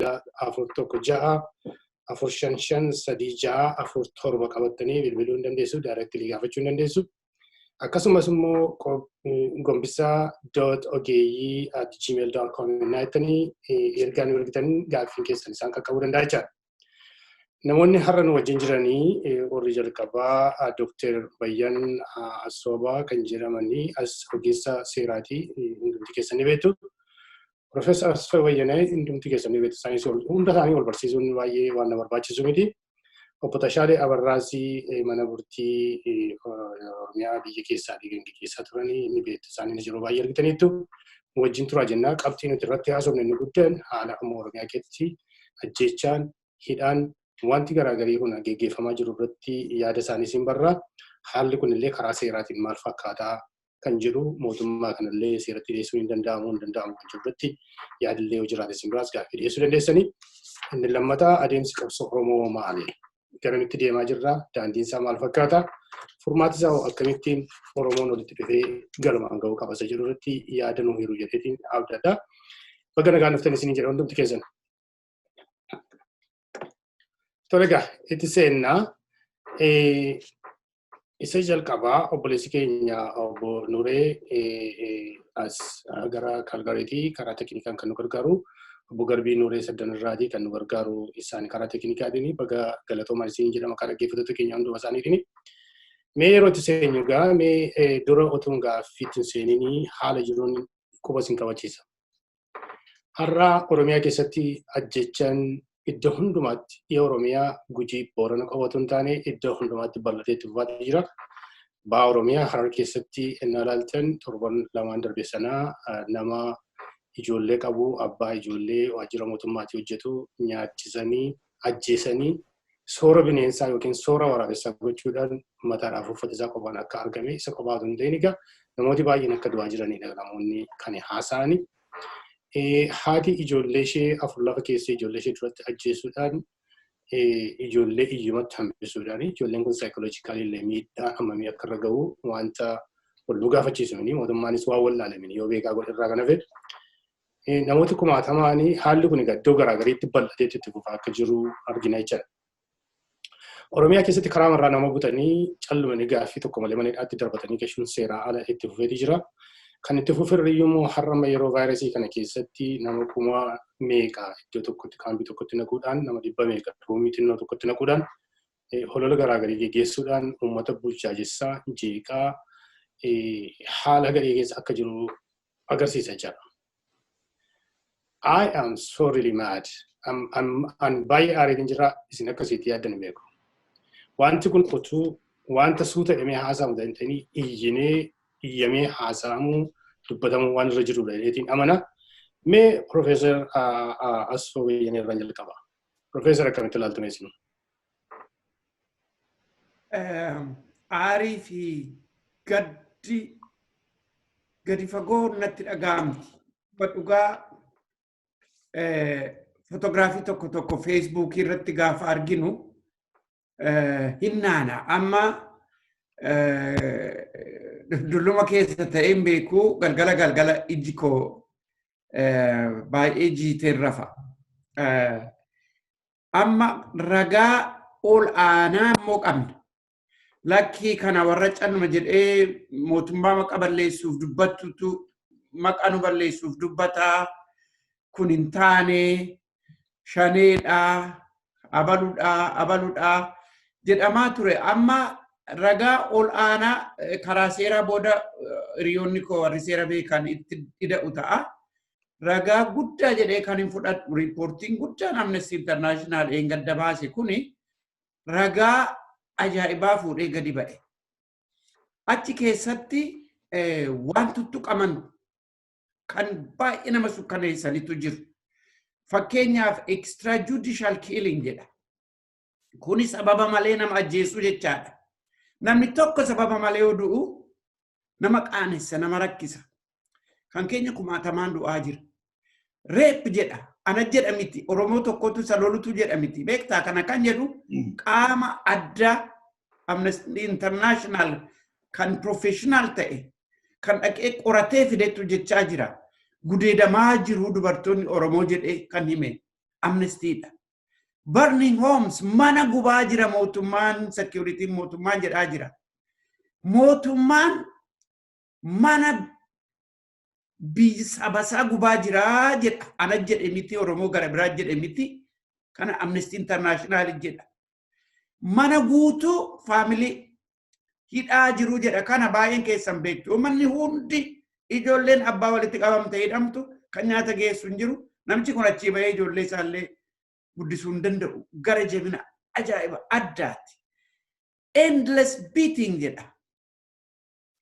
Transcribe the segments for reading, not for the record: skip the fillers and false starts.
Bilbila 416 455 3647 qabattanii bilbiluu hin dandeessu. Directly gaafachuu hin dandeessu. Akkasumas immoo gombisaa.ogeeyyii@gmail.com jettanii ergaa nu ergitan, gaaffiin keessan isaan qaqqabuu danda'a jechaadha. Namoonni har'a nu wajjin jiranii warri jalqabaa Dooktar Bayyan Asoobaa kan jedhamanii as ogeessa seeraati, hundumti keessan ni beektu. Profeesar Asfaa Bayyanee hundumti keessan ni beektu. Isaanis hunda isaanii wal barsiisuun baay'ee waan na barbaachisu miti. Obbo Tashaalee Abarraasii mana murtii Oromiyaa biyya keessaatii kan gaggeessaa turanii ni beektu. Isaanis yeroo baay'ee argitaniittu. Wajjin turaa jennaa. Qabxii nuti irratti haasofne inni guddaan haala amma Oromiyaa keessatti ajjeechaan, hidhaan, wanti garaagarii kun geggeeffamaa jiru irratti yaada isaanii siin barraa. Haalli kun illee karaa seeraatiin maal fakkaataa kan jedhu, mootummaa kanallee seeratti dhiyeessuun hin danda'amu hin danda'amu kan jedhu irratti yaadillee yoo jiraate isin biraas gaaffii dhiyeessuu dandeessanii. Inni lammataa, adeemsi qabsoo Oromoo maali? Garamitti deemaa jirra? Daandiin isaa maal fakkaata? Furmaati isaa akkamittiin Oromoon walitti dhufee galmaan ga'uu qaba isa jedhu irratti yaada nu hiru jedheetiin abdadha. Baga nagaan dhuftan isinii jedha hundumti keessan. Tole egaa, itti seennaa. Isa jalqabaa obboleessi keenya obbo Nuree as gara Kaalgareetii karaa teeknikaan kan nu gargaaru, obbo Garbii Nuree Saddanirraatii kan nu gargaaru isaan karaa teeknikaatiin, baga galatoomaa isin jedhama karaa dhaggeeffattoota keenya hunduma isaaniitiin. Mee yeroo itti seenyu egaa, mee dura otuun gaaffiitti hin seeninii haala jiruun quba isin qabachiisa. Har'a Oromiyaa keessatti ajjechaan iddoo hundumaatti, dhiya Oromiyaa Gujii, Boorana qofa otoo hin taane, iddoo hundumaatti bal'atee itti fufaa jira. Baha Oromiyaa Harar keessatti inni ilaaltan, torban 2n darbe sanaa nama ijoollee qabu, abbaa ijoollee waajjira mootummaatii hojjetu nyaachisanii ajjeesanii soora bineensaa yookiin soora waraabessaa gochuudhaan mataadhaaf uffata isaa qofaan akka argame, isa qofaa otoo hin ta'in egaa namooti baay'een akka du'aa jiranidha namoonni kan haasa'ani. Haati ijoollee ishee afur lafa keessee ijoollee ishee duratti ajjeesuudhaan, ijoollee iyyumatti hambisuudhaan, ijoolleen kun psychologically illee miidhaa hammamii akka irra gahu wanta wal nu gaafachiisu mini, mootummaanis waan wallaalamini yoo beekaa godhe irraa kan hafe. Namooti kumaatamaanii haalli kun egaa iddoo garaagariitti bal'atee itti fufaa akka jiru argina jechaadha. Oromiyaa keessatti karaa marraa nama butanii callumanii gaaffii tokko malee mana hidhaatti darbatanii gashuun seeraa ala itti fufeeti jira. Kan itti fufirriyyuu immoo har'a yeroo vaayirasii kana keessatti nama kuma meeqa iddoo tokkotti, kaampii tokkotti naquudhaan, nama dhibba meeqa roomii xinnoo tokkotti naquudhaan, holola garaagarii geggeessuudhaan uummata bulchaajessaa, jeeqaa, haala gadhee keessa akka jiru agarsiisa jechaadha. I am so really mad. An baay'ee aareetiin jira, isin akkasitti yaaddan hin beeku. Wanti kun utuu wanta suuta jedhamee haasa'amu danda'anii iyyinee iyyamee haasa'amuu, dubbatamuu waan irra jirudha jedheetiin amana. Mee Profeesar Asfoo Bayyanee irraan jalqaba. Profeesar, akkamitti ilaaltu mee isin? Aarii fi gaddi gadi fagoo natti dhaga'amti. Dhugaa fotoogiraafii tokko tokko Feesbuukii irratti gaafa arginu hin naana. Amma dulluma keessa ta'ee hin beeku, galgala galgala iji koo baay'ee jiiteen rafa. Amma ragaa ol aanaa immoo qabna. Lakkii, kana warra calluma jedhee mootummaa maqa balleessuuf dubbattutu maqa nu balleessuuf dubbataa, kun hin taane, shaneedhaa, abaludhaa, abaludhaa jedhamaa ture. Amma ragaa ol aanaa karaa seeraa booda hiriyoonni koo warri seera beekan itti ida'u ta'a. Ragaa guddaa jedhee kan hin fudhadhu, riippoortiin guddaan Amnesty International eengadda baase kuni ragaa ajaa'ibaa fuudhee gadi ba'e. Achi keessatti waan tuttuqaman kan baay'ee nama sukkaneessanitu jiru. Fakkeenyaaf, extrajudicial killing jedha. Kuni sababa malee nama ajjeesuu jechaadha. Namni tokko sababa malee yoo du'u nama qaanessa, nama rakkisa. Kan keenya kumaatamaan du'aa jira. Rape jedha. Ana jedha miti. Oromoo tokkotu isa lolutu jedha miti. Beektaa, kana kan jedhu qaama addaa Amnesty International kan professional ta'e kan dhaqee qoratee fidetu jechaa jira. Gudeedamaa jiru dubartoonni Oromoo jedhee kan hime. Amnestydha. Burning homes, mana gubaa jira mootummaan, security mootummaan jedhaa jira. Mootummaan mana sabasaa gubaa jiraa jedha. Ana jedhe miti, Oromoo gara biraa jedhe miti. Kana Amnesty International jedha. Mana guutuu family hidhaa jiru jedha. Kana baay'een keessan beektu. Manni hundi ijoolleen abbaa walitti qabamte hidhamtu, kan nyaata geessu hin jiru. Namichi kun achii bahee ijoollee isaallee guddisuu hin danda'u. Gara jabina ajaa'iba addaati. Endless beating jedha.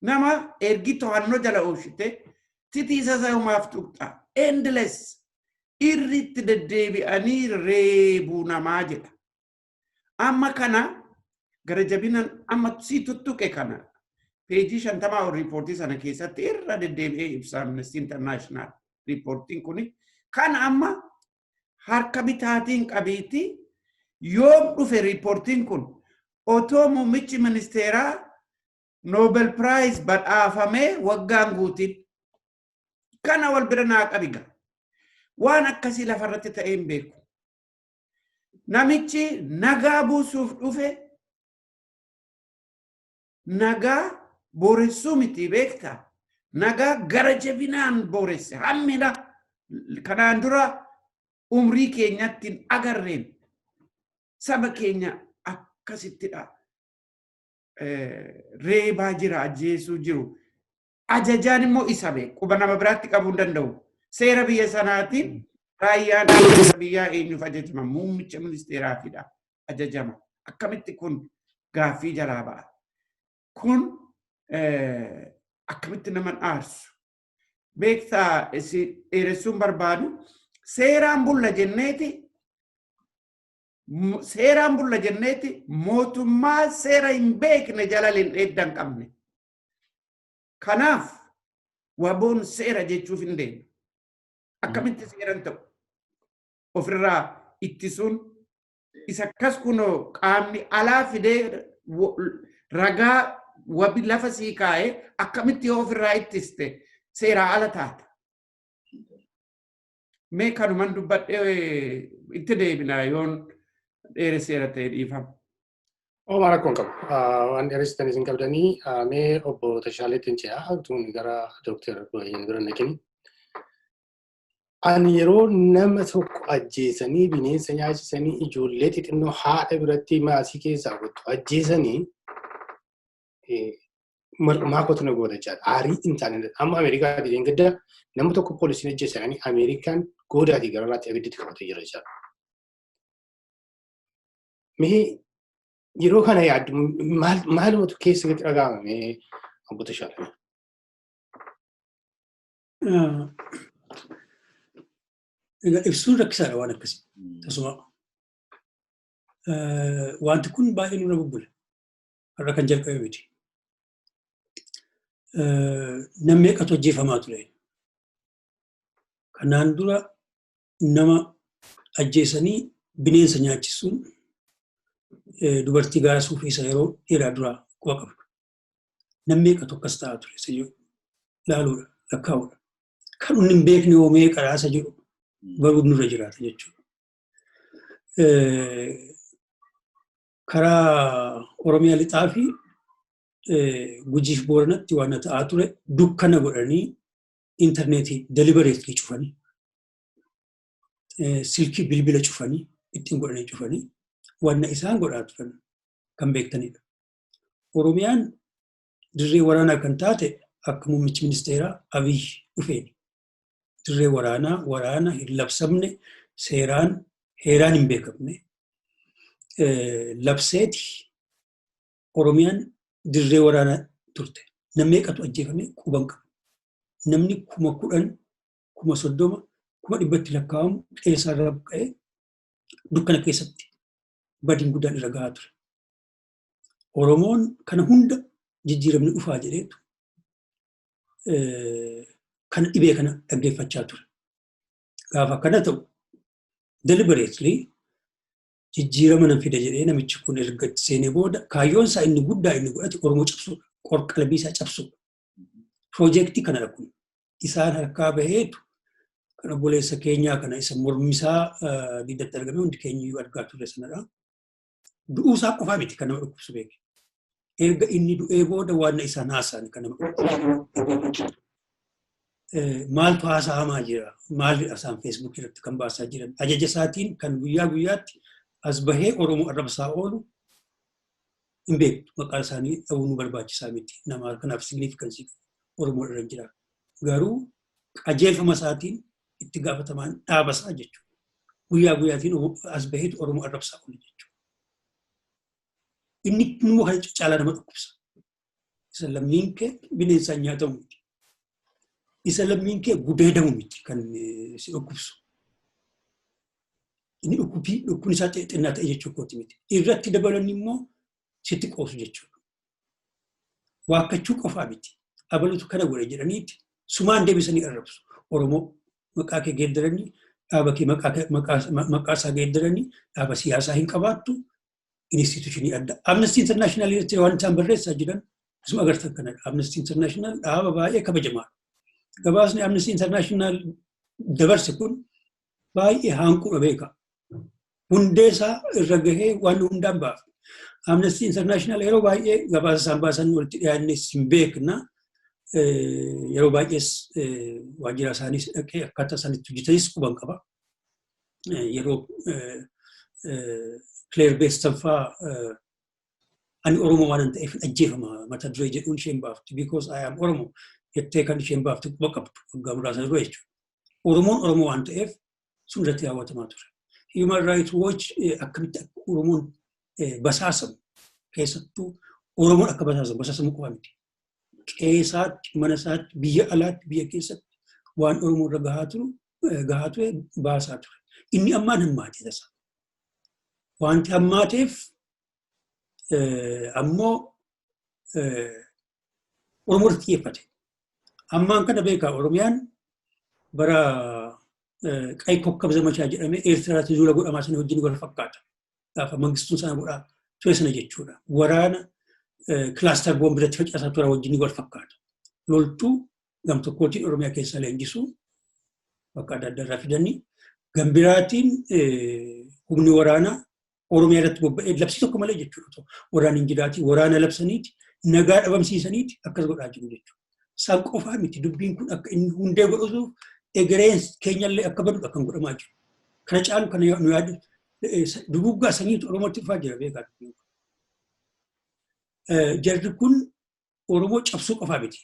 Nama ergi to'annoo jala oolchite titiisa isa tuqxa. Endless irritti deddeebi'anii reebuu namaa jedha. Amma kana gara jabinan amma si tuttuqe kana peejii 50 ol riippoortii sana keessatti irra deddeebi'ee ibsa Amnesty International riippoortiin kuni. Kan amma harka bitaatiin qabiiti yoom dhufe riippoortiin kun? Otoo muummichi ministeeraa Nobel Prize badhaafamee waggaan guutiin. Kana wal bira naa qabiga. Waan akkasii lafarratti ta'ee hin beeku. Namichi nagaa buusuuf dhufe nagaa booressuu miti, beektaa. Nagaa gara jabinaan booresse, hammina kanaan dura umrii keenyatti hin agarreen saba keenya akkasittidha. Reebaa jira, ajjeesuu jiru. Ajajaan immoo isa beeku. Quba nama biraatti qabuu hin danda'u. Seera biyya sanaatiin raayyaan ittisa biyyaa eenyuuf ajajama? Muummicha ministeeraafidha ajajama. Akkamitti kun gaaffii jalaa ba'a? Kun akkamitti nama aarsu? Beektaa, si dheeressuun barbaadu, seeraan bulla jenneeti, seeraan bulla jenneeti, mootummaa seera hin beekne jala hin dheedda hin qabne. Kanaaf WBOn seera jechuuf hin deemu. Akkamitti seeran ta'u? Ofirraa ittisuun isa akkas kunoo qaamni alaa fidee ragaa wabi lafa sii kaa'ee, akkamitti yoo ofirraa ittiste seeraa ala taata? Mee kanuman dubbadhee, itti deebina, yoon dheeresseera ta'e dhiifama. Homaa rakkoon qabu. Waan dheeressitan isin qabdanii. Mee obbo Tashaaleetti hin ce'a. Tun gara Dooktar Baay'een bira naqini. Ani yeroo nama tokko ajjeesanii bineensa nyaachisanii, ijoollee xixinnoo haadha biratti maasii keessaa qottu ajjeesanii, maakootu na goota jechaadha. Aarii hin taane. Amma Ameerikaatii deengadda nama tokko poolisiin ajjeesanii, Ameerikaan goodaatii gararraatti abidditti qabatee jira jechaadha. Mee yeroo kana yaaddu maalumatu keessa gadi dhaga'ama, mee obbo Tashaalee? Egaa ibsuun rakkisaadha waan akkasii. Tasuma. Wanti kun baay'ee nurra bubbule. Har'a kan jalqabe miti. Namni meeqatu ajjeefamaa ture? Kanaan dura nama ajjeesanii bineensa nyaachisuun dubartii gaara suufii isa yeroo dheeraa duraa quba qabdu. Namni meeqatu akkas ta'aa ture isa jedhu laaluudha, lakkaa'uudha. Kan inni hin beekne hoo meeqadha isa jedhu baruun nurra jiraata jechuudha. Karaa Oromiyaa lixaa fi Gujiif Booranatti waan ta'aa ture dukkana godhanii, intarneetii deliberately cufanii, silkii bilbila cufanii, ittiin godhanii cufanii wanna isaan godhaa turan kan beektanidha. Oromiyaan dirree waraanaa kan taate akka muummichi ministeeraa Abiy dhufeen. Dirree waraanaa, waraana hin labsamne, seeraan heeraan hin beekamne labseeti Oromiyaan dirree waraanaa turte. Namni meeqatu ajjeefame quban qabu. Namni 10,000, 30,000, 100,000tti lakkaa'amu qe'ee irraa buqqa'ee dukkana keessatti badiin guddaan irra gahaa ture. Oromoon kana hunda jijjiiramni dhufaa jedheetu kana dhibee kana dhaggeeffachaa ture. Gaafa kana ta'u deliberately jijjiirama nan fida jedhee namichi kun erga itti seenee booda kaayyoon isaa inni guddaa inni godhate Oromoo cabsuudha. Qorqalbii isaa cabsuudha. Piroojeektii kanadha kun. Isaan harkaa baheetu Kan obboleessa keenyaa kana isa mormisaa diidatti argame hundi keenya iyyuu argaa turre sanadha. Du'uusaa qofaa miti kan nama dhukkubsu beeke. Erga inni du'ee booda waan isaan haasa'an kan nama dhukkubsu. Maaltu haasa'amaa jira? Maalidha isaan Facebook irratti kan baasaa jiran? Ajaja isaatiin kan guyyaa guyyaatti as bahee Oromoo arrabsaa oolu hin beektu. Maqaa isaanii dha'uu nu barbaachisaa miti. Nama kanaaf significance Oromoo irra jira. Garuu qajeelfama isaatiin itti gaafatamaan dhaabasaa jechuudha. Guyyaa guyyaatiin as baheetu Oromoo arrabsaa oolu jechuudha. Inni immoo kana caalaa nama dhukkubsa. Isa lammiin kee bineensaan nyaatamu miti. Isa lammiin kee gudeedamu miti kan si dhukkubsu. Inni dhukkubbii dhukkubni isaa xinnaa ta'e jechuu kooti miti. Irratti dabalan immoo sitti qoosu jechuudha. Waakkachuu qofaa miti. Abalutu kana godhe jedhaniiti sumaan deebisanii arrabsu. Oromoo maqaa kee geeddaranii, dhaaba kee maqaa isaa geeddaranii, dhaaba siyaasaa hin qabaattu, institution adda. Amnesty International irratti waan isaan barreessaa jiran asuma agartan kanadha. Amnesty International dhaaba baay'ee kabajamaadha. Gabaasni Amnesty International dabarse kun baay'ee hanquudha beeka. Hundee isaa irra gahee waan hundaan baafne. Amnesty International yeroo baay'ee gabaasa isaan baasan walitti dhiyaannes hin beekna. Yeroo baay'ees waajjira isaaniis dhaqee akkaataa isaan itti hojjetanis quban qaba. Yeroo Claire Beston fa'aa "Ani Oromoo waan ta'eef ajjeefama" mata duree jedhuun isheen baafti. "Because I am Oromo" jettee kan isheen baafti quba qabdu waggaa muraasa dura jechuudha. Oromoon Oromoo waan ta'eef sun irratti raawwatamaa ture. Human Rights Watch akkamitti akka Oromoon basaasamu, keessattuu Oromoon akka basaasamu, basaasamu qofa miti. Qe'eesaatti, mana isaatti, biyya alaatti, biyya keessatti waan Oromoo irra gahaa ture baasaa ture. Inni ammaan hammaate tasa. Wanti hammaateef ammoo Oromoo irratti xiyyeeffate. Ammaan kana beekaa, Oromiyaan bara ቀይ ኮከብ ዘመቻ jedhamee Eertiraatti duula godhamaa sana wajjin wal fakkaata. Gaafa Mangistuun sana godhaa ture sana jechuudha. Waraana cluster bomb irratti facaasaa ture wajjin wal fakkaata. Loltuu gam tokkootiin Oromiyaa keessa leenjisuu bakka adda addaa irraa fidanii, gambiraatiin humni waraanaa Oromiyaa irratti bobba'ee labsii tokko malee jechuudha. Waraanni hin jiraatiin waraana labsaniiti, nagaa dhabamsiisaniiti akkas godhaa jiru jechuudha. Isaan qofaa miti, dubbiin kun akka inni hundee godhatuuf egereen keenyallee akka badudha kan godhamaa jiru. Kana caalu kana nu yaadu duguggaa sanyiitu Oromootti dhufaa jira, beekaa dubbiin kun. Jarri kun Oromoo cabsuu qofaa miti.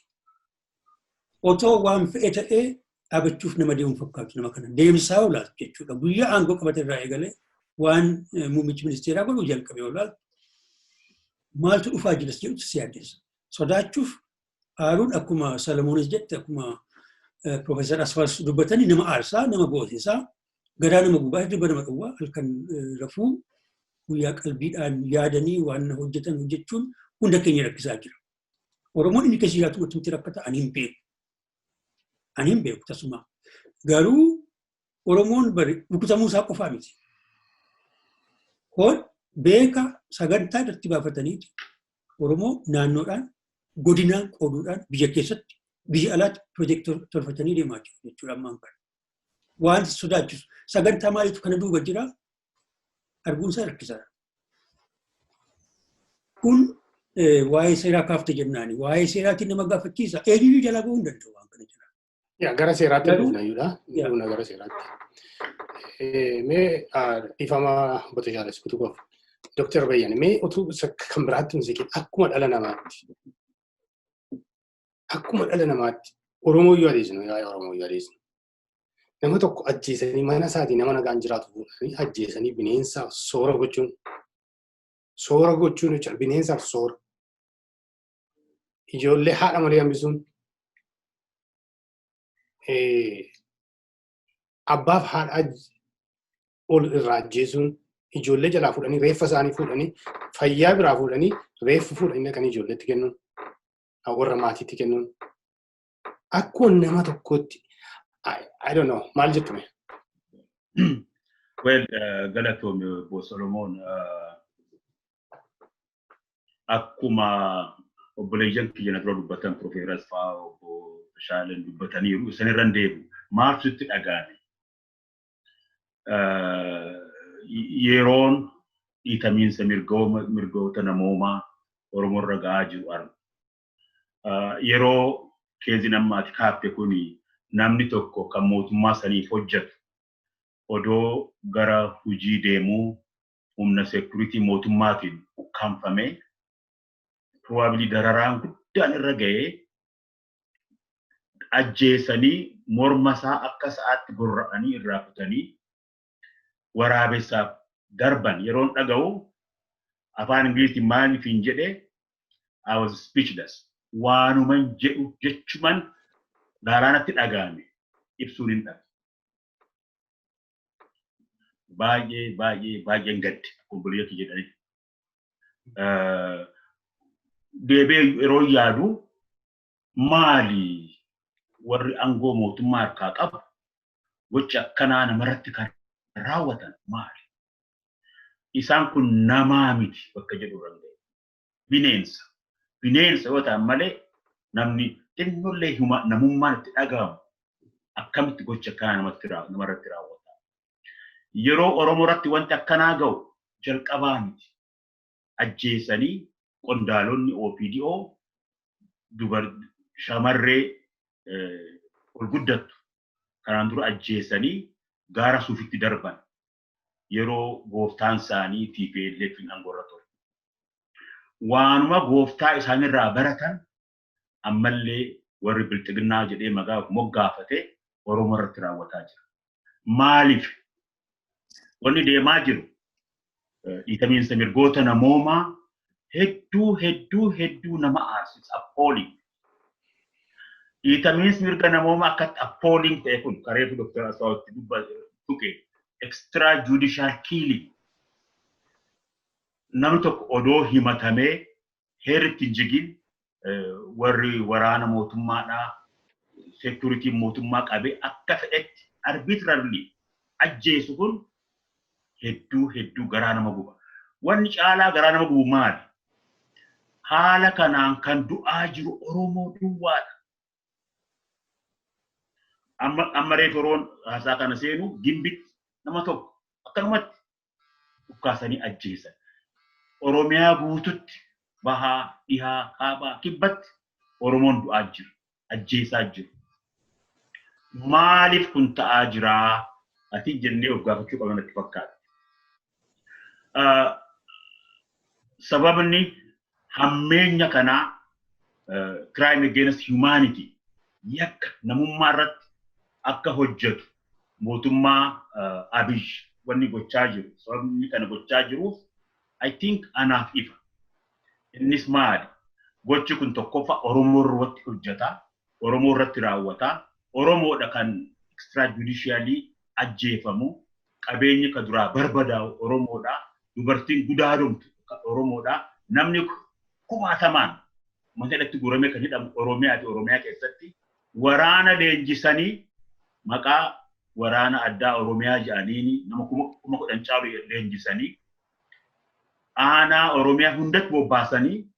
Otoo waan fe'e ta'ee dhaabachuuf nama deemu fakkaatu nama kana. Deemsaa olaatu jechuudha. Guyyaa aangoo qabate irraa eegalee waan muummichi ministeeraa godhuu jalqabee olaatu maaltu dhufaa jiras jedhutu si yaaddeessa. Sodaachuuf aaruun, akkuma Salomoonis jette, akkuma Profeesar Asfaas dubbatanii, nama aarsaa, nama boosisaa, garaa nama gubaa, hirriba nama dhowwaa, halkan rafuu, guyyaa qalbiidhaan yaadanii waan hojjetan hojjechuun hunda keenya rakkisaa jira. Oromoon inni keessa jiraatu wanti rakkata ani hin beeku. Ani hin beeku tasuma. Garuu Oromoon bari rukutamuu isaa qofaa miti. Hoon beeka sagantaa irratti baafataniiti Oromoo naannoodhaan, godinaan qooduudhaan biyya keessatti, biyya alaatti piroojeektii tolfatanii deemaa jiru jechuudha ammaan kana. Waan sodaachisu sagantaa maaliitu kana duuba jira arguun isaa rakkisaadha. Kun waa'ee seeraa kaafte jennaani. Waa'ee seeraatiin nama gaafachiisa. Eenyuyyuu jalaa bahuu hin danda'u waan kana jira. Yaa, gara seeraatti dhufna iyyuudha. Dhufna gara seeraatti. Mee dhiifama Bote Jaalas kutuu qofa. Dooktar Bayyane, mee utuu kan biraatti hin siqin, akkuma dhala namaatti Oromoo iyyuu adeesnu, yaa Oromoo iyyuu adeesnu. Nama tokko ajjeesanii, mana isaatii nama nagaan jiraatu fuudhanii ajjeesanii bineensaaf soora gochuun, soora gochuun jechuudha, bineensaaf soora. Ijoollee haadha malee hambisuun, abbaaf haadha ol irraa ajjeesuun, ijoollee jalaa fuudhanii, reeffa isaanii fuudhanii, fayyaa biraa fuudhanii, reeffa fuudhanii dhaqanii ijoolleetti kennuun, warra maatiitti kennuun, akkuma nama tokkotti, I don't know, maal jettu mee? Well, galatoomi Obbo Solomoon. Akkuma obboleeyyan kiyya na dura dubbatan, Profeesar Asfaa, Obbo Tashaaleen dubbataniiru, isinirra hin deebi'u. Maaltu itti dhaga'ame? Yeroon dhiitamiinsa mirgoota namoomaa Oromoo irra ga'aa jiru argu. Yeroo keezii amma ati kaafte kuni, namni tokko kan mootummaa saniif hojjetu odoo gara hojii deemuu humna security mootummaatiin ukkaamfamee, probably dararaan guddaan irra ga'ee, ajjeesanii morma isaa akka sa'aatti gorra'anii irraa kutanii waraabessaaf darban yeroon dhaga'u, afaan Ingiliziitiin maaliif hin jedhe, I was speechless. Waanuman jedhu jechuman gaaraanatti dhaga'ame ibsuun hin dhabe. Baay'ee baay'ee baay'een gadde, obboleeyyatu jedhanii. Deebi'ee yeroo yaadu, maali warri aangoo mootummaa harkaa qabu gocha akkanaa namarratti kan raawwatan maali? Isaan kun namaa miti bakka jedhu irra ga'e. Bineensa. Bineensa yoo ta'an malee, namni xinnollee namummaan itti dhaga'amu akkamitti gocha akkanaa namarratti raawwata? Yeroo Oromoo irratti wanti akkanaa ga'u jalqabaa miti. Ajjeesanii qondaalonni OPDO dubar shamarree ol guddattu kanaan dura ajjeesanii gaara suufitti darban yeroo gooftaan isaanii TPLF aangoo ture. Waanuma gooftaa isaanirraa baratan ammallee warri bilxiginnaa jedhee maqaa moggaafate Oromoo irratti raawwataa jira. Maaliif? Wanni deemaa jiru dhiitamiinsa mirgoota namoomaa hedduu hedduu hedduu nama aarsisa, appalling. Dhiitamiinsi mirga namoomaa akkatti appalling ta'e kun kareefu Dr. Aswaawatti tuqe, extra judicial killing. Namni tokko odoo himatamee heerri hin jigin, warri waraana mootummaadhaa, security mootummaa qabee akka fedhetti arbitrarily ajjeesu kun hedduu hedduu garaa nama guba. Wanni caalaa garaa nama gubu maali? Haala kanaan kan du'aa jiru Oromoo duwwaadha. Amma reefu yeroon haasaa kana seenu Gimbitti nama tokko akkanumatti dhukkaasanii ajjeesan. Oromiyaa guututti, bahaa, dhihaa, kaabaa, kibbatti Oromoon du'aa jiru, ajjeesaa jiru. Maaliif kun ta'aa jiraa? Ati jennee of gaafachuu qabna natti fakkaata. Sababni hammeenya kanaa, crime against humanity, yakka namummaa irratti akka hojjetu mootummaa Abiy wanni gochaa jiru, sababni kana gochaa jiruuf, I think anaaf ifa. Innis maali? Gochi kun tokkoffaa Oromoo irratti hojjeta, Oromoo irratti raawwata, Oromoodha kan extrajudicially ajjeefamu, qabeenyi ka duraa barbadaa'u Oromoodha, dubartiin gudaadumtu Oromoodha, namni kumaatamaan mana hidhatti guuramee kan hidhamu Oromiyaa fi Oromiyaa keessatti waraana leenjisanii, maqaa waraana addaa Oromiyaa jedhaniini nama 10,000 caalu leenjisanii aanaa Oromiyaa hundatti bobbaasanii,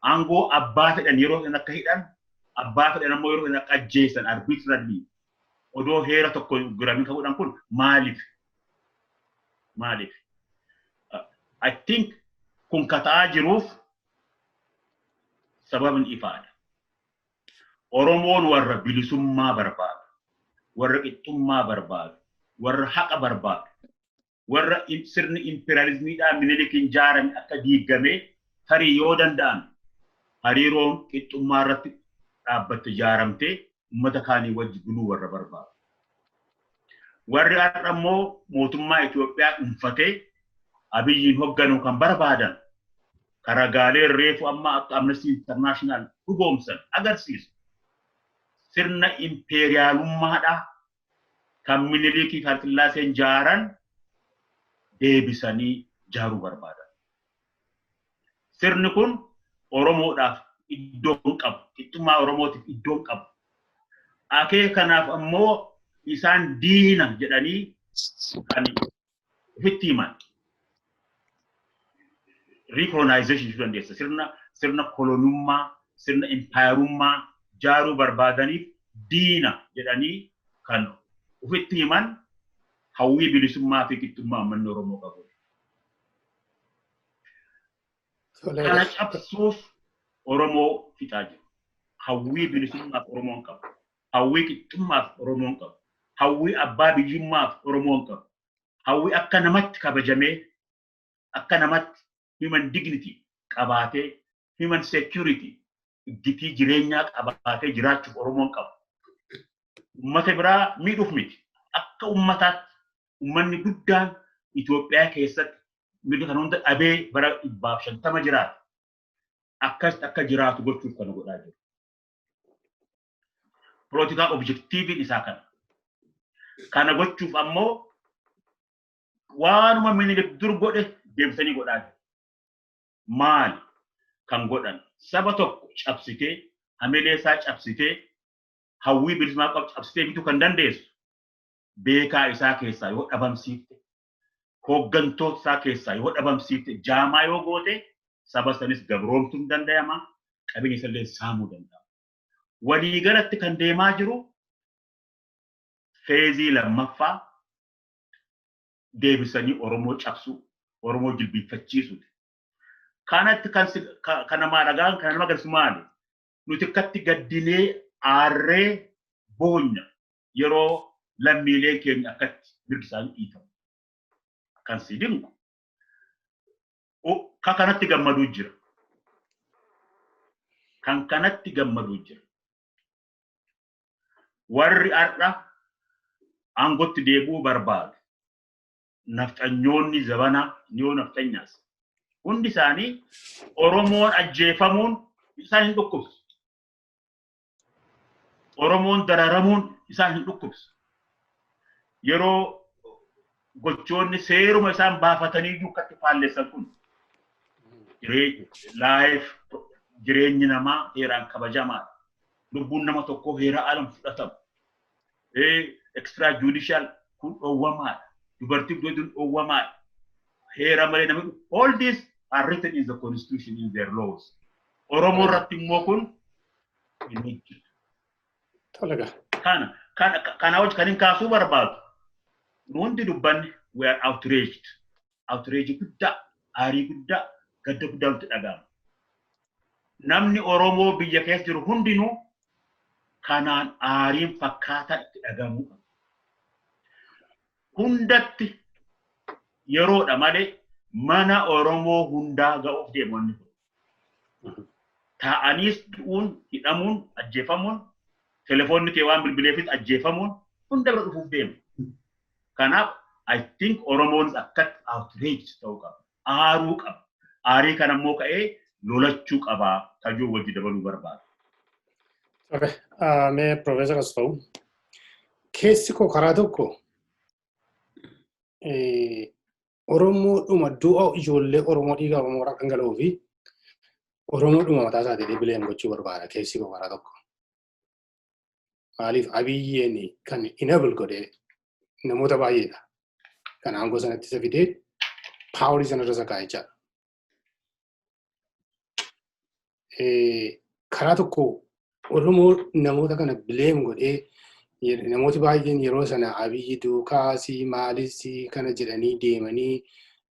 aangoo abbaa fedhan yeroo fedhan akka hidhan, abbaa fedhan ammoo yeroo fedhan akka ajjeesan, arbitrarily odoo heera tokko guramin kan godhan kun maaliif? Maaliif? I think kun ka ta'aa jiruuf sababni ifaadha. Oromoon warra bilisummaa barbaadu, warra qixxummaa barbaadu, warra haqa barbaadu, warra sirni imperializimiidhaan Minilikiin ijaarame akka diigamee, tarii yoo danda'an hariiroon qixxummaa irratti dhaabbatte ijaaramtee uummata kaanii wajji buluu warra barbaadu. Warri har'a immoo mootummaa Itoophiyaa dhuunfatee Abiyyiin hoogganuu kan barbaadan, karagaalee reefu amma akka Amnesty International dhugoomsan agarsiisu. Sirna impeeriyaalummaadhaa kan Minilikii fi Haayilasillaaseen jaaran deebisanii jaaruu barbaadan. Sirni kun Oromoodhaaf iddoo hin qabu. Qixxummaa Oromootiif iddoo hin qabu. Akeeka kanaaf ammoo isaan diina jedhanii kan ofitti himan. Recolonization jechuu dandeessa. Sirna kolonummaa, sirna impaayerummaa jaaruu barbaadaniif diina jedhanii Kan ofitti himan hawwii bilisummaa fi qixxummaa uummanni Oromoo qabu. Kana cabsuuf Oromoo fixaa jiru. Hawwii bilisummaaf Oromoon qabu. Hawwii qixxummaaf Oromoon qabu. Hawwii abbaa biyyummaaf Oromoon qabu. Hawwii akka namatti kabajamee, akka namatti human dignity qabaatee, human security, gitii jireenyaa qabaatee jiraachuuf Oromoon qabu. Uummata biraa miidhuuf miti. Akka uummataatti uummanni guddaan Itoophiyaa keessatti mirga kan hunda dhabee bara 150 jiraata. Akkas akka jiraatu gochuuf kana godhaa jiru. Political objectiviin isaa kana. Kana gochuuf ammoo waanuma Minilik dur godhe deebisanii godhaa jiru. Maali kan godhan? Saba tokko cabsitee, hamilee isaa cabsitee, hawwii bilisummaa qabu cabsitee bituu kan dandeessu beekaa isaa keessaa yoo dhabamsiifte, hooggantoota isaa keessaa yoo dhabamsiifte, jaamaa yoo goote, saba sanis gabroomtuu hin danda'ama, qabeenya isallee saamuu danda'a. Waliigalatti kan deemaa jiru phase lammaffaa deebisanii Oromoo cabsuu, Oromoo jilbiinfachiisuuti. Kanatti kan kan namaa dhagaan kan nama agarsiisu maali? Nuti akkatti gaddinee aarree boonya yeroo lammiileen keenya akkatti mirgi isaanii dhiitamu. Kan si dinqu ka kanatti gammaduu jira. Kan kanatti gammaduu jira. Warri har'a aangootti deebi'uu barbaadu, nafxanyoonni zabanaa, neo nafxanyaas, hundi isaanii Oromoon ajjeefamuun isaan hin dhukkubsu. Oromoon dararamuun isaan hin dhukkubsu. Yeroo gochoonni seeruma isaan baafatanii iyyuu akkatti faallessan kun, life, jireenyi namaa heeraan kabajamaadha. Lubbuun nama tokkoo heera alam fudhatamu. Extra judicial kun dhoowwamaadha. Dubartii gudeeduun dhoowwamaadha. Heera malee namni, all these are written in the constitution, in their laws. Oromoo irratti immoo kun hin hojjetu. Tolega. Kana hojii kan hin kaasuu barbaadu. Nu hundi dubbanne, we are outraged. Outrage guddaa, aarii guddaa, gadda guddaa nutti dhaga'ama. Namni Oromoo biyya keessa jiru hundinuu kanaan aariin fakkaataa itti dhaga'amuu qaba. Hundatti yeroodha malee mana Oromoo hundaa ga'uuf deemu wanni kun. Taa'aniis du'uun, hidhamuun, ajjeefamuun, telefoonni kee waan bilbileefis ajjeefamuun hunda bira dhufuuf deema. Kanaaf I think Oromoonis akkatti outrage ta'uu qaba. Aaruu qaba. Aarii kana immoo ka'ee lolachuu qaba. Kajuu wajji dabaluu barbaada. Okay. Mee Profeesar Asfaw, keessi koo karaa tokko Oromoodhuma du'a ijoollee Oromoo, dhiiga Oromoo irraa dhangala'uu fi Oromoodhuma mataa isaatii blame gochuu barbaada keessi koo karaa tokko. Maaliif, Abiyyeen kan enable godhee namoota baay'eedha. Kan aangoo sanatti isa fidee powerii sanarra isa kaa'ee jechaadha. Karaa tokko Oromoo namoota kana blame godhee, namooti baay'een yeroo sana Abiyyi duukaasii maalisii kana jedhanii deemanii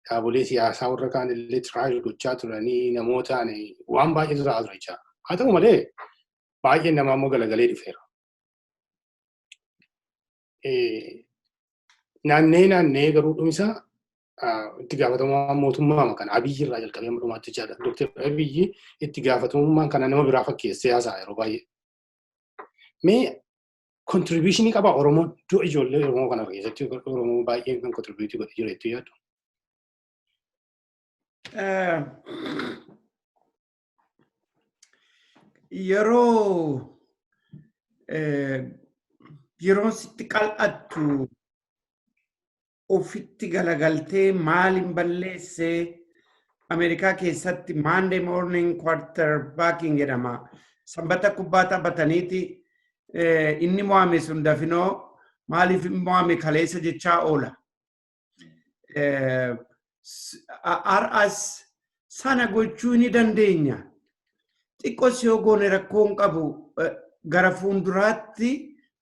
dhaabolee siyaasaa warra kaan illee trash gochaa turanii, namootaan waan baay'eetu ta'aa ture jechaadha. Haa ta'u malee baay'een namaa immoo galagalee dhufeera. Naannee naannee garuu dhumisaa itti gaafatamummaa mootummaa kana Abiyyi irraa jalqabee amma dhumaatti jechaadha. Dooktar Abiyyi itti gaafatamummaan kana nama biraa fakkeessee haasa'a yeroo baay'ee. Mee contributionii qabaa Oromoon du'a ijoollee Oromoo kana keessatti, Oromoo baay'een kan contribute godhe jira jettee yaaddu? Yeroo sitti qal'attu ofitti galagaltee maaliin balleessee, Ameerikaa keessatti Monday morning quarterbacking jedhama. Sanbata kubbaa taphataniiti inni mo'ame sun dafinoo maaliif mo'ame kaleessa jechaa oola. Har'as sana gochuu ni dandeenya. Xiqqoos yoo goone rakkoo hin qabu, gara fuulduraatti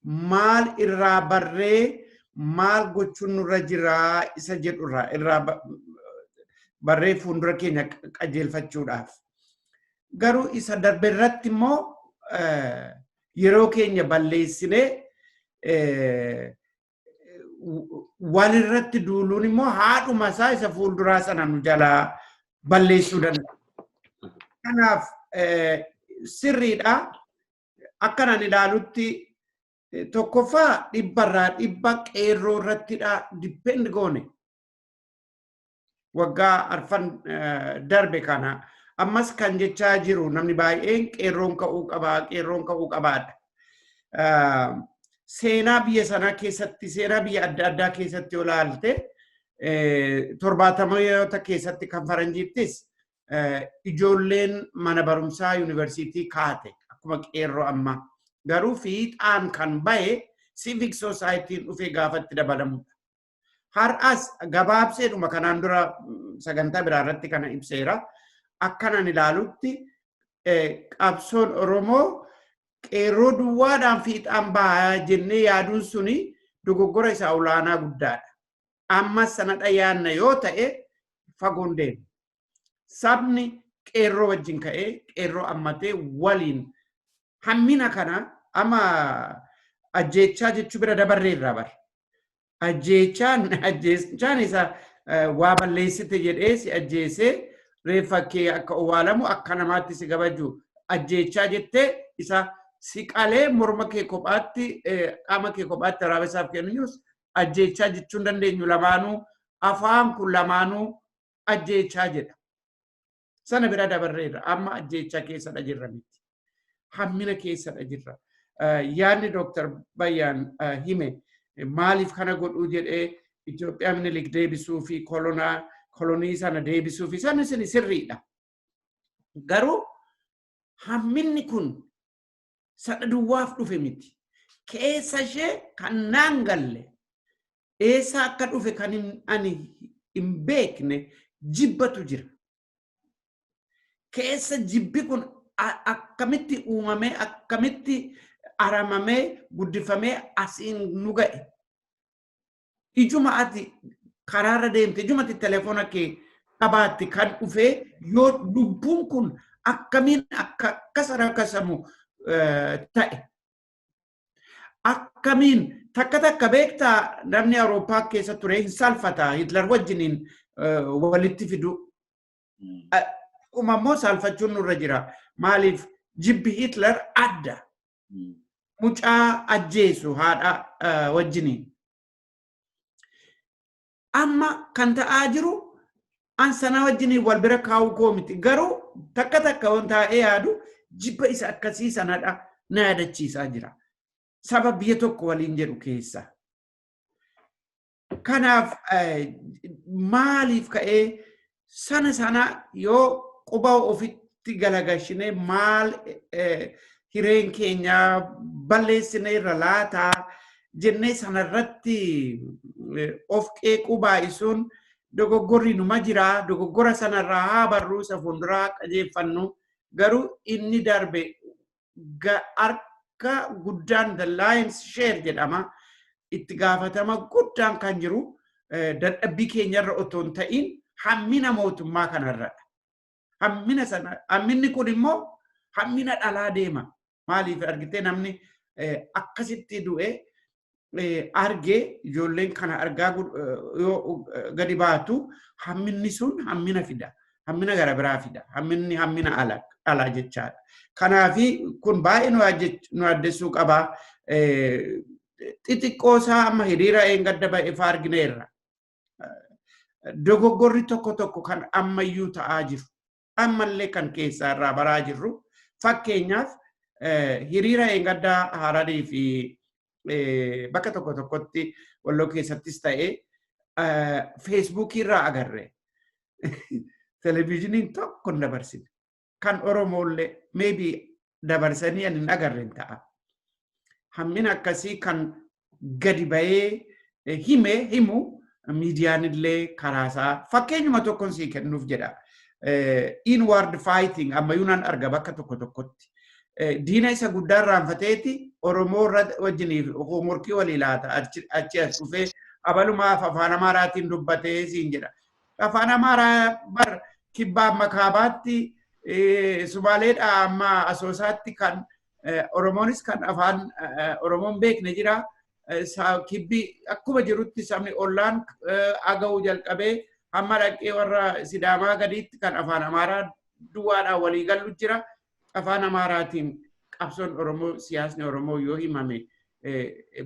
Maal irraa barree maal gochuun nurra jiraa isa jedhurraa irraa barree fuuldura keenya qajeelfachuudhaaf. Garuu isa darbe irratti immoo yeroo keenya balleessinee walirratti duuluun immoo haadhuma isaa isa fuulduraa sana nu jalaa balleessuu danda'a. Kanaaf sirriidha. Akkanaan ilaalutti, tokkoffaa, 100% qeerroo irrattidha depend goone. Waggaa 4 darbe kana ammas kan jechaa jiru namni baay'een qeerroon ka'uu qabaa, qeerroon ka'uu qabaadha. Seenaa biyya sanaa keessatti, seenaa biyya adda addaa keessatti yoo ilaalte, 70moota keessatti kan faranjiittis ijoolleen mana barumsaa yuunivarsiitii kaate akkuma qeerroo ammaa. Garuu fiixaan kan bahe civic societyn dhufee gaafatti dabalamudha. Har'as gabaabseedhuma kanaan dura sagantaa biraa irratti kana ibseera. Akkanan ilaalutti qabsoon Oromoo qeerroo duwwaadhaan fiixaan bahaa jennee yaaduun suni dogoggora isaa olaanaa guddaadha. Ammas sanadha yaadna yoo ta'e fagoon deemu. Sabni qeerroo wajjin ka'ee, qeerroo ammatee waliin hammina kana amma ajjeechaa jechuu bira dabarreerraa bara. Ajjeechaan isa waa balleessite jedhee si ajjeesee reeffa kee akka owwaalamu akka namaatti si kabaju ajjeechaa jettee, isa si qalee morma kee kophaatti, qaama kee kophaatti waraabessaaf kennuus ajjeechaa jechuu hin dandeenyu. Lamaanuu, afaan kun lamaanuu ajjeechaa jedha. Sana bira dabarreerra, amma ajjeechaa keessadha jirra miti. Hammina keessadha jirra. Yaadni Dooktar Bayyaan hime maaliif kana godhuu jedhee Itoophiyaa Minilik deebisuu fi kolonii sana deebisuu fi sana isin sirriidha. Garuu hamminni kun sana duwwaaf dhufe miti. Keessa ishee kan naan galle, eessa akka dhufe kan ani hin beekne jibbatu jira. Keessa jibbi kun akkamitti uumamee, akkamitti aramamee, guddifamee asiin nu ga'e? Ijuma ati karaarra deemte, ijuma ati telefoona kee qabaatti kan dhufee yoo lubbuun kun akkamiin akka akkas rakasamu ta'e? Akkamiin takka takka beektaa, namni Awurooppaa keessa ture hin saalfata Hitler wajjiniin walitti fidu. Akkuma immoo saalfachuun nurra jira. Maaliif? Jibbi Hitler adda. Mucaa ajjeesu haadha wajjiniin. Amma kan ta'aa jiru an sana wajjiniin wal bira kaa'uu koo miti. Garuu takka takka waan taa'ee yaadu jibba isa akkasii sanadha na yaadachiisaa jira. Saba biyya tokko waliin jedhu keessa. Kanaaf maaliif ka'ee sana sana yoo quba ofitti galagashinee maal hireen keenya balleessine irra laataa jennee sanarratti of qeequu baay'isuun dogoggorri numa jira. Dogoggora sanarraa haa barruu, isa fuulduraa qajeelfannu. Garuu inni darbe harka guddaan, the lion's share jedhama, itti gaafatama guddaan kan jiru dadhabbii keenyarra otoo hin ta'in hammina mootummaa kanarradha. Hammina sana, hamminni kun immoo hammina dhalaa deema. Maaliif argitee, namni akkasitti du'e argee, ijoolleen kana argaa yoo gadi baatu hamminni sun hammina fida. Hammina gara biraa fida. Hamminni hammina ala jechaadha. Kanaafi kun baay'ee nu addessuu qaba. Xixiqqoo isaa amma hiriira eengadda ba'e fa'aa argineerra. Dogoggorri tokko tokko kan ammayyuu ta'aa jiru. Ammallee kan keessaa irraa baraa jirru. Fakkeenyaaf, hiriira eengaddaa Hararii fi bakka tokko tokkotti Walloo keessattis ta'ee Feesbuukii irraa agarre. Televezyiiniin tokko hin dabarsine. Kan Oromoollee maybe dabarsanii ani hin agarre hin ta'a. Hammina akkasii kan gadi bahee hime himu miidiyaan illee karaa isaa fakkeenyuma tokkoon sii kennuuf jedha. Inward fighting ammayyuu nan arga bakka tokko tokkotti. Diina isa guddaa irraanfateeti Oromoo irra wajjiniif morkii walii laata achi as dhufee abalumaaf afaan Amaaraatiin dubbatee siin jedha. Afaan Amaaraa bar kibbaa amma kaabaatti, Sumaaleedhaa amma Asoosaatti kan Oromoonis kan afaan Oromoon beekne jira. Kibbi akkuma jirutti sabni ollaan aga'uu jalqabee hamma dhaqee warra Sidaamaa gadiitti kan afaan Amaaraa duwwaadhaan walii galu jira. Afaan Amaaraatiin qabsoon Oromoo, siyaasni Oromoo yoo himame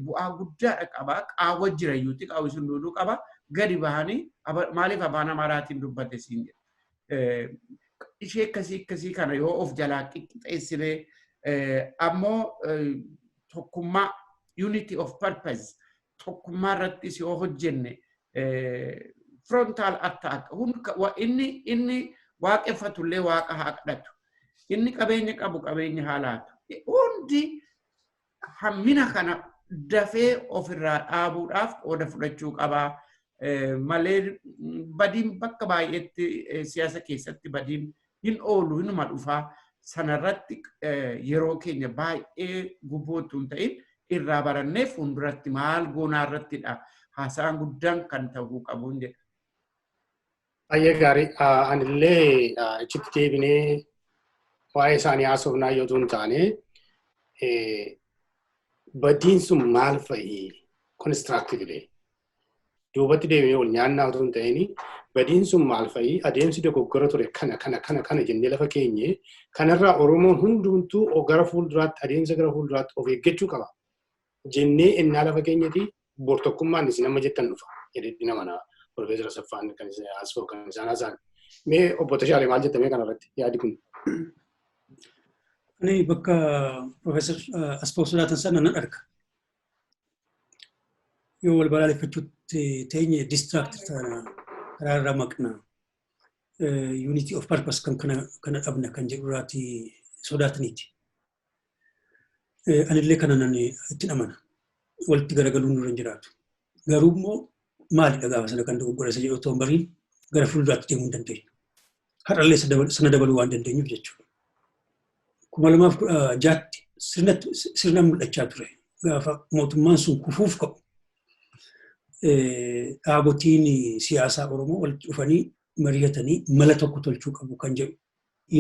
bu'aa guddaadha qaba. Qaawwa jira iyyuutti qaawwi sun duuduu qaba. Gadi bahanii maaliif afaan Amaaraatiin dubbate siin jedha. Ishee akkasii akkasii kana yoo of jalaa qixxeessinee ammoo tokkummaa, unity of purpose, tokkummaa irrattis yoo hojjenne, frontal attack inni waaqeffatullee waaqa haa kadhatu. Inni qabeenya qabu qabeenya haa laatu. Hundi hammina kana dafee ofirraa dhaabuudhaaf qooda fudhachuu qabaa. Malee badiin bakka baay'eetti siyaasa keessatti badiin hin oolu, hinuma dhufaa. Sanarratti yeroo keenya baay'ee gubootu hin ta'in irraa barannee fuulduratti maal goonaa irrattidha haasa'aan guddaan kan ta'uu qabu jedha. Baay'ee gaarii. Anillee achitti deebinee waa'ee isaanii haasofnaa yoo hin taane, badiin sun maal fa'i constructively duubatti deebinee wal nyaannaa otoo hin ta'in, badiin sun maal fa'i, adeemsi dogoggora ture kana kana kana kana jennee lafa keenye kanarraa Oromoon hundumtuu gara fuulduraatti, adeemsa gara fuulduraatti of eeggachuu qaba jennee ennaa lafa keenyati bor tokkummaan isin amma jettan dhufa jedhee nama na Profeesar Asaffaan kan asfoo kan isaan haasa'an. Mee obbo Tashaalee, maal jettamee kanarratti yaadi kun? Ani bakka Profeesar Asfoo sodaatan sana nan arga. Yoo wal balaaleffachuutti teenye distract taana, karaa irraa maqna. Unity of purpose kan kana dhabna kan jedhu irraati sodaataniiti. Anillee kana nan itti amana. Walitti garagaluun nurra hin jiraatu. Garuu immoo maalidha gaafa sana kan dogoggora isa jedhu otoo hin bariin gara fuulduraatti deemuu hin dandeenyu. Har'allee sana dabaluu waan dandeenyuuf jechuudha. 2016tti sirna mul'achaa ture. Gaafa mootummaan sun kufuuf ka'u dhaabotiin siyaasaa Oromoo walitti dhufanii mari'atanii mala tokko tolchuu qabu kan jedhu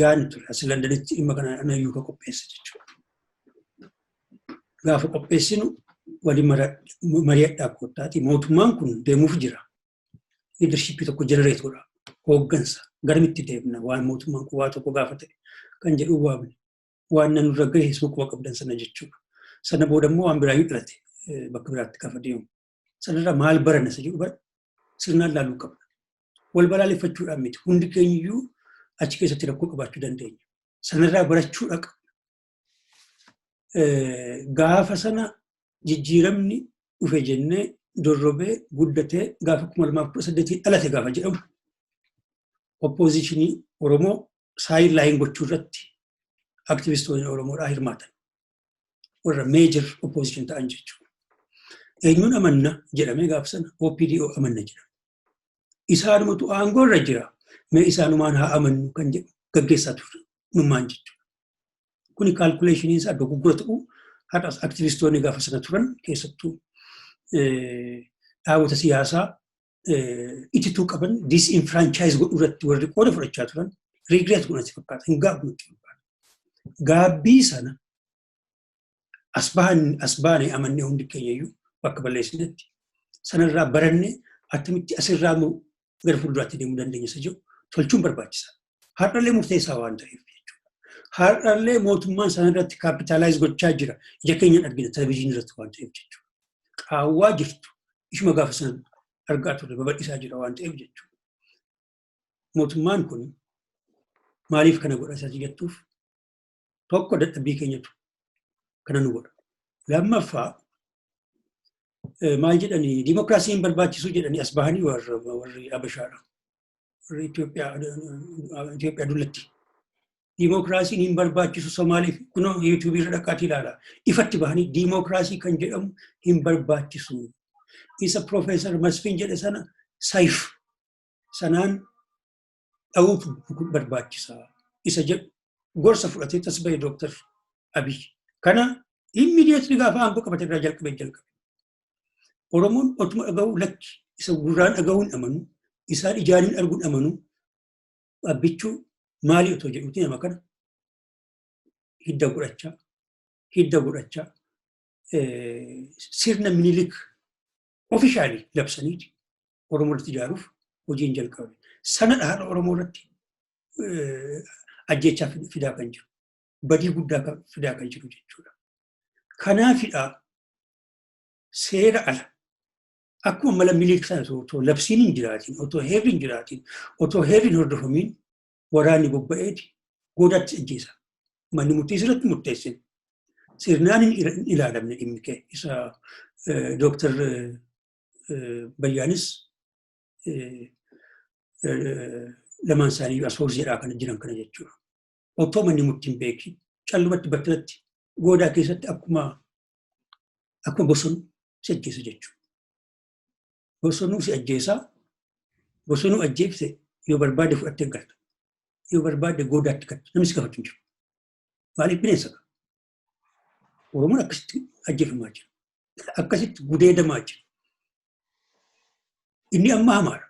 yaadni ture. As Londanitti dhimma kana anayyuu kan qopheesse jechuudha. Gaafa qopheessinu waliin mari'adhaa kottaati. Mootummaan kun deemuuf jira. Leadershipii tokko generate godha. Hooggansa garamitti deemna waan mootummaan kun waa tokko gaafa ta'e kan jedhu waamne. Waan nan irra gahe isuma quba qabdan sana jechuudha. Sana booda immoo waan biraayyuu dhalate bakka biraatti gaafa deemu. Sanarraa maal baranna isa jedhu bara sirnaan laaluu qabna. Wal balaaleffachuudhaan miti. Hundi keenyiyyuu achi keessatti rakkoo qabaachuu dandeenya. Sanarraa barachuudha qabna. Gaafa sana jijjiiramni dhufe jennee dorrobee guddatee gaafa 2018 dhalate gaafa jedhamu oppositionii Oromoo sideline gochuu irratti aktivistoonni Oromoodhaa hirmaatan. Warra major opposition ta'an jechuudha. Eenyuun amanna jedhamee gaafa sana OPDO amanna jedhama. Isaanumatu aangoo irra jira. Mee isaanumaan haa amannu kan jedhu gaggeessaa ture nummaan jechuudha. Kuni calculationiin isaa dogoggora ta'uu har'as aktivistoonni gaafa sana turan, keessattuu dhaabota siyaasaa itituu qaban disenfranchise godhuu irratti warri qooda fudhachaa turan, regret godhatti fakkaata. Hin gaabbu nutti fakkaata. Gaabbii sana as bahan as baane amannee hundi keenya iyyuu bakka balleessinetti sanarraa baranne attamitti asirraa immoo gara fuulduraatti deemuu dandeenya isa jedhu tolchuun barbaachisaadha. Har'allee murteessaa waan ta'eef jechuudha. Har'allee mootummaan sanarratti capitalize gochaa jira. Ija keenyaan argina televizyiinii irratti waan ta'eef jechuudha. Qaawwaa jirtu ishuma gaafa sana argaa turre babal'isaa jira waan ta'eef jechuudha. Mootummaan kun maaliif kana godha isa jettuuf, tokko dadhabbii keenyatu kana nu godha. Lammaffaa, maal jedhanii, dimokiraasiin barbaachisu jedhanii as bahanii warri Abashaadha. Warri Itoophiyaa dullatti. Dimokiraasiin hin barbaachisu Somaaliif, kunoo YouTubeii irra dhaqaatii ilaala. Ifatti bahanii dimokiraasii kan jedhamu hin barbaachisu. Isa Piroofeesar Masfiin jedhe sana sayif sanaan dha'uutu barbaachisa. Isa jedhu gorsa fudhatee tas bahe Dooktar Abiy. Kana immediately gaafa aangoo qabate irraa jalqabee jalqabe. Oromoon otuma dhaga'uu, lakki, isa gurraan dhaga'uu hin amanu, isaan ijaaniin arguu hin amanu, Abbichuu maalii otoo jedhuuti nama kana hidda godhachaa, hidda godhachaa, sirna Minilik officially labsaniiti Oromoo irratti ijaaruuf hojiin jalqabe. Sana haadha Oromoo irratti ajjechaa fidaa kan jiru. Badii guddaa fidaa kan jiru jechuudha. Kanaafidha seera ala akkuma mala Minilik sana otoo labsiin hin jiraatin, otoo heerri hin jiraatin, otoo heerri hin hordofamiin waraanni bobba'eeti godatti ajjeesa. Manni murtii sirratti murteessin. Sirnaan hin ilaalamne dhimmi kee isa Dooktar Bayyaanis lamaan isaanii asoorsiidhaa kan jiran kana jechuudha. Otoo manni murtii hin beekin callumatti battalatti goodaa keessatti akkuma bosonuu si ajjeesa jechuudha. Bosonuu si ajjeesaa, bosonuu ajjeefte, yoo barbaade fudhattee galta. Yoo barbaade goodaatti galta. Namni si gaafatu hin jiru. Maaliif? Bineensa qaba. Oromoon akkasitti ajjeefamaa jira. Akkasitti gudeedamaa jira. Inni amma hamaadha.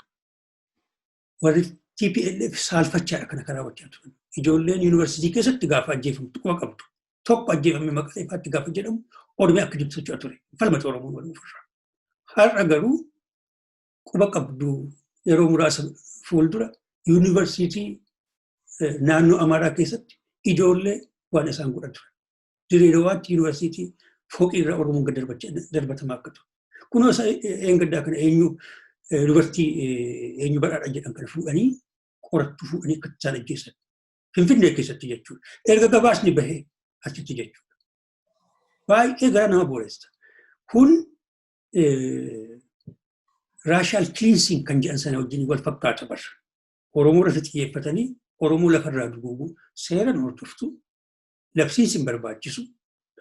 Warri TPLF saalfachaadha kana karaa raawwachaa turan. Ijoolleen yuunivarsiitii keessatti gaafa ajjeefamtu quba qabdu. Tokko ajjeefame maqaa ifaatti gaafa jedhamu Oromiyaa akka jirtu socho'aa ture. Falmata Oromoon wal ofirraa. Har'a garuu quba qabdu, yeroo muraasa fuuldura yuunivarsiitii naannoo Amaaraa keessatti ijoollee waan isaan godhan ture. Direedawaatti yuunivarsiitii fooqii irra Oromoon gad darbatamaa akka ture. Kunoo isa eengaddaa kana eenyu dubartii eenyu Badhaadha jedhan kana fuudhanii, qorattuu fuudhanii akka isaan ajjeesan. Finfinnee keessatti jechuudha. Erga gabaasni bahee achitti jechuudha. Baay'ee gara nama booressa. Kun racial cleansing kan jedhan sana wajjin wal fakkaata barra. Oromoo irratti xiyyeeffatanii Oromoo lafarraa duguuguu, seera nu hordoftu, labsiin hin barbaachisu.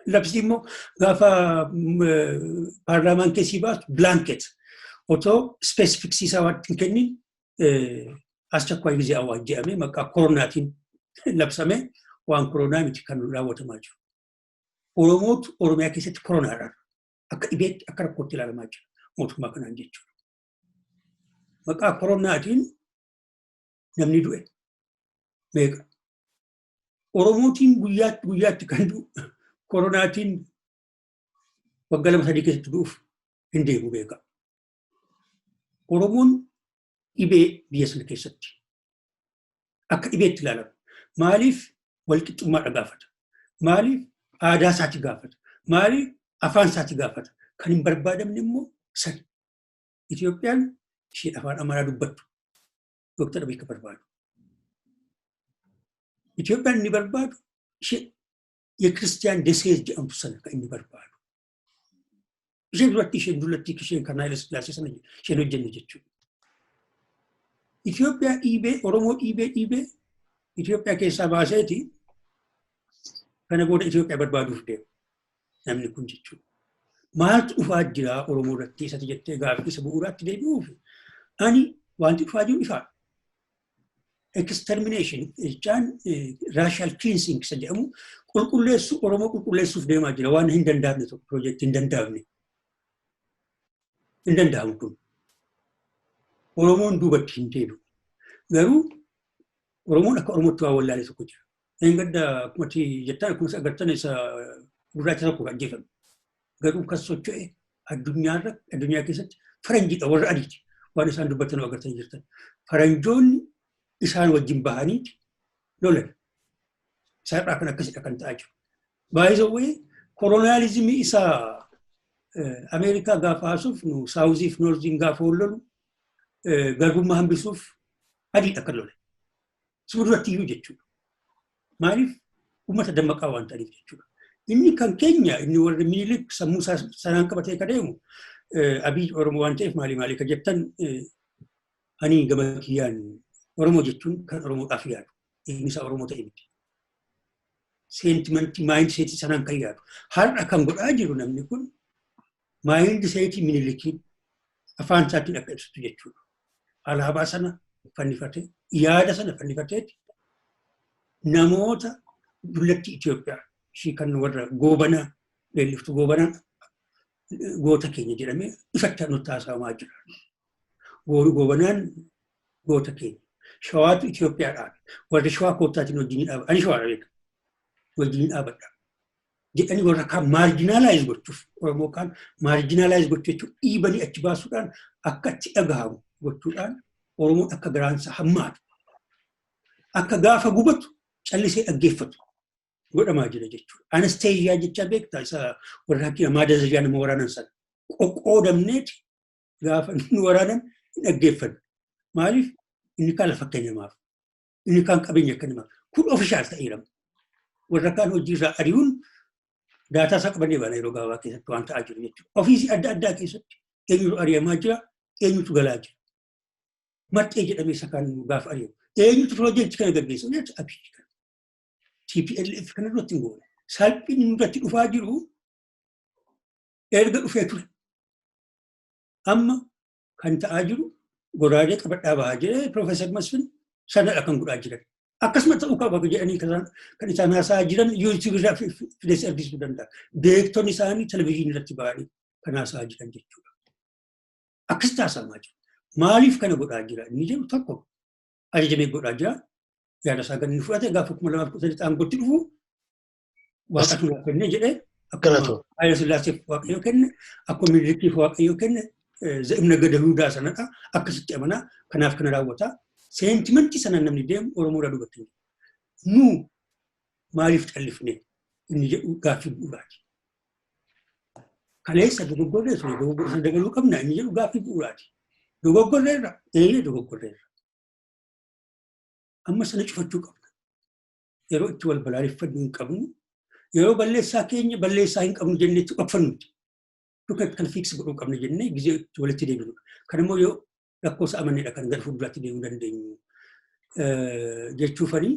Labsii immoo gaafa paarlaamaan keessii baasu blanket otoo specifics isaa waan hin kennin አስቸኳይ ጊዜ አዋጅ jedhamee maqaa koronaatiin labsame, waan koronaa miti kan raawwatamaa jiru. Oromootu Oromiyaa keessatti koronaadhaan akka dhibeetti, akka rakkootti ilaalamaa jira mootummaa kanaan jechuudha. Maqaa koronaatiin namni du'e meeqa? Oromootiin guyyaatti guyyaatti kan du'u koronaatiin waggaa 2-3 keessatti du'uuf hin deemu, beeka. Oromoon dhibee biyya sana keessatti akka dhibeetti ilaalama. Maaliif? Walqixxummaadha gaafata? Maaliif? Aadaa isaati gaafata? Maaliif? Afaan isaati gaafata? Kan hin barbaadamne immoo sani. Itoophiyaan isheen afaan Amaaraa dubbattu Dooktar Abiy kan barbaadu. Itoophiyaan inni barbaadu ishee የክርስቲያን ደሴት jedhamtu sana kan inni barbaadu. Isheen duratti, isheen dullatti, isheen kan Haayile Sillaasee sana isheen hojjenne jechuudha. Itoophiyaa dhiibee, Oromoo dhiibee dhiibee Itoophiyaa keessaa baaseeti kana booda Itoophiyaa barbaaduuf deema namni kun jechuudha. Maaltu dhufaa jira Oromoo irratti isatti jettee gaaffii isa bu'uuraatti deebi'uuf, ani wanti dhufaa jiru ifaadha. Extermination jechaan racial cleansing isa jedhamu, qulqulleessuu, Oromoo qulqulleessuuf deemaa jira. Waan hin danda'amne tokko, piroojeektii hin danda'amne. Hin danda'amu kun. Oromoon duubatti hin deebi'u. Garuu Oromoon akka Oromootti waa wallaale tokko jira. Eengadda akkuma jettan, akkuma agartan, isa gurraacha tokko kan ajjeefame. Garuu kan socho'e addunyaarra, addunyaa keessatti faranjiidha, warra adiiti. Waan isaan dubbatan agartanii jirtan. Faranjoonni isaan wajjin bahaniiti lolan. Isaan kan akkasidha kan ta'aa jiru. Baay'ee colonialismii isaa Ameerikaa gaafa haasuuf nu southiif northiin gaafa wal lolu, garbummaa hambisuuf adiidha kan lole. Suma duratti iyyuu jechuudha. Maaliif? Uummata dammaqaa waan ta'aniif jechuudha. Inni kan keenya, inni warri Minilik sammuu sanaan qabatee ka deemu Abiy Oromoo waan ta'eef maalii maalii ka jettan, ani gama kiyyaan Oromoo jechuun kan Oromoodhaaf yaadu. Inni isaa Oromoo ta'e miti. Sentimentii mindsetii sanaan kan yaadu. Har'a kan godhaa jiru namni kun mindsetii Minilikiin afaan isaatiin akka ibsutu jechuudha. Alaabaa sana fannifatee, yaada sana fannifateeti namoota dullatti Itoophiyaa Ishii kan warra Goobanaa leelliftu, Goobanaan goota keenya jedhamee ifatti nutti haasa'amaa jira. Goobanaan goota keenya. Shawaatu Itoophiyaa dhaabe. Warri Shawaa koottaatiin wajjin dhaaba. Ani Shawaadha beeka. Wajjin dhaabadha. Jedhanii warra kaan marginalize gochuuf, Oromoo kaan marginalize gochuu jechuun dhiibanii achi baasuudhaan akka achi dhagahamu gochuudhaan Oromoon akka garaansa hammaatu, akka gaafa gubatu callisee dhaggeeffatu godhamaa jira jechuudha. Anesthesia jecha beektaa, isa warra hakiima maadazajaa nama waraanan sana. Qoqqoodamneeti gaafa nu waraanan hin dhaggeeffannu. Maaliif? Inni kaan lafa kennamaaf, inni kaan qabeenya kennamaaf. Kun official ta'eera. Warra kaan hojii irraa ari'uun data isaa qabannee baana yeroo gabaabaa keessatti waan ta'aa jiru jechuudha. Ofiisii adda addaa keessatti eenyutu ari'amaa jira, eenyutu galaa jira. Marxee jedhamee isa kaan gaafa ari'amu. Eenyutu piroojeektii kana gaggeessa? Jechuudha Abiyyi kana. TPLF kana irratti hin goone. Salphinni nurratti dhufaa jiru erga dhufee ture. Amma kan ta'aa jiru goraadee qabadhaa bahaa jedhee Piroofeesar Masfin sanadha kan godhaa jiran. Akkasuma ta'uu qaba jedhanii kan isaan haasa'aa jiran YouTube irraa fidees argisuu danda'a. Beektonni isaanii televizyiinii irratti bahanii kan haasa'aa jiran jechuudha. Akkasitti haasa'amaa jira. Maaliif kana godhaa jira? Inni jedhu tokko ajajamee godhaa jira. Yaada isaa kan inni fudhate gaafa 2013 aangootti dhufu Waaqatu naaf kenne jedhee, akkuma Haayila Sillaaseef Waaqayyo kenne, akkuma Minilikiif Waaqayyo kenne, Za'imna gada Yihudaa sanadha. Akkasitti amanaa, kanaaf kana raawwata. Sentimentii sana namni deemu Oromoo irraa dubbatti. Nu maaliif callifne inni jedhu gaaffii bu'uuraati. Kaleessa dogoggorree ture, dogoggora sana dabaluu qabna inni jedhu gaaffii bu'uuraati. Dogoggorreerra, eeyyee, dogoggorreerra. Amma sana cufachuu qabna. Yeroo itti wal balaaleffannu hin qabnu. Yeroo balleessaa keenya balleessaa hin qabnu jennee itti dhokfannu miti. Dhuka kan fix godhuu qabna jennee gizee itti walitti deebinudha. Kan immoo yoo lakkoofsa amanneedha kan gara fuulduraatti deemuu dandeenyu jechuufanii.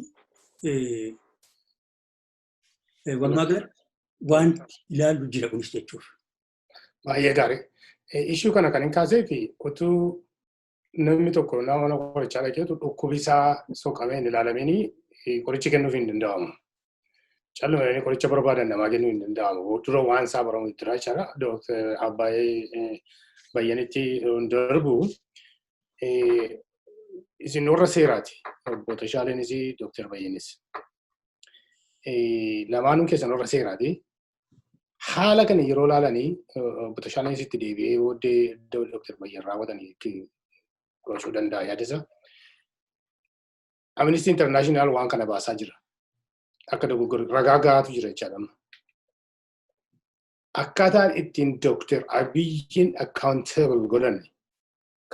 Walumaa galatti wanti ilaallu jira kunis jechuuf. Baay'ee gaarii. Issue kana kan hin kaasee fi utuu namni tokko nama mana qorichaa dhaqeetu dhukkubi isaa soqamee hin ilaalamini qorichi kennuuf hin danda'amu. Calluma jedhanii qoricha barbaadan namaa kennuu hin danda'amu. Dura waan isaa baramu jira jechaadha. Dooktar Abbaayee Bayyanitti darbu. Isin warra seeraati. Obbo Tashaaleenis Dooktar Bayyanis. Lamaanuu keessan warra seeraati. Haala kana yeroo ilaalanii, obbo Tashaaleenis itti deebi'ee booddee Dooktar Bayyan raawwatanii itti gochuu danda'a yaadisa. Amnesty International waan kana baasaa jira. Akka dogoggora ragaa gahaatu jira jechaadha. Akkaataan ittiin Dooktar Abiyyiin accountable godhan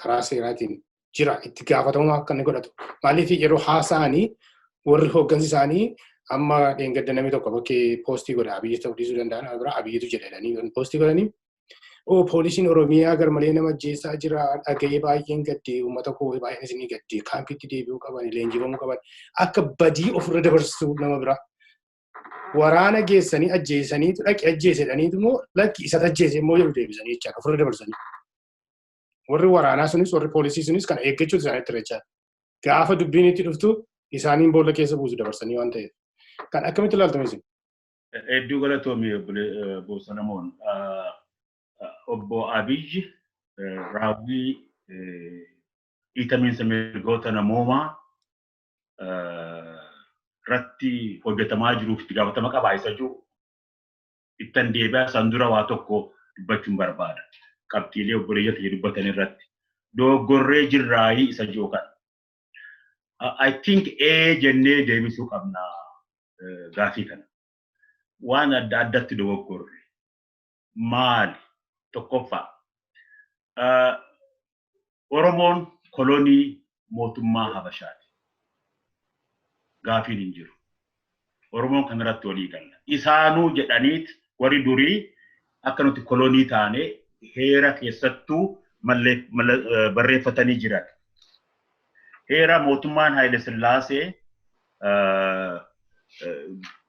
karaa seeraatiin jira, itti gaafatamummaa akka inni godhatu. Maaliif, yeroo haasa'anii warri hooggansi isaanii amma dheengadda namni tokko bakkee post godha, Abiyyi ta'uu dhiisuu danda'a, nama biraa Abiyyitu jedhanii post godhanii. "Oo, poolisiin Oromiyaa garmalee nama ajjeesaa jira, dhaga'ee baay'een gaddee, uummata koo baay'een isinii gaddee, kaampiitti deebi'uu qaban, leenjifamuu qaban," akka badii ofirra dabarsuu nama biraa. Waraana geessanii ajjeesaniitu dhaqi ajjeesedhaniitu immoo lakki isatu ajjeese immoo jedhu deebisanii jechaadha, ofirra dabarsanii. Warri waraanaa sunis, warri poolisii sunis kana eeggachuutu isaanitti jira jechaadha. Gaafa dubbiin itti dhuftu isaaniin boolla keessa buusu dabarsanii waan ta'eef. Kan akkamitti ilaaltame isin? Hedduu galatoomi, obbo Solomoon. Obbo Abiyyi raawwii dhiitamiinsa mirgoota namoomaa irratti hojjetamaa jiruuf itti gaafatama qabaa isa jiru ittan deebi'aa, san dura waa tokko dubbachuun barbaada. Qabxiilee obboleeyyan kiyya dubbatan irratti. Dogoggorree jirraayii isa jiru kana. I think ee jennee deebisuu qabna gaafii kana. Waan adda addatti dogoggorre. Maali? Tokkoffaa. Oromoon kolonii mootummaa Habashaati. Gaafiin hin jiru. Oromoon kanarratti walii galla. Isaanuu jedhaniit warri durii akka nuti kolonii taane heera keessattuu barreeffatanii jiran. Heera mootummaan Haayile Sillaasee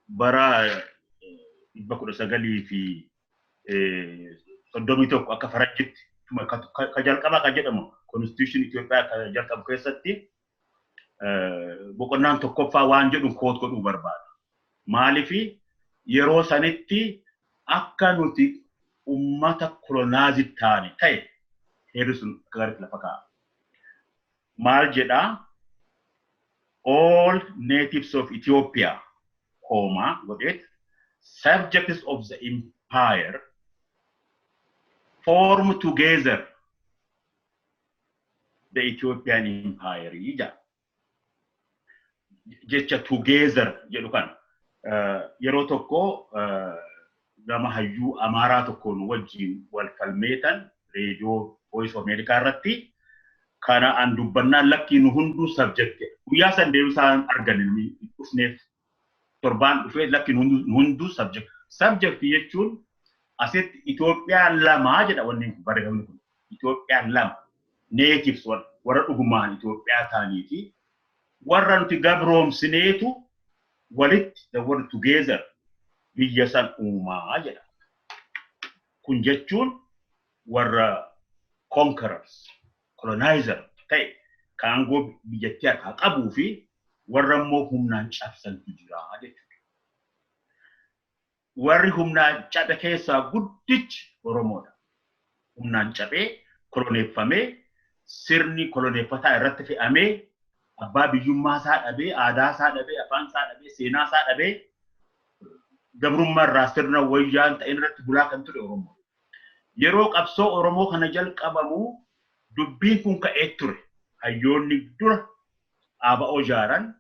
bara 1931 akka faranjitti ka jalqabaa kan jedhamu, constitution Itoophiyaa ka jalqabu keessatti boqonnaan tokkoffaa waan jedhu quote godhuu barbaada. Maaliifi, Yeroo sanitti akka nuti ummata colonize taane ta'e heerri sun akka gaariitti lafa kaa'a. Maal jedhaa? All natives of Ethiopia, comma godheet, subjects of the empire form together the Ethiopian Empire jedha. Jecha "together" jedhu kana yeroo tokko nama hayyuu Amaaraa tokkoon wajjin wal falmeetan reediyoo Voice of America irratti kana an dubbannaan, "Lakkii, nu hunduu subject." Guyyaa san deebisaan arganne dhufneef torbaan dhufee, "Lakkii, nu hunduu subject." Subject jechuun asitti Itoophiyaa lamaa jedha wanni barreeffamni kun. Itoophiyaa lama, natives warra dhugumaan Itoophiyaa ta'anii fi warra nuti gabroomsineetu walitti, the word "together", biyya san uumaa jedha. Kun jechuun warra conquerors, colonizer ta'e kan aangoo biyyattii harkaa qabuu fi warra immoo humnaan cabsantu jira jechuudha. Warri humnaan cabe keessaa guddichi Oromoodha. Humnaan cabee koloneeffamee, sirni koloneeffataa irratti fe'amee, abbaa biyyummaa isaa dhabee, aadaa isaa dhabee, afaan isaa dhabee, seenaa isaa dhabee, gabrummaa irraa sirna wayyaan ta'in irratti bulaa kan ture Oromoo. Yeroo qabsoo Oromoo kana jalqabamu dubbiin kun ka'ee ture. Hayyoonni dura ABO ijaaran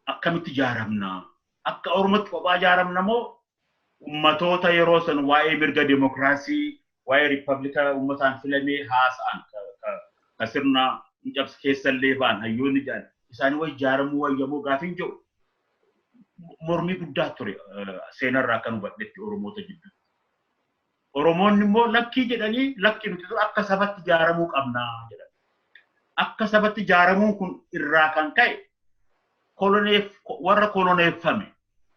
akkamitti ijaaramna? Akka Oromootti kophaa ijaaramna moo ummatoota yeroo san waa'ee mirga dimokiraasii, waa'ee riippablika uummataan filamee haasa'an, ka sirna cabsa keessallee ba'an hayyoonni jedhan isaanii wayi ijaaramuu wayyamoo gaafiin jiru mormii guddaa ture seenarraa kan hubadhetti Oromoota gidduu. Oromoonni immoo lakkii jedhanii, lakkii, nuti akka sabatti ijaaramuu qabnaa jedhan. Akka sabatti ijaaramuun kun irraa kan ka'e warra koloneeffame,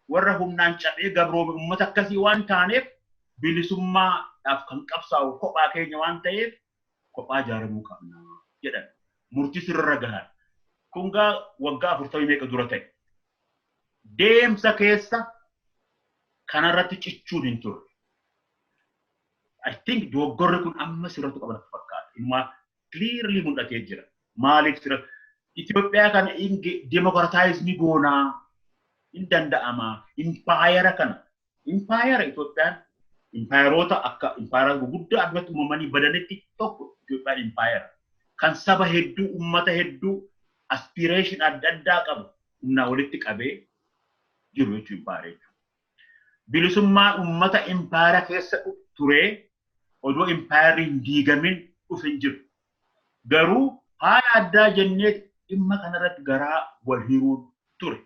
warra humnaan cabee gabroome, uummata akkasii waan taaneef, bilisummaadhaaf kan qabsaa'u kophaa keenya waan ta'eef kophaa ijaaramuu qabnaa jedhan. Murtii sirra gahan. Kun gaa waggaa 40 meeqa dura ta'e. Deemsa keessa kanarratti cichuun hin turre. I think dogoggorri kun amma sirratti qaban fakkaata. Inumaa clearly mul'atee jira. Maaliif sirra Itoophiyaa kana democratize ni goonaa hin danda'ama. Impaayera kana, impaayera Itoophiyaan, impaayeroota akka impaayera gurguddaa addunyaatti uumamanii badanitti tokko Itoophiyaan impaayera. Kan saba hedduu, uummata hedduu, aspiration adda addaa qabu humnaa walitti qabee jiru jechuun impaayera jechuudha. Bilisummaan uummata impaayera keessa turee odoo impaayerri hin diigamin dhufe hin jiru. Garuu haala addaa jennee dhimma kanarratti garaa wal hiruun ture.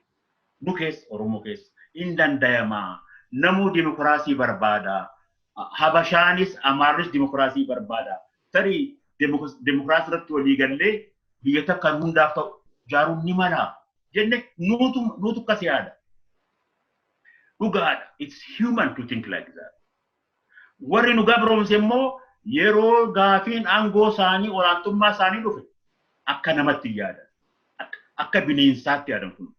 Nu keessa, Oromoo keessa hin dandayamaa. Namuu dimokiraasii barbaada. Habashaanis Amaarris dimokiraasii barbaada. Tarii dimokiraasii irratti walii gallee biyya takka hundaaf ta'u ijaaruun ni mala jenne nuutu akkas yaada. Dhugaadha. It's human to think like that. Warri nu gabroomse immoo yeroo gaafiin aangoo isaanii, olaantummaa isaanii dhufe akka namatti yaadan. Akka bineensaatti yaadan kun.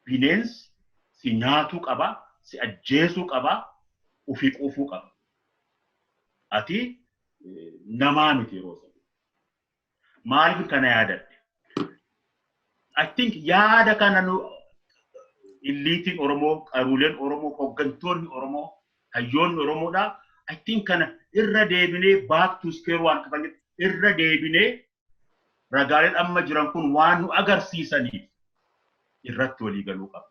Bineensi si nyaatuu qaba, si ajjeesuu qaba, ofii quufuu qaba. Ati namaa miti yeroo sana. Maaliif kana yaadadhe? I think yaada kana nu illiitiin Oromoo, qaruuleen Oromoo, hooggantoonni Oromoo, hayyoonni Oromoodha. I think kana irra deebinee, back to square one kan irra deebinee, ragaaleen amma jiran kun waan nu agarsiisaniif irratti walii galuu qaba.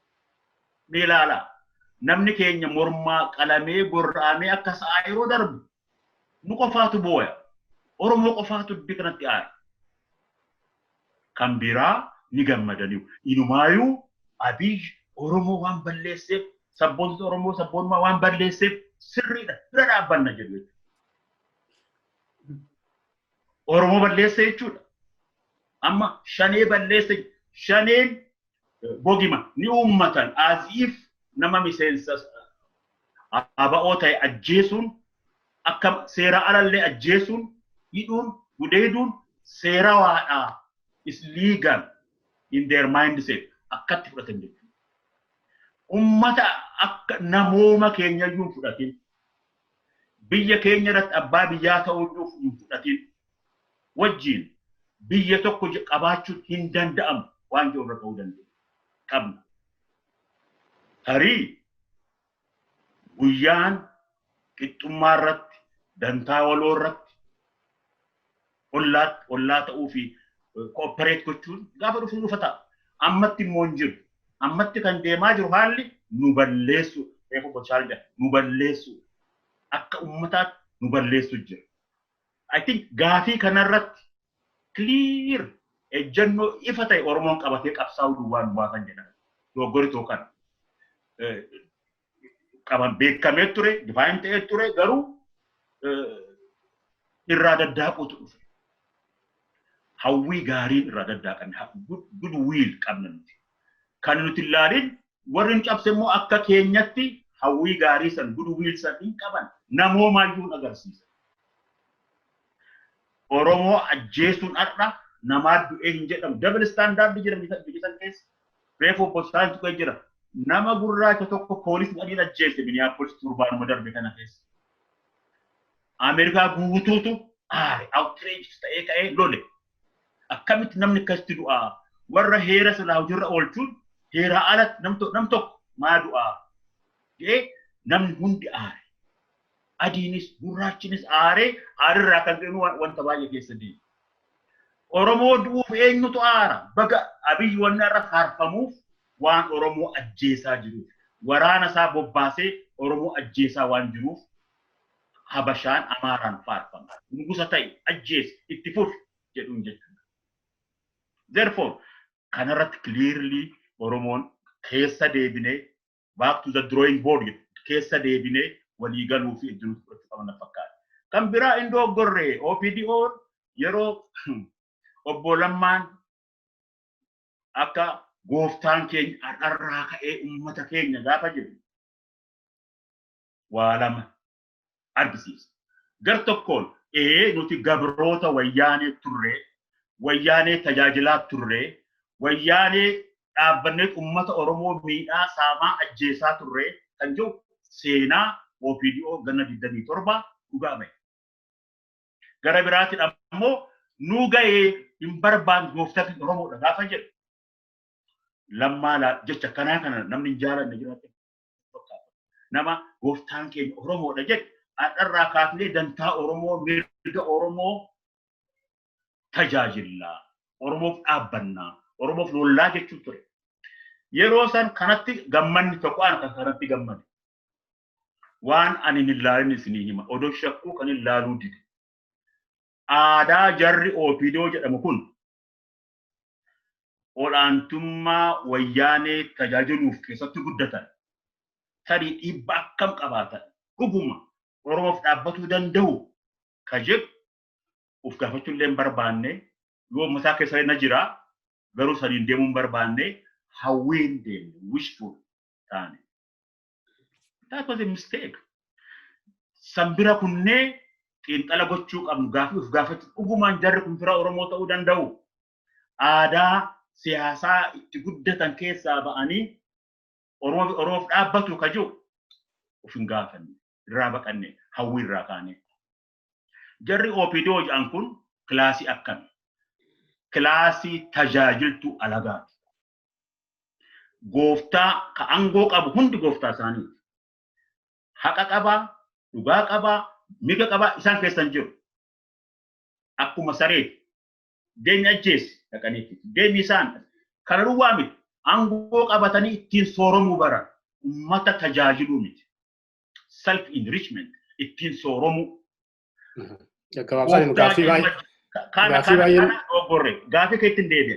Mee ilaalaa, namni keenya mormaa qalamee gorra'amee akka sa'aa yeroo darbu nu qofaatu booya. Oromoo qofaatu dubbii kanatti aara. Kan biraa ni gammadaniiru. Inumaayuu Abiy Oromoo waan balleesseef, sabboontota Oromoo sabboonummaa waan balleesseef sirriidha, bira dhaabbanna jedhu jechuudha. Oromoo balleesse jechuudha. Amma Shanee balleesse, Shaneen bogima ni uummatan, as if nama miseensa ABO ta'e ajjeesuun, akka seera alallee ajjeesuun, hidhuun, gudeeduun seera waadhaa, is legal in their mindset akkatti fudhatan jechuudha. Ummata akka namooma keenya iyyuu hin fudhatin. Biyya keenya irratti abbaa biyyaa ta'uu iyyuu hin fudhatin. Wajjin biyya tokko qabaachuun hin danda'amu waan jiru irra ta'uu dandeenya. Qabna. Tarii guyyaan qixxummaa irratti, dantaa waloo irratti, ollaa ta'uu fi cooperate gochuun gaafa dhufu dhufa ta'a. Ammatti immoo hin jiru. Ammatti kan deemaa jiru haalli nu balleessu, reefu bochaa jira, nu balleessu. Akka ummataatti nu balleessu jira. I think gaafii kanarratti clear ejjennoo ifa ta'e Oromoon qabatee qabsaa'uu duwwaa nu baasan jedhama. Dogoggorri tokko kana. Qaban beekamee ture, define ta'ee ture, garuu irraa daddaaquutu dhufe. Hawwii gaariin irraa daddaaqanne, good will qabna nuti. Kan nuti ilaalin warri hin cabse immoo akka keenyatti hawwii gaarii san, good will san hin qaban, namoomaayyuu hin agarsiisa. Oromoo ajjeesuun har'a namaa du'ee hin jedhamu. Double standard jira biyya san keessa. Reefu obbo tuqee jira. Nama gurraacha tokko poolisni adiin ajjeese Minneapolis torbaanuma darbe kana keessa. Ameerikaa guutuutu aare, outrage ta'ee ka'ee lole. Akkamitti namni akkasitti du'aa? Warra heera silaa hojiirra oolchuun heeraa alatti nam tokko maa du'aa? Jedhee namni hundi aare. Adiinis gurraachinis aaree, aarirraa kan ka'e wanta baay'ee keessa deema. Oromoo du'uuf eenyutu aara? Baga Abiyyi wanni irra faarfamuuf waan Oromoo ajjeesaa jiruuf. Waraana isaa bobbaasee Oromoo ajjeesaa waan jiruuf Habashaan Amaaraan faarfama. Nugusa ta'e ajjeese itti fufi jedhuun jechuudha. Therefore, kanarratti clearly Oromoon keessa deebinee, back to the drawing board, keessa deebinee walii galuu fi iddoo fudhachuu qabna fakkaata. Kan biraa hin dogoggorre. OPDO yeroo obbo Lammaan akka gooftaan keenya har'arraa ka'ee uummata keenya gaafa jedhu waa lama argisiisa. Gar tokkoon ee nuti gabroota Wayyaanee turree, Wayyaanee tajaajilaa turree, Wayyaanee dhaabbannee uummata Oromoo miidhaa, saamaa, ajjeesaa turree kan jiru seenaa OPDO ganna 27 dhugaa bahe. Gara biraatiin ammoo nu gahee hin barbaanne, gooftaan Oromoodha gaafa jedhu Lammaa jecha kanaa kana namni hin jaalanne jiraate fakkaata. Nama gooftaan keenya Oromoodha jedhu, har'arraa kaafnee dantaa Oromoo, mirga Oromoo tajaajillaa, Oromoof dhaabbannaa, Oromoof lollaa jechuu ture. Yeroo san kanatti gammanni tokko ana kan kanatti gammade. Waan ani hin ilaalin isinii hima. Odoo shakkuu kan hin laaluu dide. Aadaa jarri OPDO jedhamu kun olaantummaa Wayyaanee tajaajiluuf keessatti guddatan. Tarii dhiibba akkam qabaatan, dhuguma Oromoof dhaabbatuu danda'u ka jedhu of gaafachuu illee hin barbaanne. Yoo mataa keessa na jira garuu saniin deemuu hin barbaanne, hawwiin deemne, wishful taane. That was a mistake. San bira kunnee xiinxala gochuu qabnu, gaafii of gaafachuu, dhugumaan jarri kun fira Oromoo ta'uu danda'u? Aadaa siyaasaa itti guddatan keessaa ba'anii Oromoof dhaabbatu ka jiru of hin gaafanne, irraa baqanne, hawwii irraa kaane. Jarri OPDO jedhan kun kilaasii akkami? Kilaasii tajaajiltuu alagaati. Gooftaa ka aangoo qabu hundi gooftaa isaaniiti. Haqa qabaa, dhugaa qabaa, mirga qabaa isaan keessa hin jiru. Akkuma sareeti. Deemi ajjeesi dhaqaniitti. Deemi isaan. Kana duwwaa miti. Aangoo qabatanii ittiin sooromuu baran. Ummata tajaajiluu miti. Self enrichment, ittiin sooromuu. Gabaabsaan gaaffii baay'ee. Kana Gaaffii baay'een. Kana dogoggorre. Gaaffii keetti hin deebi'e.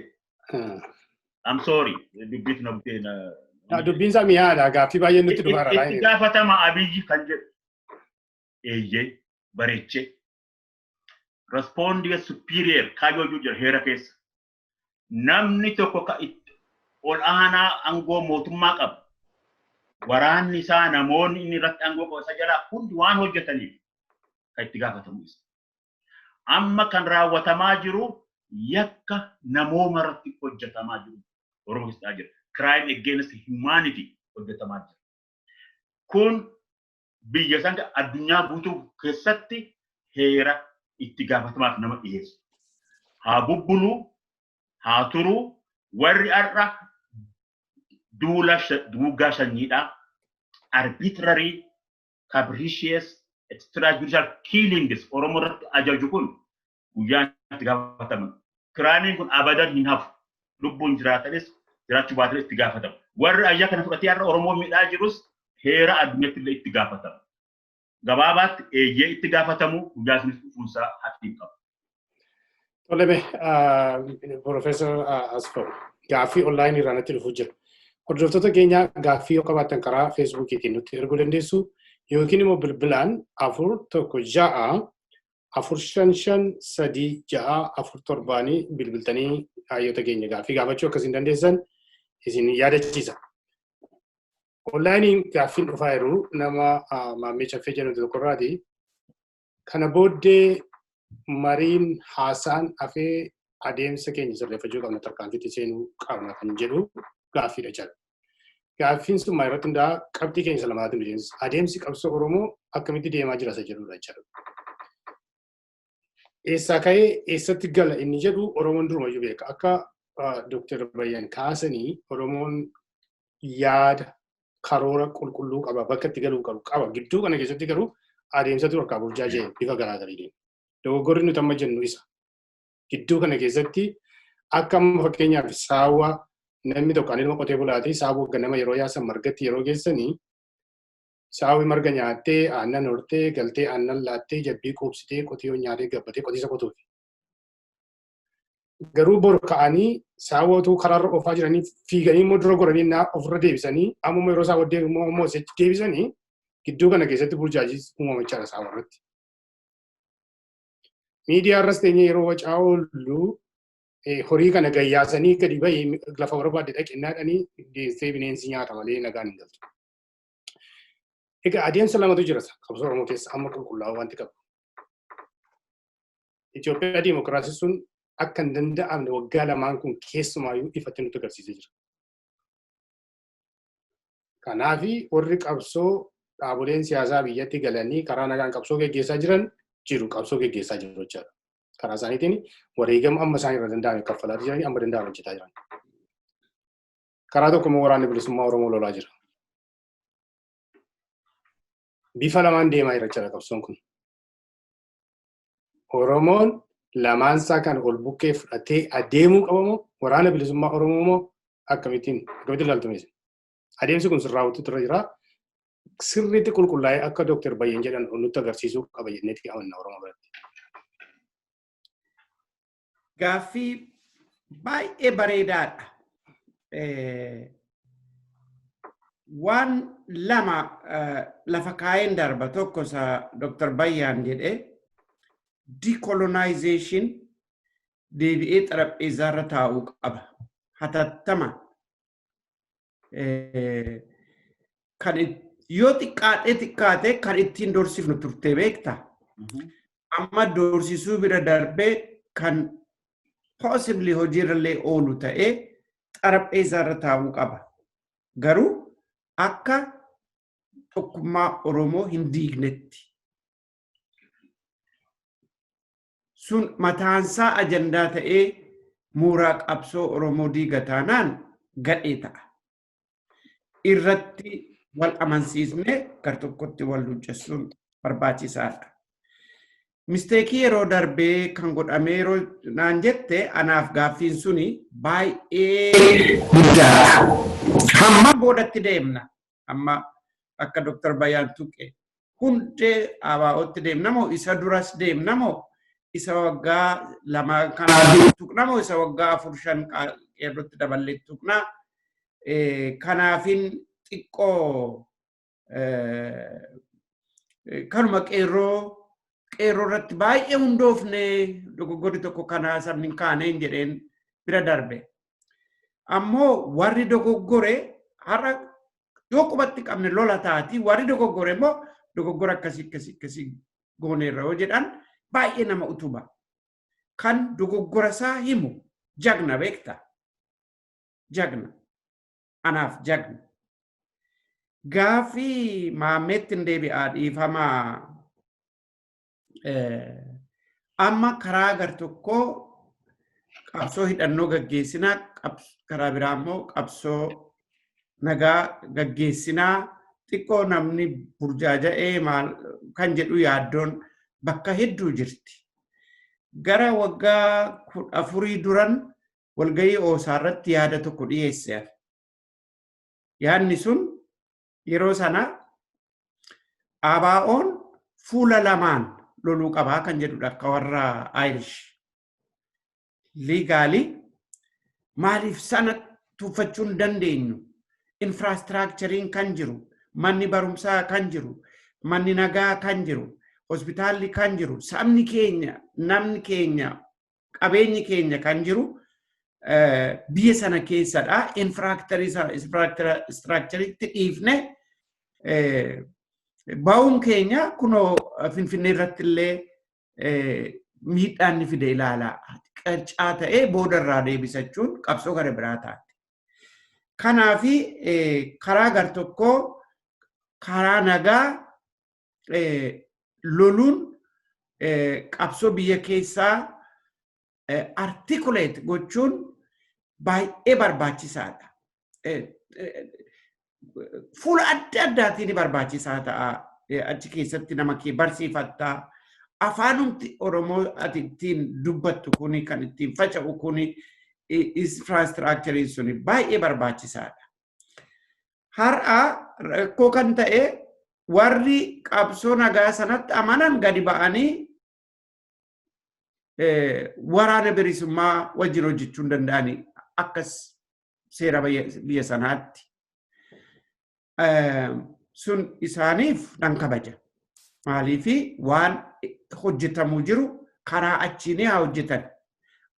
I'm sorry. Dubbiitu na butee na. Dubbiin isaa mi'aadha. Gaaffii baay'een nutti dhufaara. Itti gaafatama Abiyyi kan jedhu. Eeyyee, bareechee. Respondeat superior kaayyoo jiru jira heera keessa. Namni tokko ka itti ol aanaa aangoo mootummaa qabu. Waraanni isaa, namoonni inni irratti aangoo qabu isa jalaa hundi waan hojjetaniif kan itti gaafatamu isa. Amma kan raawwatamaa jiru yakka namooma irratti hojjetamaa jiru. Oromoo keessatti jira. Crime against humanity. hojjetamaa jira. Kun biyya isaan addunyaa guutuu keessatti heera itti gaafatamaaf nama dhiyeessu. Haa bubbuluu, haa turuu, warri har'a duula duugaa sanyiidhaa arbitrary, capricious, extrajudicial killings Oromoo irratti ajaju kun guyyaa itti gaafataman. Crimeiin kun abadan hin hafu. Lubbuun jiraatanis jiraachuu baatanis itti gaafatamu. Warri ayyaa kana fudhatee har'a Oromoo miidhaa jirus heera addunyaatti illee itti gaafatamu. Gabaabaatti eeyyee itti gaafatamu, guyyaa isinis dhufuunsaa hafi qabu. Toleme, Profeesar Asfaw, gaaffii onlaayinii irraa natti dhufuu jira. Hordoftoota keenya, gaaffii yoo qabaattan karaa Feesbuukiitiin nutti erguu dandeessu yookiin immoo bilbilaan 416 455 3647nii bilbiltanii hayyoota keenya gaaffii gaafachuu akkasiin dandeessan isin yaadachiisa. Onlaayiniin gaaffiin dhufaa jiru nama Maammee Caffee jedhamu tokkorraati. Kana booddee mariin haasaan hafee adeemsa keenya sirreeffachuu qabna, tarkaanfiitti seenuu qabna kan jedhu gaaffiidha jala. Gaaffiin sun maal irratti hundaa'a? Qabxii keenya lamaatti nu deemsisa. Adeemsi qabsoo Oromoo akkamitti deemaa jira isa jedhudha jechuudha. Eessaa ka'ee eessatti gala inni jedhu Oromoon durumayyuu beeka. Akka Dooktar Bayyan kaasanii, Oromoon yaada karoora qulqulluu qaba, bakka itti galuu qabu qaba. Gidduu kana keessatti garuu adeemsatu harkaa burjaajee bifa garaagariitiin. Dogoggorri nuti amma jennu isa. Gidduu kana keessatti akka amma fakkeenyaaf saawwa namni tokko, ani ilma qotee bulaati, saawwa ganama yeroo yaasan margatti yeroo geessanii, saawwi marga nyaattee aannan hortee galtee, aannan laattee, jabbii quubsitee, qotiyyoo nyaatee gabbatee qotiisa qotuufi. Garuu bor ka'anii saawwa utuu karaarra oofaa jiranii fiiganii immoo dura goranii naa ofirra deebisanii, ammuma yeroo saawwa deebi'u immoo ammoo asitti deebisanii, gidduu kana keessatti burjaajii uumamachaadha saawwa irratti. Miidiyaa irras teenyee yeroo wacaa oollu, horii kana gayyaasanii gadi bahii lafa barbaadde dhaqinnaadhanii deessee bineensi nyaata malee nagaan hin galtu. Egaa adeemsa lamatu jira qabsoo Oromoo keessa amma qulqullaa'uu wanti qabu. Itoophiyaa diimokiraasii sun akka hin danda'amne waggaa lamaan kun keessumaayyuu ifatti nutti agarsiisee jira. Kanaafi warri qabsoo dhaaboleen siyaasaa biyyatti galanii karaa nagaan qabsoo geggeessaa jiran jiru, qabsoo geggeessaa jiru jechaadha. Karaa isaaniitiin wareegama amma isaan irra danda'ame kaffalaa jiranii, amma danda'ame hojjetaa jiran. Karaa tokko immoo Waraanni Bilisummaa Oromoo lolaa jira. Bifa lamaan deemaa jira jechaadha qabsoon kun. Oromoon lamaansaa kan ol bukkee fudhatee adeemuu qabamoo, Waraana Bilisummaa Oromoo moo akkamittiin ilaaltu? Adeemsi kun sirraawwatu irra jira. Sirriitti qulqullaa'ee akka Dooktar Bayyan jedhan nutti agarsiisuu qaba jenneeti amanna Oromoo biratti. Gaaffii baay'ee bareedaadha. Waan lama lafa kaa'een darba. Tokko isa Dr. Bayyaan jedhee, decolonization deebi'ee xarapheezzaarra taa'uu qaba. Hatattama. Kan yoo xiqqaatee xiqqaate kan ittiin doorsifnu turte beekta. Amma doorsisuu bira darbee kan possibly hojiirrallee oolu ta'ee xarapheezzaarra taa'uu qaba. Garuu akka tokkummaa Oromoo hin diignetti. Sun mataansaa ajandaa ta'ee mooraa qabsoo Oromoo diiga taanaan gadhee ta'a. Irratti wal amansiisnee gar tokkotti wal luuccessuun barbaachisaadha. Mistakeii yeroo darbee kan godhamee yeroo naan jette, anaaf gaaffiin suni baay'ee guddaadha. Hamma boodatti deemna. Amma akka Dr. Bayyaan tuqe hundee ABO'tti deemna moo, isa duras deemna moo, isa waggaa 2 kanaa tuqna moo, isa waggaa 4 5 qeerrootti daballee tuqna? Kanaafin xiqqoo kanuma qeerroo irratti baay'ee hundoofne, dogoggorri tokko kanaa sabni hin kaaneen jedheen bira darbe. Ammoo warri dogoggore har'a yoo qubatti qabne lola taati, warri dogoggore immoo dogoggora akkasii akkasii akkasii gooneerra yoo jedhan baay'ee nama utuba. Kan dogoggora isaa himu jagna beekta. Jagna. Anaaf jagna. Gaaffii maammeetti hin deebi'aa dhiifamaa. Amma karaa gar tokkoo qabsoo hidhannoo gaggeessinaa, karaa biraa immoo qabsoo nagaa gaggeessinaa, xiqqoo namni burjaaja'ee maal kan jedhu yaaddoon bakka hedduu jirti. Gara waggaa 14 duran walgahii oosaa irratti yaada tokko dhiyeesse. Yaadni sun yeroo sana ABO'n fuula lamaan loluu qabaa kan jedhudha akka warra Irish. Legally maaliif sana tuuffachuu hin dandeenyu? Infrastructureiin kan jiru, manni barumsaa kan jiru, manni nagaa kan jiru, hospitaalli kan jiru, sabni keenya, namni keenya, qabeenyi keenya kan jiru biyya sana keessadha. Infrastructureitti dhiifne ba'uun keenya kunoo Finfinnee irratti illee miidhaan ni fide ilaalaa. Qarcaa ta'ee boodarraa deebisachuun qabsoo gara biraa taate. Kanaafi karaa gar tokkoo karaa nagaa loluun qabsoo biyya keessaa articulate gochuun baay'ee barbaachisaadha. Fuula adda addaatiin barbaachisaa ta'a. Achi keessatti nama kee barsiifattaa. Afaanumti Oromoo ati ittiin dubbattu kuni, kan ittiin faca'u kuni, infrastructureiin suni baay'ee barbaachisaadha. Har'a rakkoo kan ta'e warri qabsoo nagaa sanatti amanan gadi ba'anii waraana bilisummaa wajjin hojjechuu hin danda'ani akkas seera biyya sanaatti. Sun isaaniif nan kabaja. Maaliifi waan hojjetamuu jiru karaa achiin haa hojjetan.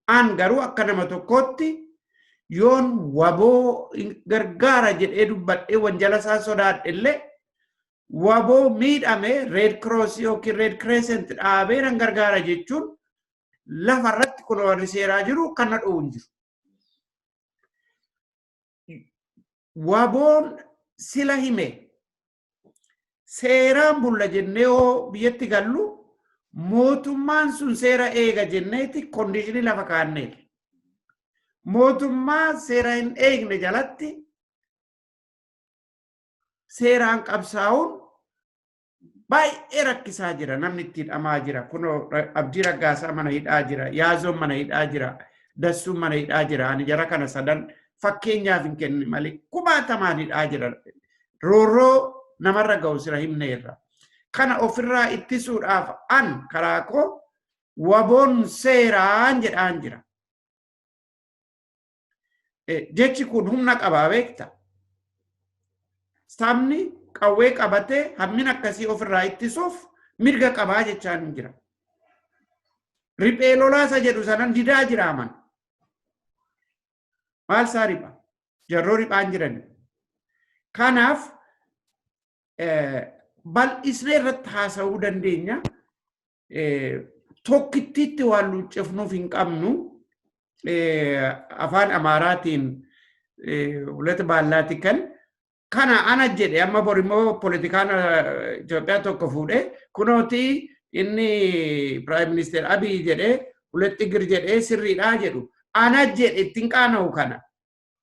An garuu akka nama tokkootti yoon WBO gargaara jedhee dubbadhee wanjala isaa sodaadhe illee, WBO miidhame Red Cross yookiin Red Crescent dhaabee nan gargaara jechuun lafa irratti kun warri seeraa jiru kan na dhowwu hin jiru. WBOn sila hime seeraan bulla jennee yoo biyyatti gallu, mootummaan sun seera eega jenneeti conditionii lafa kaanneerra. Mootummaa seera hin eegne jalatti seeraan qabsaa'uun baay'ee rakkisaa jira. Namni itti hidhamaa jira. Kunoo Abdii Raggaasaa mana hidhaa jira. Yaazoon mana hidhaa jira. Dassuun mana hidhaa jira. Ani jara kana sadan fakkeenyaaf hin kenne malee kumaatamaan hidhaa jira. Roorroo namarra ga'u sira himneerra. Kana ofirraa ittisuudhaaf an karaa koo WBOn seeraan jedhaan jira. Jechi kun humna qabaa beekta. Sabni qawwee qabatee hammina akkasii ofirraa ittisuuf mirga qabaa jechaan jira. Riphee lolaasa jedhu sanan didaa jira aman. Maal isaa ripha? Jarroo riphaan jiran. Kanaaf bal'isnee irratti haasa'uu dandeenya. Tokkittiitti waan luuccefnuuf hin qabnu. Afaan Amaaraatiin ሁለት ባላቲ kan kana ana jedhe, amma bor immoo poolitikaan Itoophiyaa tokko fuudhe kunooti inni Prime Minister Abiy jedhe ሁለት እግር jedhee sirriidha jedhu, ana jedhe ittiin qaana'u kana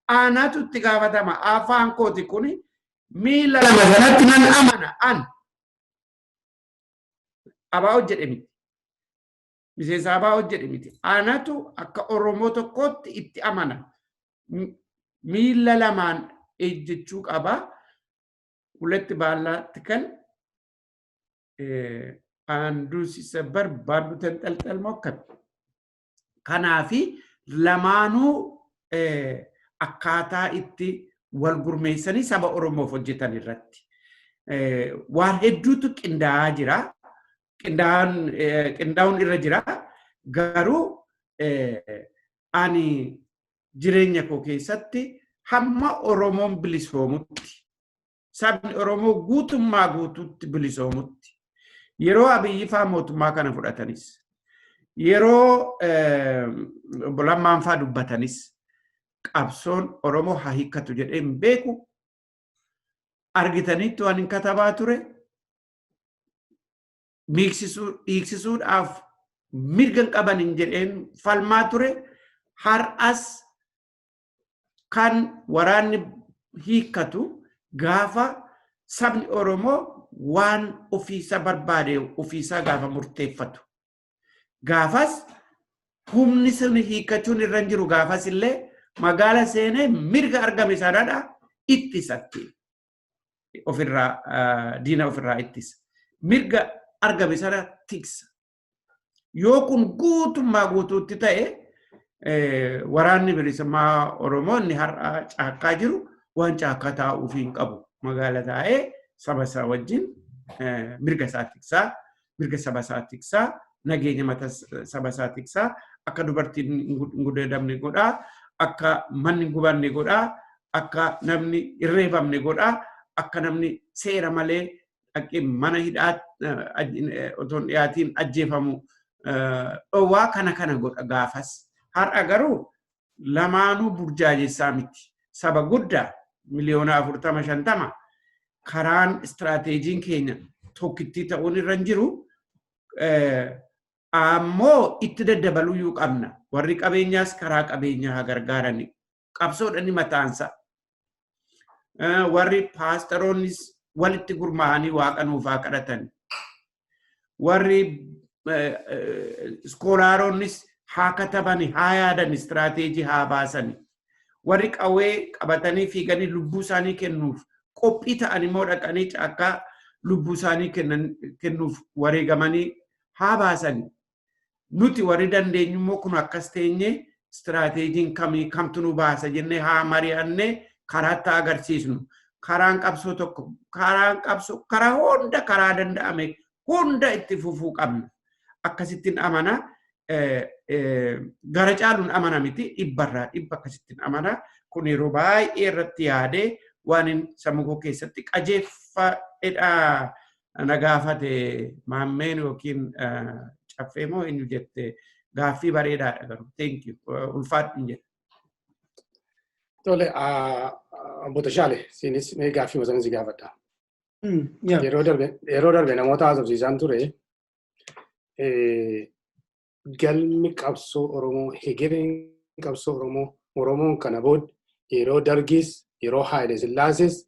anatu itti gaafatama. Afaan kooti kuni miila lama sanatti nan amana. An ABO jedhe miti, miseensa ABO jedhe miti, anatu akka Oromoo tokkootti itti amana. Miila lamaan ejjechuu qaba. ሁለት ባላ ትከል አንዱ ሲሰበር በአንዱ ተንጠልጠል ሞከር። Kanaafi lamaanuu akkaataa itti wal gurmeessanii saba Oromoof hojjetan irratti waan hedduutu qindaa'aa jira. Qindaa'uun irra jira. Garuu ani jireenya koo keessatti hamma Oromoon bilisoomutti, sabni Oromoo guutummaa guutuutti bilisoomutti, yeroo Abiyyi faa mootummaa kana fudhatanis, yeroo obbo Lammaan faa dubbatanis, qabsoon Oromoo haa hiikkatu jedhee hin beeku. Argitanitti waan hin katabaa ture hiiksisuudhaaf mirga hin qaban hin jedheen falmaa ture. Har'as kan waraanni hiikkatu gaafa sabni Oromoo waan ofiisa barbaade ofiisaa gaafa murteeffatu. Gaafas humni sun hiikkachuun irra hin jiru. Gaafas illee magaala seenee mirga argame sanadha ittisatti ofirraa, diina ofirraa ittisa. Mirga argame sana tiksa. Yoo kun guutummaa guutuutti ta'e, waraanni bilisummaa Oromoo inni har'a caakkaa jiru waan caakkaa taa'uuf hin qabu. Magaala taa'ee saba isaa wajjin mirga isaa tiksaa, mirga saba isaa tiksaa, nageenya mata saba isaa tiksaa, akka dubartiin hin gudeedamne godhaa, akka manni hin gubanne godhaa, akka namni hin reebamne godhaa, akka namni seera malee dhaqee mana hidhaa otoo hin dhiyaatiin ajjeefamu dhowwaa, kana kana godha gaafas. Har'a garuu lamaanuu burjaajessaa miti. Saba guddaa miliyoona 40 50 karaan istiraateejiin keenya tokkittii ta'uun irra hin jiru. Ammoo itti daddabaluyyuu qabna. Warri qabeenyaas karaa qabeenyaa haa gargaarani. Qabsoodha mataansa. Warri paastaroonnis walitti gurmaa'anii Waaqa nuuf haa kadhatan. Warri scholaroonnis haa katabani, haa yaadan, istiraateejii haa baasani. Warri qawwee qabatanii fiiganii lubbuu isaanii kennuuf qophii ta'an immoo dhaqanii caakkaa lubbuu isaanii kennuuf wareegamanii haa baasani. Nuti warri dandeenyu immoo kun akkas teenye istiraateejiin kamii kamtu nu baasa jennee haa mari'annee karaatti agarsiisnu. Karaan qabsoo tokko, karaan qabsoo karaa hunda, karaa danda'ame hunda itti fufuu qabna. Akkasittiin amana, gara caaluun amana miti, 100% akkasittiin amana. Kun yeroo baay'ee irratti yaadee waan sammuu koo keessatti qajeeffadha. Na gaafate maammeen yookiin caffee moo eenyu jette, gaaffii bareedaadha garuu, thank you, ulfaadhu jedha. Tole, Obbo Tashaale, siinis mee gaaffii sana si gaafadha. Yeroo darbe namoota haasofsiisaan ture, galmi qabsoo Oromoo, hegereen qabsoo Oromoo, Oromoon kana booda yeroo Dargis yeroo Haayile Sillaases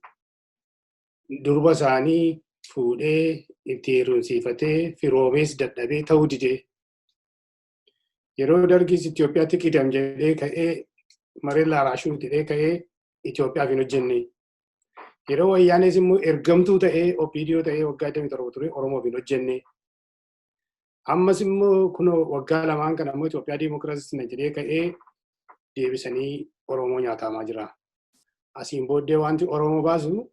durba isaanii fuudhee itti heerumsiifatee firoomees dadhabee ta'uu didee. Yeroo Dargis Itoophiyaatti qidam jedhee ka'ee maree laaraashuu jedhee ka'ee Itoophiyaaf hin hojjenne. Yeroo Wayyaanes immoo ergamtuu ta'ee OPDO ta'ee waggaa 27 ture, Oromoof hin hojjenne. Ammas immoo kunoo waggaa lamaan kana immoo Itoophiyaa Dimookiraasii jedhee ka'ee deebisanii Oromoo nyaatamaa jira. Asiin booddee wanti Oromoo baasu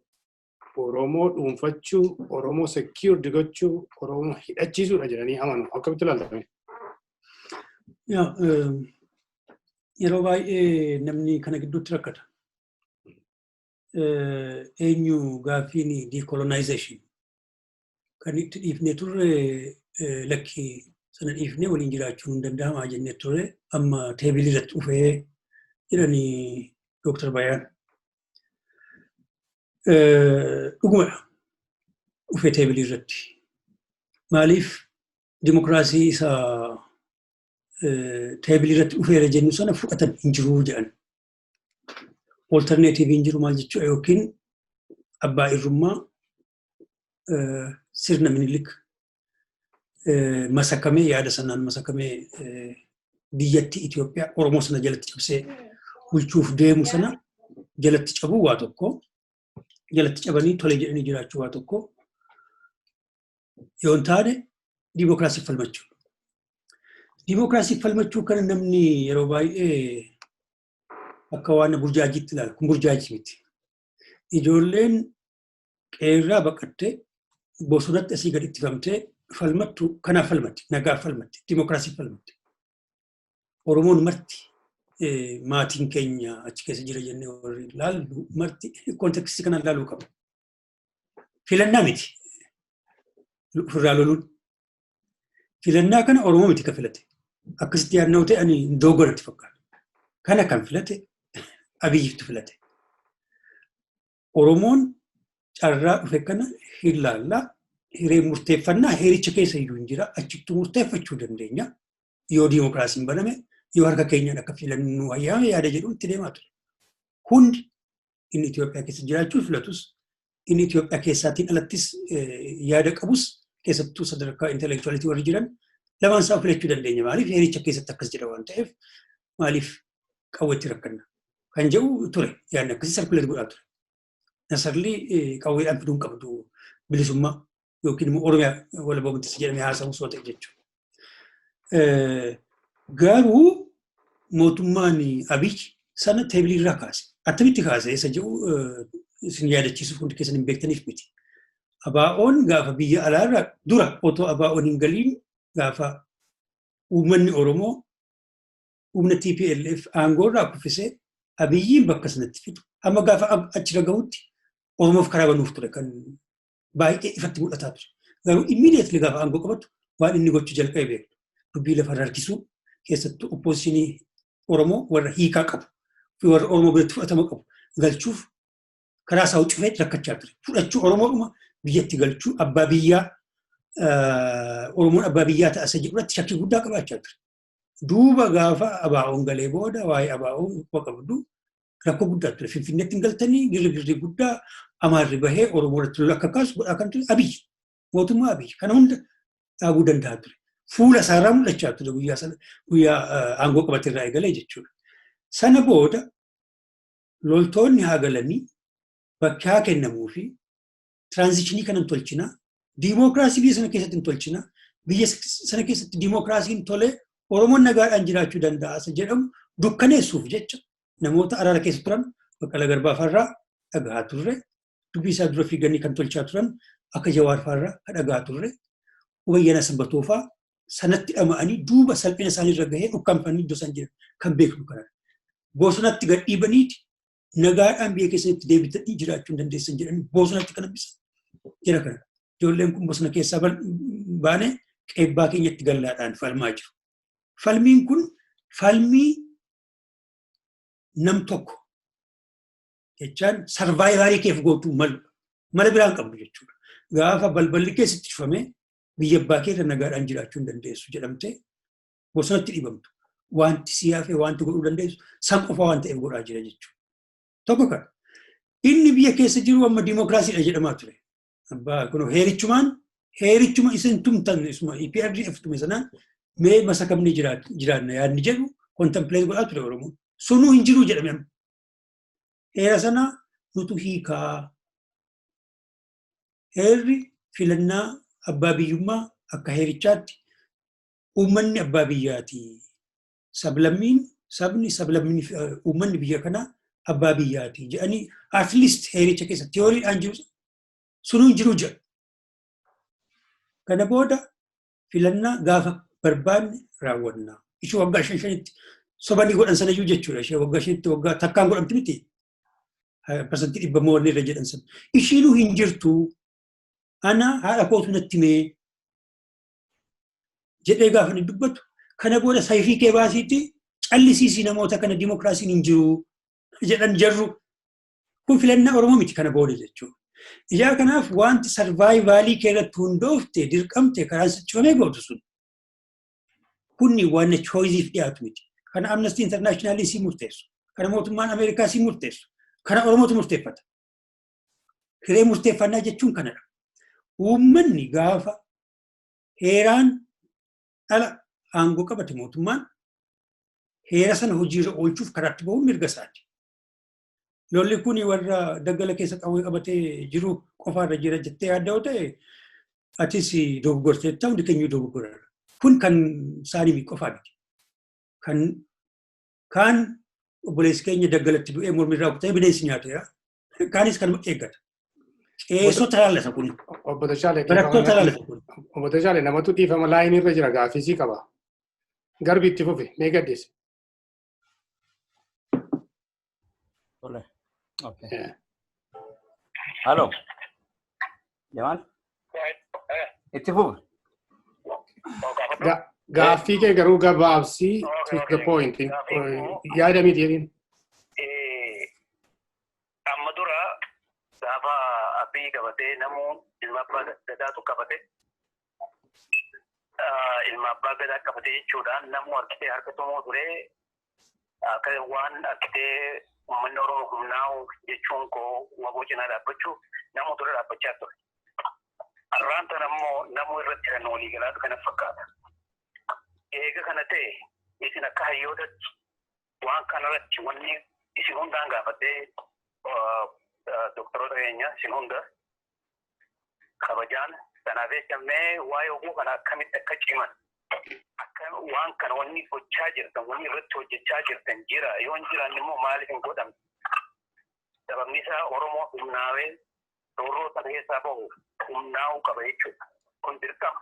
Oromoo dhuunfachuu, Oromoo secured gochuu, Oromoo hidhachiisuudha jedhanii amanu. Akkamitti ilaaltame? Yeroo baay'ee namni kana gidduutti rakkata. Eenyu gaaffiin decolonization kan itti dhiifnee turre, lakki sana dhiifnee waliin jiraachuun hin danda'amaa jennee turre, amma tableii irratti dhufee jedhanii Dooktar Bayaan. Dhugumadha, dhufee tableii irratti. Maaliif dimokiraasii isa tableii irratti dhufeera jennu sana fudhatan hin jiruu jedhan. Alternativeiin jiru maal jechuudha? Yookiin abbaa irrummaa sirna Minilik masakamee, yaada sanaan masakamee biyyatti Itoophiyaa Oromoo sana jalatti cabsee bulchuuf deemu sana jalatti cabuu waa tokko, jalatti cabanii tole jedhanii jiraachuu waa tokko, yoo hin taane diimokiraasii falmachuu. Diimokiraasii falmachuu kana namni yeroo baay'ee akka waan burjaajiitti ilaala. Kun burjaajii miti. Ijoolleen qeerraa baqattee bosonatti asii gadi ittifamtee falmattu kanaaf falmatti, nagaaf falmatti, diimokiraasii falmatti. Oromoon marti, maatiin keenya achi keessa jira jennee warri ilaallu marti, contextii kana ilaaluu qaba. Filannaa miti. Ofirraa loluun. Filannaa kana Oromoo miti kan filate. Akkasitti yaadnoo ta'e ani dogoggora fakkaata. Kana kan filate Abiyyitu filate. Oromoon Carraa dhufe kana hin laallaa. Hiree murteeffannaa heericha keessa iyyuu hin jira. Achittuu murteeffachuu dandeenya. Yoo diimokiraasiin baname, yoo harka keenyaan akka filannu hayyaame yaada jedhu itti deemaa ture. Hundi inni Itoophiyaa keessa jiraachuu filatus, inni Itoophiyaa keessaatiin alattis yaada qabus, keessattuu sadarkaa intellectuality warri jiran lamaan isaa filachuu dandeenya. Maaliif heericha keessatti akkas jedha waan ta'eef, maaliif qawweetti rakkanna kan jedhu ture, yaadni akkasii circulate godhaa ture. Nasarli qawweedhaan fiduu hin qabdu bilisummaa yookiin immoo Oromiyaa walaboomittis jedhamee haasa'u soo ta'e jechuudha. Garuu mootummaan Abiy sana table irraa kaase. Attamitti kaase isa jedhu isin yaadachiisuuf, hundi keessan hin beektaniif miti. ABO'n gaafa biyya alaarraa dura, otoo ABO'n hin galiin, gaafa uummanni Oromoo humna TPLF aangoo irraa kuffisee Abiyyiin bakka sanatti fidu. Amma gaafa achirra gahutti Oromoof karaa banuuf ture kan baay'ee ifatti mul'ataa ture. Garuu immediately gaafa aangoo qabatu waan inni gochuu jalqabe beektu. Dubbii lafarra harkisuu, keessattuu opposition Oromoo warra hiikaa qabu fi warra Oromoo biratti fudhatama qabu galchuuf karaa isaa cufee rakkachaa ture. Fudhachuu Oromoodhuma biyyatti galchuu, abbaa biyyaa, Oromoon abbaa biyyaa ta'a isa jedhu irratti shakkii guddaa qabaachaa ture. Duuba gaafa ABO'n galee booda waa'ee ABO'n quba qabdu, rakkoo guddaa ture. Finfinneetti hin galtanii girri guddaa Amaarri bahee Oromoo irratti lola akka kaasu godhaa kan ture Abiyyi. Mootummaa Abiyyi. Kana hunda dhaabuu danda'a ture. Fuula isaarraa mul'achaa ture guyyaa sana, guyyaa aangoo qabate irraa eegalee jechuudha. Sana booda loltoonni haa galanii, bakki haa kennamuu fi transition kana hin tolchinaa. Diimookiraasii biyya sana keessatti hin tolchinaa. Biyya sana keessatti diimookiraasiin tolee Oromoon nagaadhaan jiraachuu danda'a isa jedhamu dukkaneessuuf jecha namoota araara keessa turan Baqqalaa Garbaa farraa dhagahaa turre. Dubbii isaa dura fiiganii kan tolchaa turan akka Jawaar farraa dhagahaa turre. Wayyana Sanbatoo fa'aa sanatti dhama'anii duuba salphina isaanii irra gahee ukkaamfamanii iddoo isaan jiran kan beeknu kanadha. Bosonatti gad dhiibaniiti nagaadhaan biyya keessatti deebitanii jiraachuu hin dandeessan jedhanii bosonatti kan hambisan jira kana. Ijoolleen kun bosona keessaa baane qeebbaa keenyatti gallaadhaan falmaa jiru. Falmiin kun falmii nam tokko jechaan survival keef gootuu malu mala biraan qabdu jechuudha. Gaafa balballi keessatti cufamee biyya abbaa kee irra nagaadhaan jiraachuu hin dandeessu jedhamtee bosonatti dhibamtu. Wanti si hafe, wanti godhuu dandeessu san qofa waan ta'eef godhaa jira jechuudha. Tokko kana. Inni biyya keessa jiru amma diimokiraasiidha jedhamaa ture. Abbaa kun heerichumaan, heerichuma isin tumtan, isuma EPRDF tume sanaan mee masakamni jiraanna yaadni jedhu contemplate godhaa ture Oromoon. Sunuu hin jiru jedhame amma. Heera sana nutu hiikaa. Heerri filannaa abbaa biyyummaa akka heerichaatti uummanni abbaa biyyaati. Sablammiin, sabni, sablammiin, uummanni biyya kanaa abbaa biyyaati jedhanii at least heericha keessa theorydhaan jiru sunuu hin jiru jedha. Kana booda filannaa gaafa barbaanne raawwanna. Ishee waggaa shan shanitti sobanii godhan sanayyuu jechuudha. Ishee waggaa shanitti waggaa takkaan godhamti miti. 100% mo'anne irra jedhan sana. Ishiinuu hin jirtu. Ana haadha kootu natti mee jedhee gaafa inni dubbatu, kana booda sayfii kee baasiitti callisiisii namoota kana, dimokiraasiin hin jiru jedhan jarru. Kun filannaa Oromoo miti kana booda jechuudha. Ijaa kanaaf wanti survival kee irratti hundoofte dirqamte karaan cufamee gootu sun kunni waan choiceiif dhiyaatu miti. Kana Amnesty International sii murteessu. Kana mootummaan Ameerikaa sii murteessu. Kana Oromootu murteeffata. Hiree murteeffannaa jechuun kanadha. Uummanni gaafa heeraan ala aangoo qabate, mootummaan heera sana hojiirra oolchuuf karaatti bahuun mirga isaati. Lolli kun warra daggala keessa qawwee qabatee jiru qofaarra jira jettee yaadda yoo ta'e, atis dogoggorteetta, hundi keenyu dogoggoraadha. Kun kan isaanii qofaa miti. Kan kaan obboleessi keenya daggalatti du'ee mormi irraa kutee bineensi nyaateera. Kaanis kanuma eeggata. Qeessota laallata kun. Obbo Tashaalee. Barattoota laallata kun. Obbo Tashaalee, namatu dhiifama line irra jira, gaaffii qaba. Garbi itti fufe mee gaddeesse. Tole. Okay. Halo. Jamal. Itti fufe. Gaaffii kee garuu gabaabsii, to the point. Yaada miti jedhin. Amma dura gaafa Abiyyi qabatee namuu ilma abbaa gadaatu qabate ilma abbaa gadaa qabate jechuudhaan namuu harkitee harka tumuu ture akka waan harkitee uummanni Oromoo humnaa'u jechuun koo waboo cinaa dhaabbachuu namuu dura dhaabbachaa ture. Har'aan tan ammoo namuu irratti kan walii galaatu kana fakkaata. Eega kana ta'e isin akka hayyootatti waan kanarratti wanni isin hundaan gaafadhee doktoroota keenya isin hunda kabajaan kanaaf jechamee waa'ee oguu kana akkamitti akka ciman akka waan kana wanni gochaa jirtan wanni irratti hojjechaa jirtan jira yoo hin jiraanne immoo maaliif hin godhamne sababni isaa Oromoo humnaawee roorroo sana keessaa bahu humnaa'uu qaba jechuudha kun dirqama.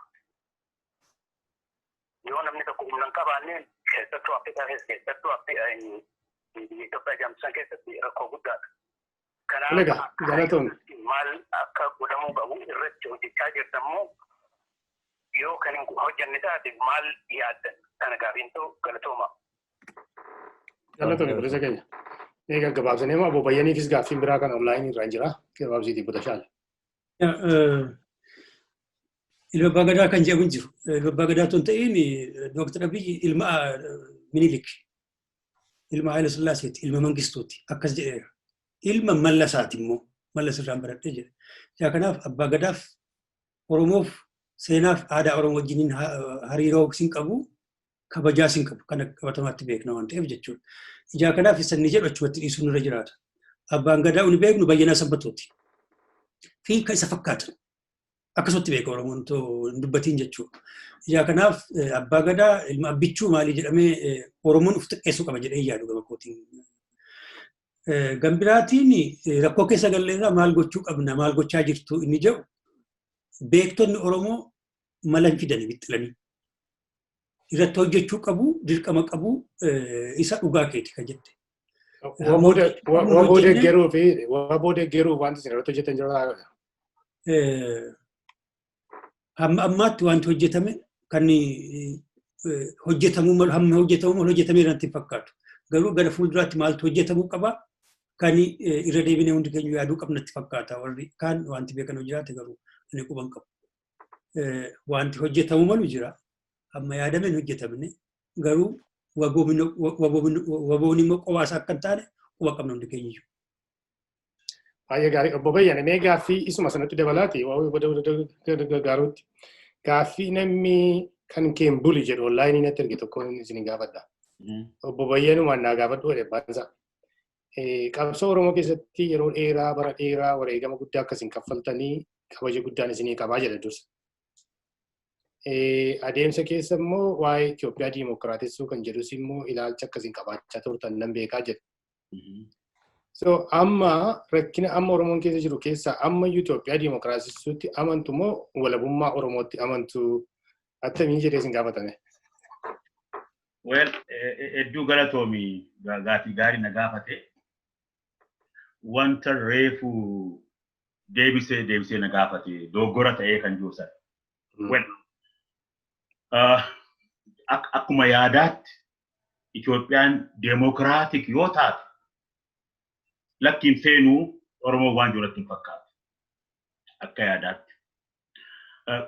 Yoo namni tokko humna hin qabaanne keessattuu Afrikaa keessa keessattuu Itoophiyaa jaamsan keessatti rakkoo guddaadha. Kanaaf maal akka godhamuu qabu irratti hojjechaa jirtan immoo yoo kan hin hojjenne taate maal yaaddan kana gaafiin ta'u galatooma. Galatoome bilisa keenya. Egaa gabaabsinee immoo Obbo Bayyaniifis gaaffiin biraa kan onlaayinii irraa jira. Gabaabsiitii Butashaal. Ilma abbaa gadaa kan jedhamu hin jiru. Ilma abbaa gadaa tun ta'in Dooktar Abiyyi ilma Minilik, ilma Haayila Sillaaseeti, ilma Mangistuuti akkas jedheera. Ilma Mallasaati immoo Mallas irraan baradhee jedhe. Yaa kanaaf abbaa gadaaf Oromoof seenaaf aadaa Oromoo wajjiniin hariiroo sin qabu kabajaa sin qabu kana qabatamaatti beekna waan ta'eef jechuudha. Ijaa kanaaf isa inni jedhu achumatti dhiisuun irra jiraata. Abbaan gadaa uni beeknu Bayyanaa Sanbatooti. Fi kan isa fakkaatan. Akkasumatti beeka Oromoon too hin dubbatiin jechuudha. Ijaa kanaaf abbaa gadaa ilma abbichuu maalii jedhamee Oromoon of xiqqeessuu qaba jedhee yaadu gama kootiin. Gambiraatiin rakkoo keessa galleerraa maal gochuu qabna maal gochaa jirtu inni jedhu beektonni Oromoo mala hin fidani bixxilanii. Irratti hojjechuu qabu dirqama qabu isa dhugaa keeti kan jette. Waboo deeggaruu fi waboo deeggaruu wanti isin irratti hojjetan jira. Hamma ammaatti wanti hojjetame kan hojjetamuu malu hamma hojjetamuu malu hojjetamee irratti hin fakkaatu. Garuu gara fuulduraatti maaltu hojjetamuu qaba kan irra deebinee hundi keenya yaaduu qabna itti fakkaata. Warri kaan wanti beekan hoo jiraate garuu ani quban qabu. Wanti hojjetamuu malu jira. Amma yaadame hin hojjetamne garuu waboon immoo qobaa isaa akka hin taane quba qabna hundi keenya iyyuu. Baay'ee gaarii. Obbo Bayyana mee gaaffii isuma sanatti dabalaati gargaaruutti. Gaaffii namni kan keen buli jedhu onlaayinii natti erge tokko isin gaafadha. Obbo Bayyanumaan naa gaafadhu jedhe abbaan isaa. Qabsoo Oromoo keessatti yeroo dheeraa bara dheeraa wareegama guddaa akkasiin kaffaltanii kabaja guddaan isinii qabaa jedha dursa. Adeemsa keessa immoo waa'ee Itoophiyaa diimokiraatessuu kan jedhus immoo ilaalcha akkasiin qabaachaa turtan nan beekaa jedha. So amma rakkina amma Oromoon keessa jiru keessaa amma Itoophiyaa diimokiraatessuutti amantu moo walabummaa Oromootti amantu attamiin jedhee isin gaafatame? Well, hedduu galatoomi gaaffii gaarii na gaafate. Wanta reefu deebisee deebisee na gaafate dogoggora ta'ee kan jiru sana. Well, akkuma yaadaatti Itoophiyaan deemokiraatik yoo taate lakkiin feenuu Oromoo waan jirutti hin fakkaatu. Akka yaadaatti.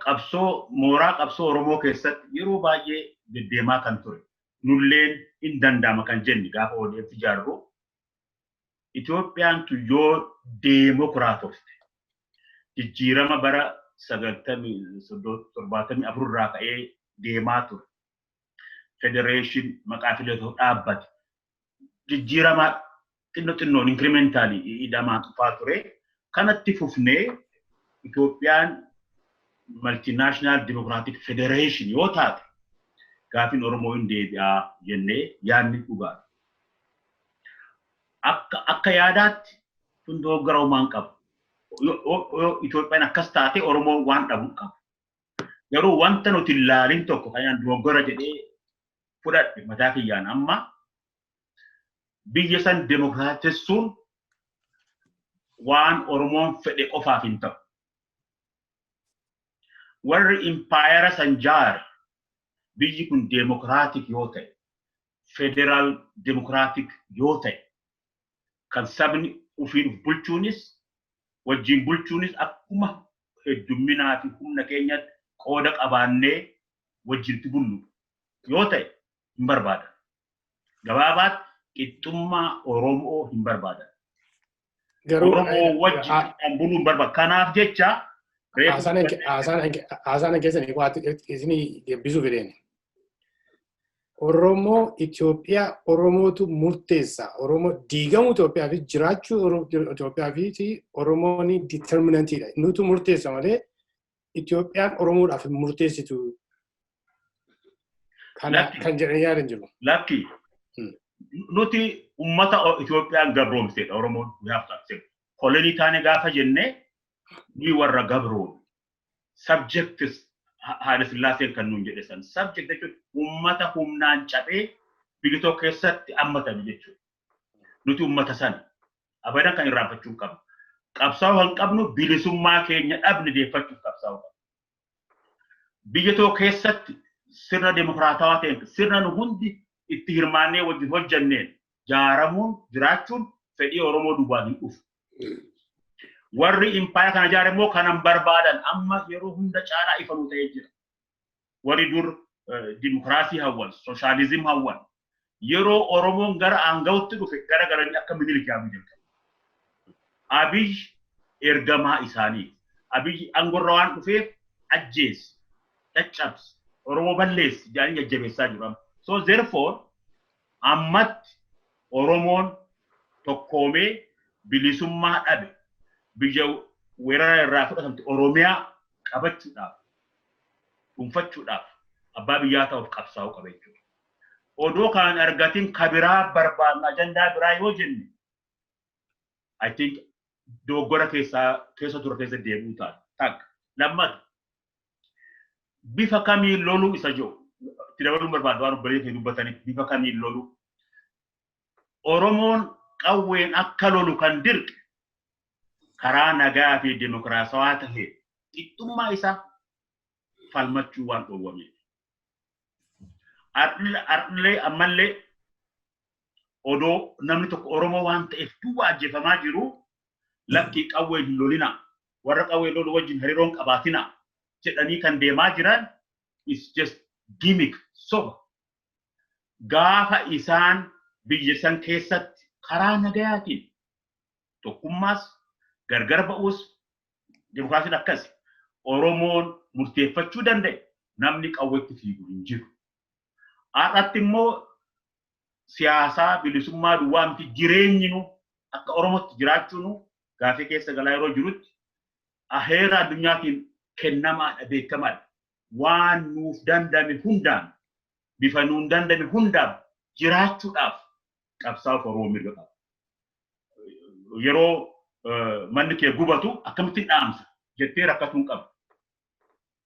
Qabsoo mooraa qabsoo Oromoo keessatti yeroo baay'ee deddeemaa kan ture. Nulleen hin danda'ama kan jenne gaafa ODF ijaarru Itoophiyaan tu yoo deemokiraatofte jijjiirama bara 74 irraa ka'ee deemaa ture. Federeeshin maqaa filatoo dhaabbate. Jijjiirama xinnoo xinnoon inkirimentaalii hidhamaa dhufaa ture. Kanatti fufnee Itoophiyaan multinational democratic federation yoo taate gaafiin Oromoo hin deebi'aa jennee yaadni dhugaadha. Akka yaadaatti kun dogoggora homaa hin qabu. Yoo Itoophiyaan akkas taate Oromoo waan dhabu hin qabu. Garuu wanta nuti ilaalin tokko kan dogoggora jedhee fudhadhe mataa kiyyaan amma biyya san demokraatessuun waan Oromoon fedhe qofaaf hin ta'u. Warri impaayera san jaare biyyi kun deemokiraatik yoo ta'e, federaal deemokiraatik yoo ta'e, kan sabni ofiin of bulchuunis Wajjin bulchuunis akkuma heddumminaa fi humna keenyatti qooda qabaannee wajjin bullu yoo ta'e hin barbaadan. Gabaabaatti qixxummaa Oromoo hin barbaadan. Oromoo wajjin kan buluu hin barbaadan. Kanaaf jecha haasaan keessan isinii deebisuu fedheeni. Oromoo Itoophiyaa Oromootu murteessa. Oromoo diigamuu Itoophiyaa fi jiraachuu Itoophiyaa fi Oromoon determinantiidha. Nutu murteessa malee Itoophiyaan Oromoodhaaf hin murteessitu. Kan jedhanii yaadan jiru. Lakki. Nuti uummata Itoophiyaan gabroomsedha Oromoon we have to accept. Kolonii taane gaafa jennee ni warra gabroome. Subjects Haile Sillaaseen kan nuun jedhe san. Subject jechuun uummata humnaan cabee biyya tokko keessatti hammatame jechuudha. Nuti uummata sana abadan kan irraanfachuu hin qabnu. Qabsaa'uu kan qabnu bilisummaa keenya dhabne deeffachuuf qabsaa'uu qabna. Biyya tokko keessatti sirna dimokiraatawaa ta'een sirna nu hundi itti hirmaannee wajjin hojjanneen jaaramuun jiraachuun fedhii Oromoo duwwaan hin dhufu. Warri impaayera kana ijaare immoo kanan barbaadan amma yeroo hunda caalaa ifa nu ta'ee jira. Warri dur dimokiraasii hawwan, sooshaalizim hawwan yeroo Oromoon gara aangootti dhufe gara galanii akka Minilik yaaduu jalqabu. Abiy ergamaa isaanii. Abiy aangoorra waan dhufeef ajjeesi, caccabsi, Oromoo balleessi jedhanii jajjabeessaa jiru. So therefore ammatti Oromoon tokkoomee bilisummaa dhabe biyya weerara irraa fudhatamte Oromiyaa qabachuudhaaf dhuunfachuudhaaf abbaa biyyaa ta'uuf qabsaa'uu qaba jechuudha. Odoo kan argatin ka biraa barbaadna ajandaa biraa yoo jenne I think dogoggora keessa ture keessa deebi'uu ta'a. Takka. Lammata bifa kamiin loluu isa jiru itti dabaluun barbaadu waan obboleessa kee dubbataniif bifa kamiin loluu. Oromoon qawween akka lolu kan dirqe karaa nagaa fi dimokiraasawaa ta'e qixxummaa isaa falmachuu waan dhoowwameef. Arlee ammallee odoo namni tokko Oromoo waan ta'eef duwwaa ajjeefamaa jiru lakkii qawween hin lolinaa warra qawween lolu wajjin hariiroon qabaatinaa jedhanii kan deemaa jiran is just gimmick soba. Gaafa isaan biyya san keessatti karaa nagayaatiin tokkummaas gargar ba'uus dimokiraasiin akkas Oromoon murteeffachuu danda'e namni qawweetti fiigu hin jiru. Har'atti immoo siyaasaa bilisummaa duwwaa miti jireenyi nu akka Oromootti jiraachuu nu gaafii keessa galaa yeroo jirutti heera addunyaatiin kennamaadha beekamaadha. Waan nuuf dandame hundaan bifa nuun dandame hundaan jiraachuudhaaf qabsaa'uuf Oromoo mirga qaba. Yeroo manni kee gubatu akkamittiin dhaamsa jettee rakkatuu hin qabdu.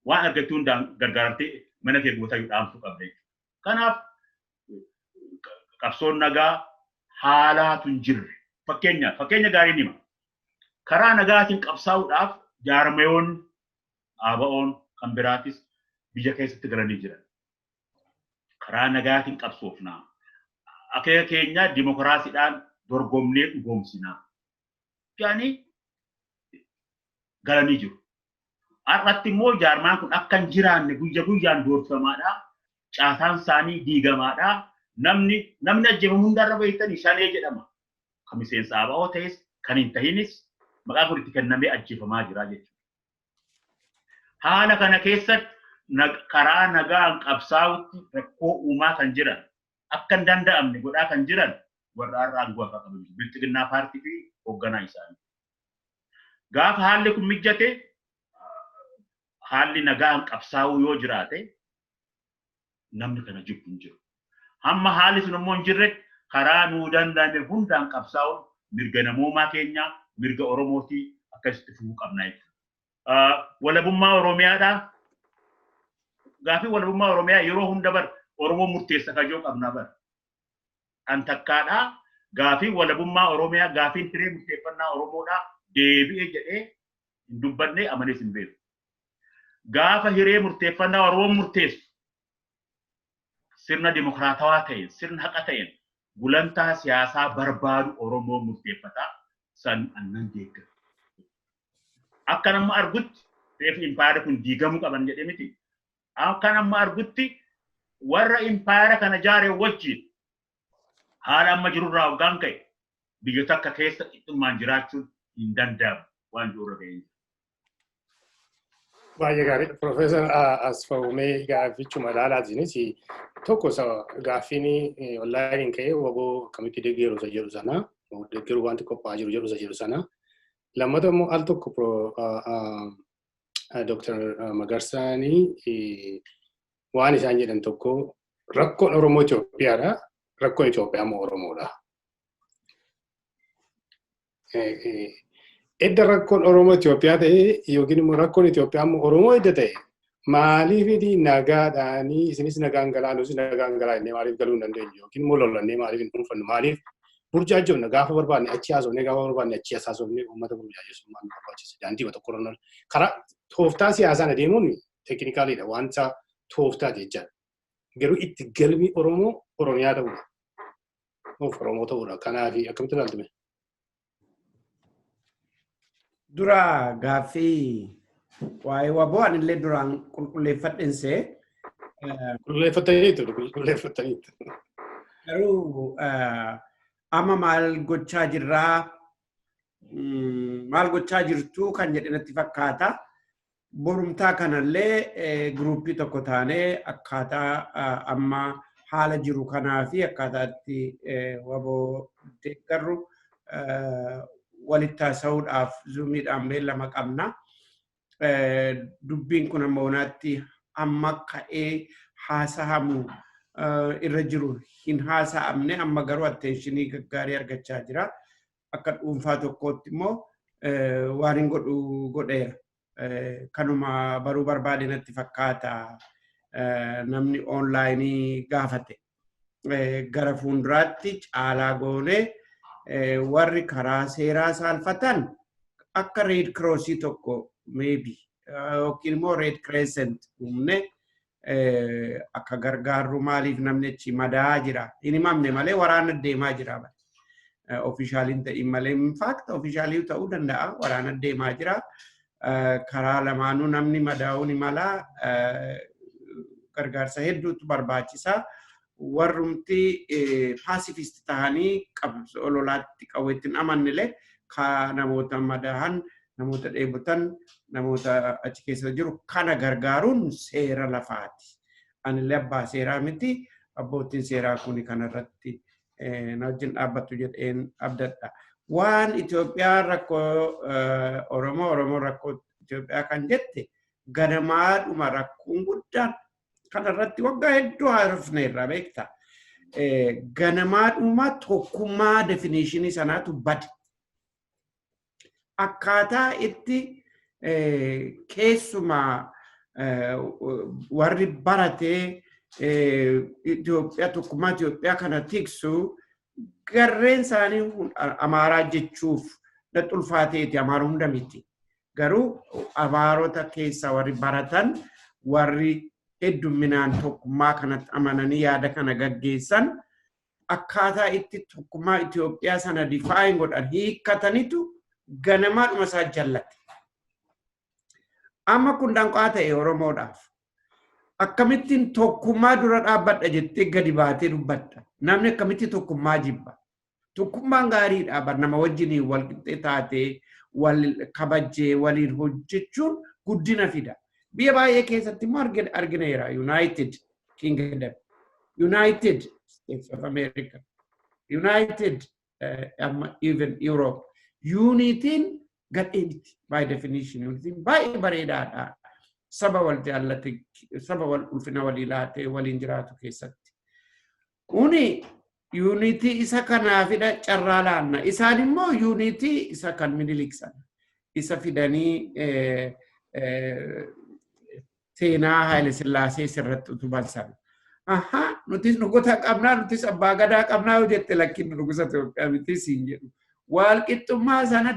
Waan argattu hundaan gargaaramtee mana kee gubataa yoo dhaamsuu qabda jechuudha. Kanaaf qabsoon nagaa haalaatu hin jirre. Fakkeenya gaariin hima. Karaa nagaatiin qabsaa'uudhaaf jaarmayoonni ABO'n kan biraatis biyya keessatti galanii jiran. Karaa nagaatiin qabsoofnaa. Akeeka keenya dimokiraasiidhaan dorgomnee dhugoomsinaa. Jedhanii galanii jiru. Har'atti immoo jaarmaan kun akka hin jiraanne guyya guyyaan doorsamaadha. Caasaan isaanii diigamaadha. Namni ajjeefamu hundarra beektanii shanee jedhama. Kan miseensa ABO ta'es kan hin tahinis maqaa kun itti kennamee ajjeefamaa jira jechuudha. Haala kana keessatti karaa nagaan qabsaa'utti rakkoo uumaa kan jiran akka hin danda'amne godhaa kan jiran warra har'a aangoo akka qaban bilxiginnaa paartii fi hoogganaa isaanii. Gaafa haalli kun mijjate haalli nagaan qabsaa'uu yoo jiraate namni kana jibbu hin jiru. Hamma haalli sun immoo hin jirretti karaa nuu danda'ame hundaan qabsaa'uun mirga namoomaa keenyaa mirga Oromootii akkasitti fufuu qabna jechuudha. Walabummaa Oromiyaadhaa gaafii walabummaa Oromiyaa yeroo hunda bar Oromoo murteessa kajoo qabna bar. An takkaadhaa gaafii walabummaa Oromiyaa gaafiin tiree murteeffannaa Oromoodhaa deebi'e jedhee hin dubbanne amanees hin beeku. Gaafa hiree murteeffannaa Oromoon murteessu sirna dimokiraatawaa ta'een sirna haqa ta'een gulantaa siyaasaa barbaadu Oromoon murteeffataa san annan deeggara. Akka nama argutti reefu impaayera kun diigamuu qaban jedhee miti. Akka nama argutti warra impaayera kana jaare wajjin haala amma jirurraa hoggaan ka'e biyya takka keessa qixxummaan jiraachuun hin danda'amu waan jiru ga'ee. Baay'ee gaarii. Profeesar Asfaawumee gaaffichuma ilaalaatiinis tokko gaaffiin onlaayiniin ka'ee WBO akkamitti deeggaru isa jedhu sana deeggaruu wanti qophaa'aa jiru jedhu isa jedhu sana. Lammata immoo al tokko Dooktar Magarsaanii waan isaan jedhan tokko, rakkoon Oromoo Itoophiyaadha. Rakkoon Itoophiyaa immoo Oromoodha. Edda rakkoon Oromoo Itoophiyaa ta'e yookiin immoo rakkoon Itoophiyaa immoo Oromoo edda ta'e, maaliif nagaadhaanii isinis nagaan galaa, nus nagaan galaa jennee maaliif galuu hin dandeenyu? Yookiin immoo lolannee maaliif hin dhuunfannu? Maaliif burjaajofna? Gaafa barbaanne achi haasofnee, gaafa barbaanne achi haasofnee uummata burjaajessuun maal nu barbaachisa? Daandii tokko irra karaa tooftaa siyaasaan adeemuun teeknikaaliidha, wanta tooftaa jechaadha. Garuu itti galmi Oromoo Oromiyaa ta'uudha. Of Oromoo ta'uudha. Kanaaf akkamitti ilaaltume? Dura gaaffii waa'ee WBO anillee duraan qulqulleeffadhensee. Qulqulleeffataniitu, qulqulleeffataniitu. Garuu amma maal gochaa jirraa, maal gochaa jirtu kan jedhe natti fakkaata. Borumtaa kanallee giruuppii tokko taanee akkaataa amma haala jiru kanaa fi akkaataa itti WBO deeggarru walitti haasa'uudhaaf Zoomiidhaan beellama qabna. Dubbiin kun amma onaatti amma ka'ee haasahamu irra jiru hin haasa'amne, amma garuu attention gaggaarii argachaa jira. Akka dhuunfaa tokkootti immoo waan hin godhu godheera. Kanuma baruu barbaade natti fakkaata namni onlaayinii gaafate. Gara fuulduraatti caalaa goonee warri karaa seeraa saalfatan akka Red Crossii tokko maybe yookiin immoo Red Crescent uumne akka gargaarru. Maaliif namni achi madaa jira, hin himamne malee waraana deemaa jira. Officialiin ta'in malee, in fact officialii ta'uu danda'a, waraana deemaa jira. Karaa lamaanuu namni madaa'uu ni mala, gargaarsa hedduutu barbaachisa. Warrumti pacifist ta'anii qabsoo lolaatti qawweetti hin amannillee namoota madaahan, namoota dheebotan, namoota achi keessa jiru kana gargaaruun seera lafaati. Anillee abbaa seeraa miti, abbootiin seeraa kuni kanarratti na wajjin dhaabbattu jedheen abdadha. Waan Itoophiyaan rakkoo Oromoo, Oromoo rakkoo Itoophiyaa kan jette, ganamaadhuma rakkoon guddaan kanarratti waggaa hedduu haarofneerra, beekta. Ganamaadhuma tokkummaa definition sanaatu bade. Akkaataa itti keessumaa warri baratee Itoophiyaa, tokkummaa Itoophiyaa kana tiksu garreen isaanii Amaaraa jechuuf natti ulfaateeti, Amaara hunda miti. Garuu Amaarota keessaa warri baratan, warri heddumminaan tokkummaa kanatti amananii yaada kana gaggeessan, akkaataa itti tokkummaa Itoophiyaa sana define godhan hiikkatanitu ganamaadhuma isaa jallate. Amma kun danqaa ta'e Oromoodhaaf. Akkamittiin tokkummaa dura dhaabbadha jettee gadi baatee dubbatta? Namni akkamitti tokkummaa jibba? Tokkummaan gaariidha bar, nama wajjiniin wal qixxee taatee wal kabajjee waliin hojjechuun guddina fida. Biyya baay'ee keessatti immoo argineera. United Kingdom, United States of America, United amma even Europe. Unityn gadhee miti by definition. Unityn baay'ee bareedaadha. Saba wal jaallate, saba wal ulfina walii laatee waliin jiraatu keessatti. Kuni unity isa kanaafidha carraa laanna. Isaan immoo unity isa kan Minilik sana. Isa fidanii seenaa Haile Sillaasee sirratti utuban sana. Ahaa, nutis nugusa qabnaa, nutis abbaa gadaa qabnaa yoo jette, lakkin, nugusa Itoophiyaa miti siin jedhu. Walqixxummaa sana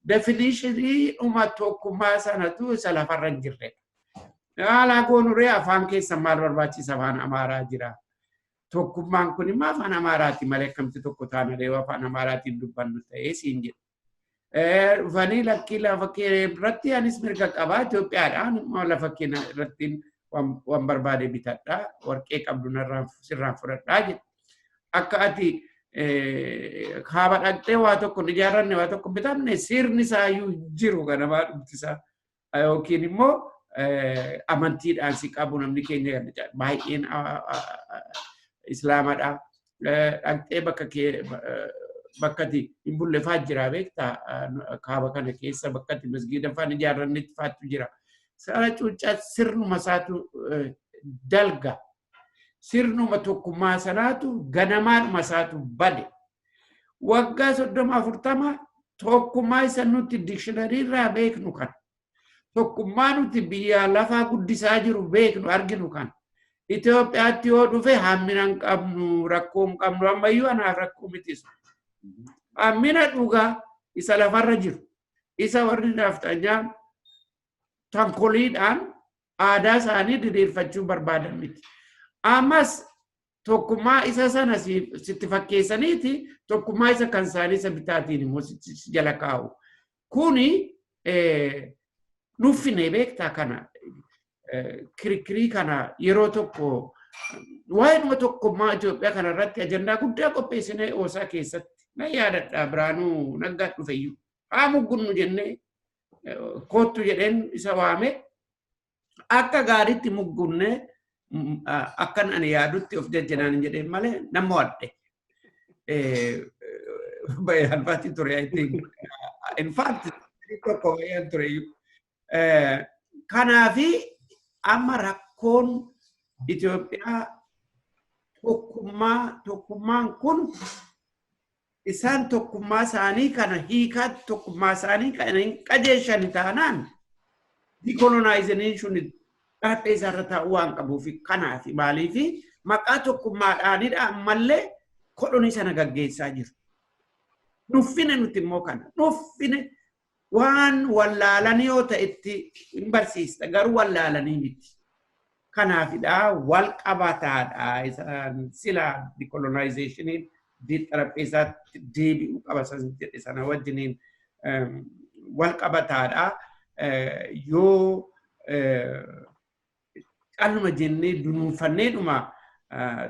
definition dhuma tokkummaa sanatu isa lafarra hin jirredha. Haalaa goonuree afaan keessa maal barbaachisa, afaan Amaaraa jira. Tokkummaan kun immoo afaan Amaaraati malee akkamitti tokko taana, afaan Amaaraatiin dubbannu ta'ee siin jedhu. Dhufanii lakkii lafa kee irratti anis mirga qabaa, Itoophiyaadhaan immoo lafa kee irratti waan barbaade bitadhaa, warqee qabdu sirraan fudhadhaa jedhe. Akka ati kaaba dhaqxee waa tokko hin ijaarranne, waa tokko bitanne, sirni isaayyuu jiru ganamaa dhumtisaa yookiin immoo amantiidhaan si qabu. Namni keenya baay'een islaamadha. Dhaqxee bakka kee bakkati hin bulle faa jira, beektaa, kaaba kana keessa bakkati masgiida faan ijaarrannetti faattu jira. Sana cuuccaa sirnuma isaatu dalga. Sirnuma tokkummaa sanaatu ganamaadhuma isaatu bade. Waggaa 30 40 tokkummaa isa nuti dictionary irraa beeknu kan, tokkummaa nuti biyya lafaa guddisaa jiru beeknu arginu kan, Itoophiyaatti yoo dhufe hammina hin qabnu, rakkoo hin qabnu, ammayyuu anaaf rakkoo mitisu. Hammina dhugaa isa lafarra jiru, isa warri nafxanyaa tankoliidhaan aadaa isaanii diriirfachuu barbaadan miti. Ammas tokkummaa isa sana sitti fakkeessaniiti tokkummaa isa kan isaanii isa bitaatiin immoo si jala kaa'u. Kuni nuffine, beektaa, kana kirikkirii kana yeroo tokko waa'ee tokkummaa Itoophiyaa kana irratti ajandaa guddaa qopheessinee oosaa keessatti nan yaadadha. Biraanuu Naggaa dhufeyyuu haa muggunnu jennee koottu jedheen isa waame. Akka gaariitti muggunnee, akkan ani yaadutti of jajjanaan jedheen malee nama wadhe. Baay'ee alfaati ture, I think. In fact, tokko baay'een ture. Kanaafi amma rakkoon Itoophiyaa tokkummaa, tokkummaan kun isaan tokkummaa isaanii kana hiikaa tokkummaa isaanii kana hin qajeelchani taanaan decolonization xarapheezaa irra taa'uu waan qabuuf. Kanaaf maaliifi maqaa tokkummaadhaanidha ammallee kolonii sana gaggeessaa jiru. Nuffine, nuti immoo kana nuffine. Waan wallaalanii yoo ta'etti hin barsiista, garuu wallaalanii miti. Kanaafidha wal qabataadha isaan sila decolonizationiin xarapheezaatti deebi'uu qaba san jedhe sana wajjiniin wal qabataadha. Yoo calluma jennee dunuunfanneedhuma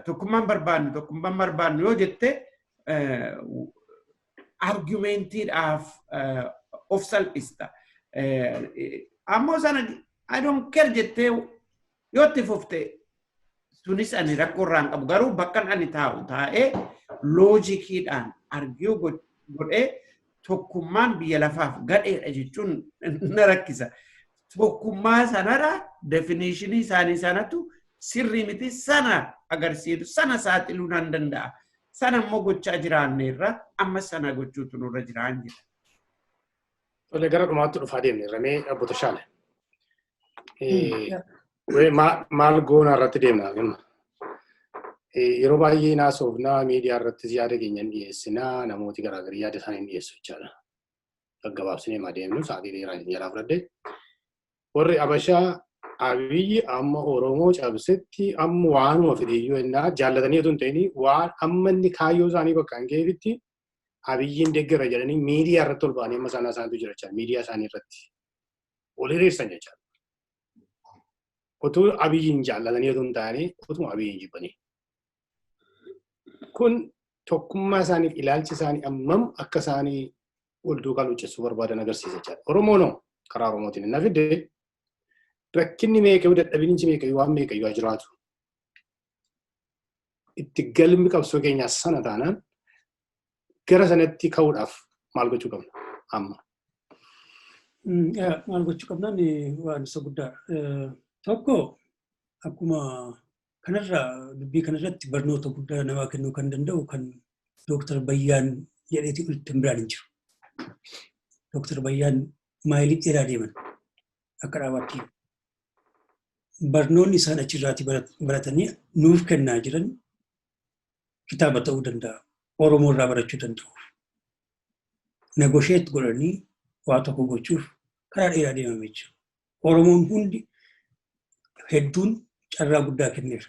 tokkummaan barbaannu, tokkummaan barbaannu yoo jette, argumentiidhaaf of salphista. Ammoo sana "I don't care" jettee yoo itti fufte, sunis ani rakkoo irraa hin qabu, garuu bakka ani taa'u taa'ee logiciidhaan argue godhee tokkummaan biyya lafaaf gadheedha jechuun na rakkisa. Tokkummaa sanarra definitionii isaanii sanatu sirrii miti, sana agarsiisu sana saaxiluu nan danda'a. Sana immoo gochaa jiraanneerra, amma sana gochuutu nurra jiraan jira. Tole, gara dhumaatti dhufaa deemne ramee abbo Tashaale. Maal goona irratti deemna? Yeroo baay'ee naasofnaa, miidiyaa irrattis yaada keenya hin dhiyeessinaa, namooti garaagarii yaada isaanii hin dhiyeessu jechaadha. Gaggabaabsinee maa deemnu, sa'aatii dheeraa jalaa fudhadhe. Warri Abashaa Abiyyi amma Oromoo cabsetti amma waanuma fedheyyuu ennaa jaallatanii otoo hin ta'in, waan amma inni kaayyoo isaanii bakka hin ga'eefitti Abiyyiin deeggara jedhanii miidiyaa irratti ol ba'anii amma isaanii isaaniitu jira jechaadha. Miidiyaa isaanii irratti ol hiriirsan jechaadha. Utuu Abiyyiin jaallatanii otoo hin taane, utuma Abiyyiin jibbanii. Kun tokkummaa isaaniif ilaalchi isaanii ammam akka isaanii wal duukaa luuccessuu barbaadan agarsiisa jechaadha. Oromoonoo karaa Oromootiin hin fidde, rakkinni meeqayyuu, dadhabinsi meeqayyuu, waan meeqayyuu haa jiraatu. Itti galmi qabsoo keenyaa sana taanaan gara sanatti ka'uudhaaf maal gochuu qabna amma? Maal gochuu qabnaan waan isa guddaadha. Tokko, akkuma kanarraa dubbii kanarratti barnoota guddaa namaa kennuu kan danda'u kan Dooktar Bayyaan jedheeti olitti biraan hin jiru. Dooktar Bayyaan maayilii dheeraa deeman akka dhaabaatti. Barnoonni isaan achirraati baratanii nuuf kennaa jiran kitaaba ta'uu danda'a. Oromoo irraa barachuu danda'u. Negotiate godhanii waa tokko gochuuf karaa dheeraa deemame jechuudha. Oromoon hundi hedduun carraa guddaa kenneef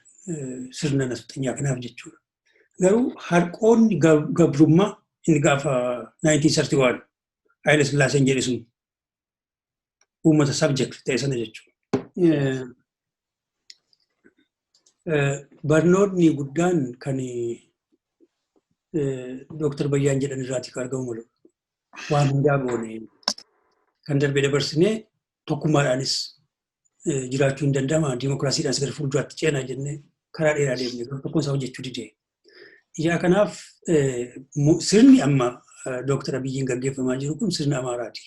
sirna nafxanyaa kanaaf jechuudha. Garuu harqoonni gabrummaa inni gaafa 1931 Haayile Sillaaseen jedhe sun uummata subject ta'e sana jechuudha. Barnoonni guddaan kan Dooktar Bayyaan jedhan irraati kan argamu malu. Waan hundaa goone kan darbe dabarsinee tokkummaadhaanis jiraachuu hin danda'ama. Dimookiraasiidhaanis gara fuulduraatti ceenaa jennee karaa dheeraa deemne garuu tokkoon isaa hojjechuu didee. Ijaa kanaaf sirni amma Dooktar Abiyyiin gaggeeffamaa jiru kun sirna Amaaraati.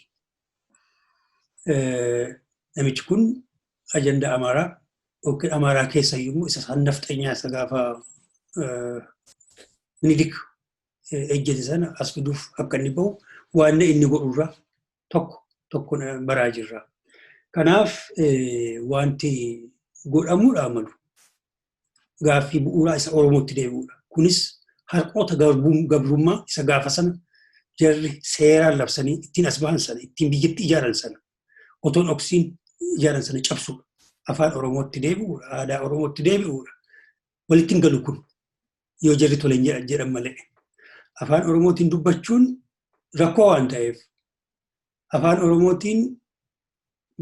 Namichi kun ajandaa Amaaraa yookiin Amaaraa keessa iyyuu isa isaan nafxanyaa isa gaafa Minilik ejjete sana as fiduuf akka inni bahu waan inni godhurra tokko tokko baraa jirra. Kanaaf wanti godhamuudha malu gaaffii bu'uuraa isa Oromootti deebi'uudha. Kunis harqoota gabrummaa isa gaafa sana jarri seeraan labsanii ittiin as bahan sana ittiin biyyatti ijaaran sana otoo dhoksiin ijaaran sana cabsuudha. Afaan Oromootti deebi'uudha. Aadaa Oromootti deebi'uudha. Walitti hin galu kun yoo jarri tole hin jedhan malee. Afaan Oromootiin dubbachuun rakkoo waan ta'eef afaan Oromootiin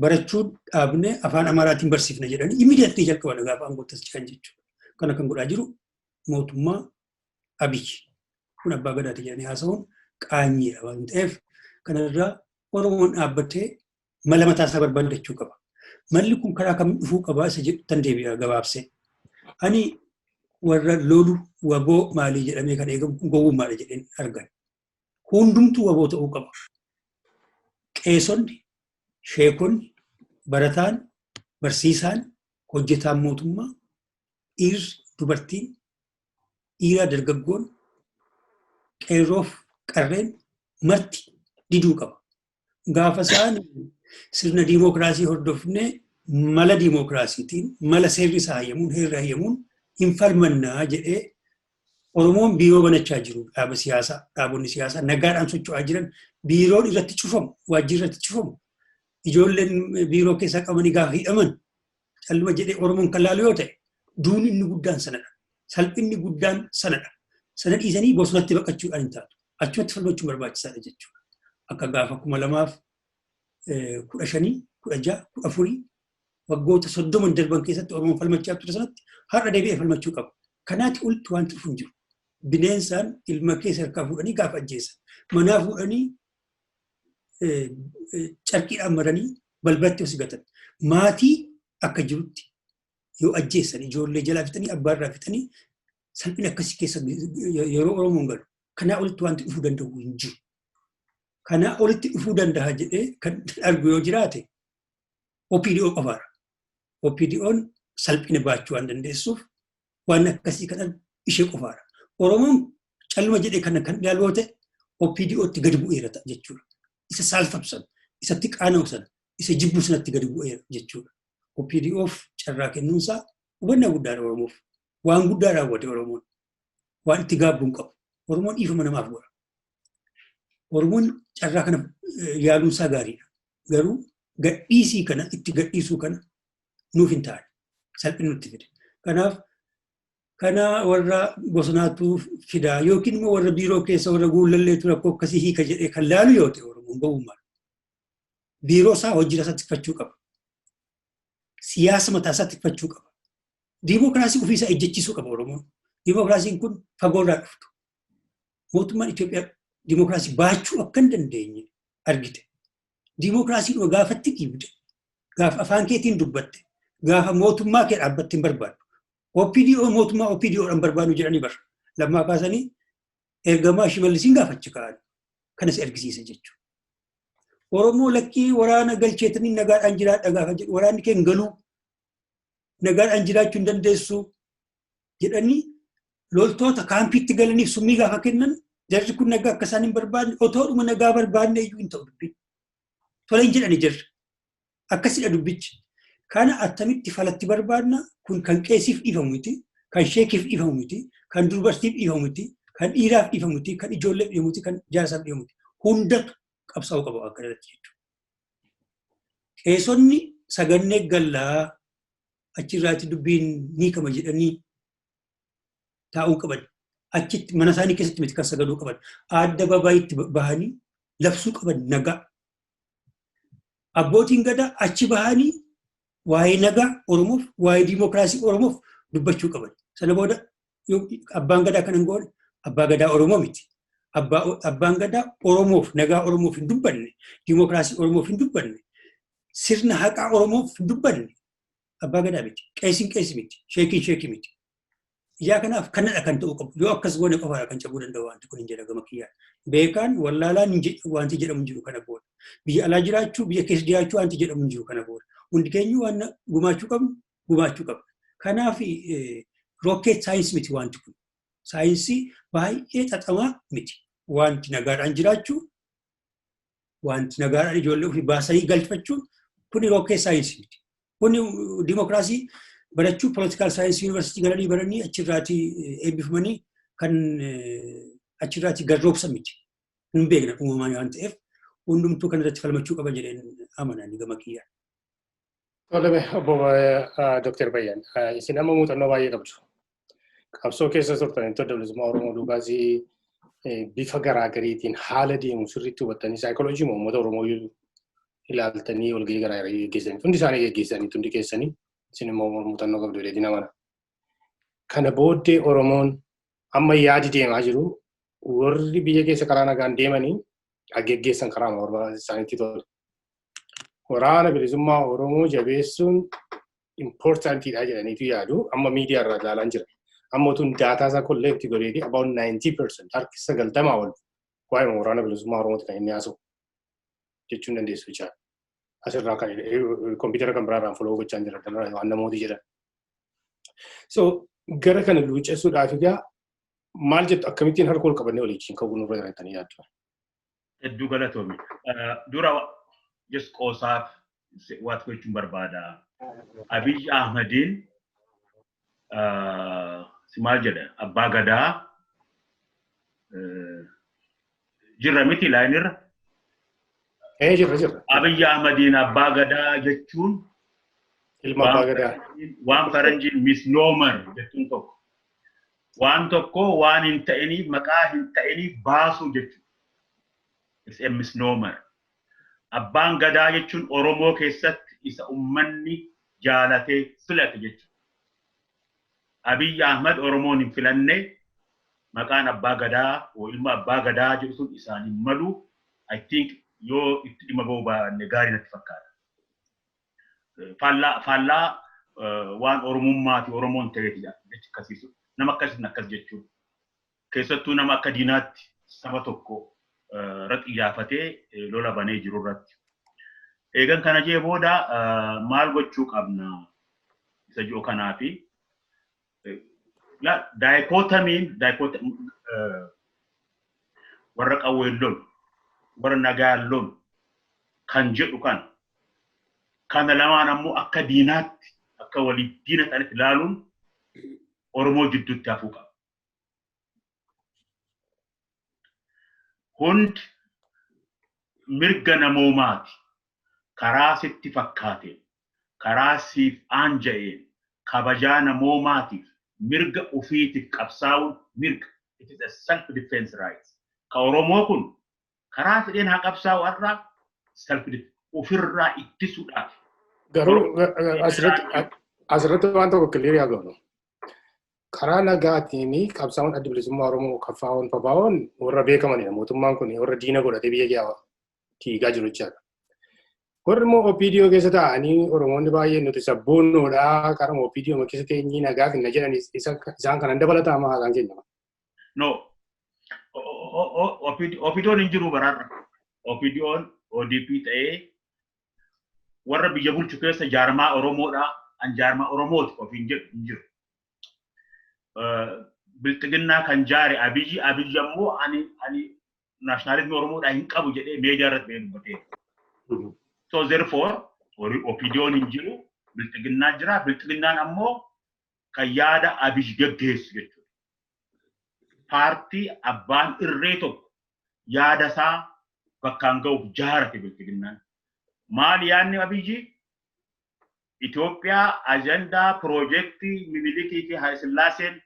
barachuu dhaabnee afaan Amaaraatiin barsiifna jedhanii immediately jalqaban gaafa aangootti as ce'an jechuudha. Kana kan godhaa jiru mootummaa Abiyyi. Kun abbaa gadaati jedhanii haasa'uun qaanyiidha waan ta'eef kanarraa Oromoon dhaabbatee mala mataa isaa barbaadachuu qaba. Malli kun karaa kam dhufuu qabaa isa jedhu tan deebi'a gabaabsee. Ani warra lolu waboo maalii jedhamee kan eegamu kun gowwummaadha jedheen argan. Hundumtuu waboo ta'uu qaba. Qeesonni, sheekonni, barataan, barsiisaan, hojjetaan mootummaa, dhiirri, dubartiin, dhiiraa dargaggoon, qeerroof qarreen marti diduu qaba. Gaafa isaan sirna diimookiraasii hordofnee mala diimookiraasiitiin mala seerri isaa hayyamuun heerri hayyamuun hin falmannaa jedhee Oromoon biiroo banachaa jiru dhaaba siyaasaa dhaabonni siyaasaa nagaadhaan socho'aa jiran biiroon irratti cufamu waajjirri irratti cufamu ijoolleen biiroo keessaa qabanii gaafa hidhaman calluma jedhee Oromoon kan laalu yoo ta'e duuni inni guddaan sanadha. Salphinni guddaan sanadha. Sana dhiisanii bosonatti baqachuudhaan hin taatu. Achumatti falmachuun barbaachisaadha jechuudha. Akka gaafa 2015, 16, 14 waggoota 30 darban keessatti Oromoon falmachaa ture sanatti har'a deebi'ee falmachuu qaba. Kanaati olitti wanti dhufu hin jiru. Bineensaan ilma keessa harkaa fuudhanii gaafa ajjeesan. Manaa fuudhanii carqiidhaan maranii balbalatti os gatan. Maatii akka jirutti yoo ajjeesan ijoollee jalaa fixanii abbaa irraa fixanii salphina akkasii keessa yeroo Oromoon galu. Kanaa olitti wanti dhufuu danda'u hin jiru. Kanaa olitti dhufuu danda'a jedhee kan argu yoo jiraate OPDO qofaadha. OPDO'n salphina baachuu waan dandeessuuf waan akkasii kan argu ishee qofaadha. Oromoon calluma jedhee kana kan ilaalu yoo ta'e OPDOtti gadi bu'eera ta'a jechuudha. Isa saalfatu sana, isatti qaana'u sana, isa jibbu sanatti gadi bu'eera jechuudha. OPDOf carraa kennuunsaa hubannaa guddaadha Oromoof. Waan guddaa raawwate Oromoon. Waan itti gaabbu hin qabu. Oromoon dhiifama namaaf godha. Oromoon carraa kana yaaluunsaa gaariidha. Garuu gadhiisii kana itti gadhiisuu kana nuuf hin taane. Salphina nutti fide. Kanaaf kana warra bosonaatu fidaa yookiin immoo warra biiroo keessa warra guullalleetu rakkoo akkasii hiika jedhee kan laalu yoo ta'e Oromoon gowwummaadha. Biiroo isaa hojii isaa tikfachuu qaba. Siyaasa mataa isaa tikfachuu qaba. Diimookiraasii ofii isaa ejjechiisuu qaba Oromoon. Diimookiraasiin kun fagoorraa dhuftu. Mootummaan Itoophiyaa diimookiraasii baachuu akka hin dandeenye argite. Diimookiraasii dhuma gaafatti dhiibde, gaafa afaan keetiin dubbatte, gaafa mootummaa kee dhaabbatte hin barbaaddu. OPDO mootummaa OPDO dhaan barbaadnu jedhanii bara. Lammaa kaasanii ergamaa Shimallisiin gaafachi ka'an. Kanas ergisiise jechuudha. Oromoo lakkii waraana galcheetanii nagaadhaan jiraadha gaafa jedhu waraanni kee hin galuu nagaadhaan jiraachuu hin dandeessu jedhanii loltoota kaampiitti galaniif summii gaafa kennan jarri kun nagaa akka isaan hin barbaadne otoodhuma nagaa barbaadne iyyuu hin ta'u dubbiin. Tola hin jedhani jarri. Akkasidha dubbichi. Kana attamitti falatti barbaadna kun kan qeesiif dhiifamu miti, kan sheekiif dhiifamu miti, kan dubartiif dhiifamu miti, kan dhiiraaf dhiifamu miti, kan ijoolleef dhiifamu miti, kan jaarsaaf dhiifamu miti. Hundatu qabsaa'uu qaba akka irratti jechuudha. Qeesonni sagannee gallaa achirraatti dubbiin ni kama jedhanii taa'uu qaban. Achitti mana isaanii keessatti miti kan sagaduu qaban. Adda babaayitti bahanii Labsuu qaban nagaa. Abbootiin gadaa achi bahanii waa'ee nagaa Oromoof, waa'ee diimokiraasii Oromoof dubbachuu qaban. Sana booda abbaan gadaa kan hin goone abbaa gadaa Oromoo miti. Abbaan gadaa Oromoof, nagaa Oromoof hin dubbanne, diimokiraasii Oromoof hin dubbanne, sirna haqaa Oromoof hin dubbanne abbaa gadaa miti. Qeesiin qeesii miti. Sheekiin sheekii miti. Ijaa kanaaf kanadha kan ta'uu qabu. Yoo akkas goone qofaadha kan cabuu danda'u wanti kun hin jedha gama kiyyaan. Beekaan wallaalaan wanti jedhamu hin jiru kana booda. Biyya alaa jiraachuu, biyya keessa jiraachuu wanti jedhamu hin jiru kana booda. Hundi keenyu waan gumaachuu qabnu gumaachuu qabna. Kanaaf rocket science miti wanti kun. Saayinsii baay'ee xaxamaa miti. Wanti nagaadhaan jiraachuu, wanti nagaadhaan ijoollee ofii baasanii galfachuun kuni rocket science miti. Kuni dimokiraasii barachuu, political science yuunivarsiitii galanii baranii achirraatii eebbifamanii kan achirraatii garroobsan miti. Hin beekna uumamaan waan ta'eef hundumtuu kan irratti falmachuu qaba jedheen amananii gama kiyyaan. Tole, obbo Dooktar Bayyan, isin amma muuxannoo baay'ee qabdu. Qabsoo keessa turtanii Adda Bilisummaa Oromoo duukaas bifa garaagariitiin haala deemu sirriitti hubattanii, saayikooloojii uummata Oromoo ilaaltanii, walgahii garaagarii geggeessanii, hundi isaanii geggeessanii, hundi keessanii isin immoo muuxannoo qabdu jedhee amana. Kana booddee Oromoon amma yaadi deemaa jiru, warri biyya keessa karaa nagaan deemanii geggeessan karaa isaaniitti tole. Waraana Bilisummaa Oromoo jabeessuun importantiidha jedhaniitu yaadu. Amma miidiyaa irraa ilaalaan jira. Amma utuun data isaa collect godheeti about 90%, harki 90 ol waa'ee Waraana Bilisummaa Oromooti kan inni haasa'u jechuun dandeessu jechaadha. Asirraa kan kompiitara kan biraarraan follow gochaa jira waan namooti jedhan. So gara kana luucessuudhaaf egaa maal jettu? Akkamittiin harka ol qabannee waliin ka'uu nurra jiraatanii yaaddu? Hedduu galatoomi. Dura just qoosaaf waat gochuun barbaada. Abiy Ahmediin si maal jedha, abbaa gadaa jirra miti lineirra. Ee, jirra, jirra. Abiy Ahmediin abbaa gadaa jechuun Ilma abbaa gadaa. waan faranjiin misnomer jechuun tokko. Waan tokko waan hin ta'iniif, maqaa hin ta'iniif baasuu jechuudha. It's a misnomer. Abbaan gadaa jechuun Oromoo keessatti isa ummanni jaalatee filate jechuudha. Abiy Ahmad Oromoon hin filanne. Maqaan abbaa gadaa oo ilma abbaa gadaa jedhu sun isaan hin malu. I think yoo itti dhimma ba'uu baanne gaarii natti fakkaata. Faallaa waan Oromummaa fi Oromoon ta'eeti jechi akkasiisu. Nama akkasiin akkas jechuun. Keessattuu nama akka diinaatti saba tokko irra xiyyaafatee lola banee jiru irratti. Eegan kana jee booda maal gochuu qabna isa jiru kanaafi dichotomyn warra qawween lolu, warra nagaan lolu kan jedhu kana lamaan ammoo akka diinaatti, akka waliif diina ta'anitti ilaaluun Oromoo jidduutti hafuu qaba. Hundi mirga namoomaati. Karaa sitti fakkaateen, karaa siif aanja'een, kabajaa namoomaatiif, mirga ofiitiif qabsaa'uun mirga. It is a self defense right. Ka Oromoo kun karaa fedheen haa qabsaa'u, har'a self ofirraa ittisuudhaaf. Garuu asirratti waan tokko clear haa goonu. Karaa nagaatiin qabsaa'uun Adda Bilisummaa Oromoo, KFO'n, PBO'n warra beekamanidha. Mootummaan kun warra diina godhatee biyya diigaa jiru jechaadha. Warri immoo OPDO keessa taa'anii Oromoonni baay'een nuti sabboonnoodha, karaa OPDO keessa teenyii nagaa finna jedhan, isaan kanan dabalataa maa haasaan keenya? No. OPDO'n hin jiru baraarra. OPDO'n ODP ta'ee warra biyya bulchu keessa jaarmaa Oromoodha. An jaarmaa Oromooti ofiin jedhu hin jiru. Bilxiginnaa kan jaare Abiyyi. Abiyyi ammoo ani nationalismii Oromoodhaa hin qabu jedhee meediyaa irratti ba'ee dubbateera. So therefore OPDO'n hin jiru, Bilxiginnaa jira. Bilxiginnaan ammoo kan yaada Abiyyi geggeessu jechuudha. Paartii abbaan irree tokko yaada isaa bakkaan ga'uuf jaarate Bilxiginnaan. Maali yaadni Abiyyi? Itoophiyaa ajandaa piroojeektii Minilikii fi Haayisillaaseen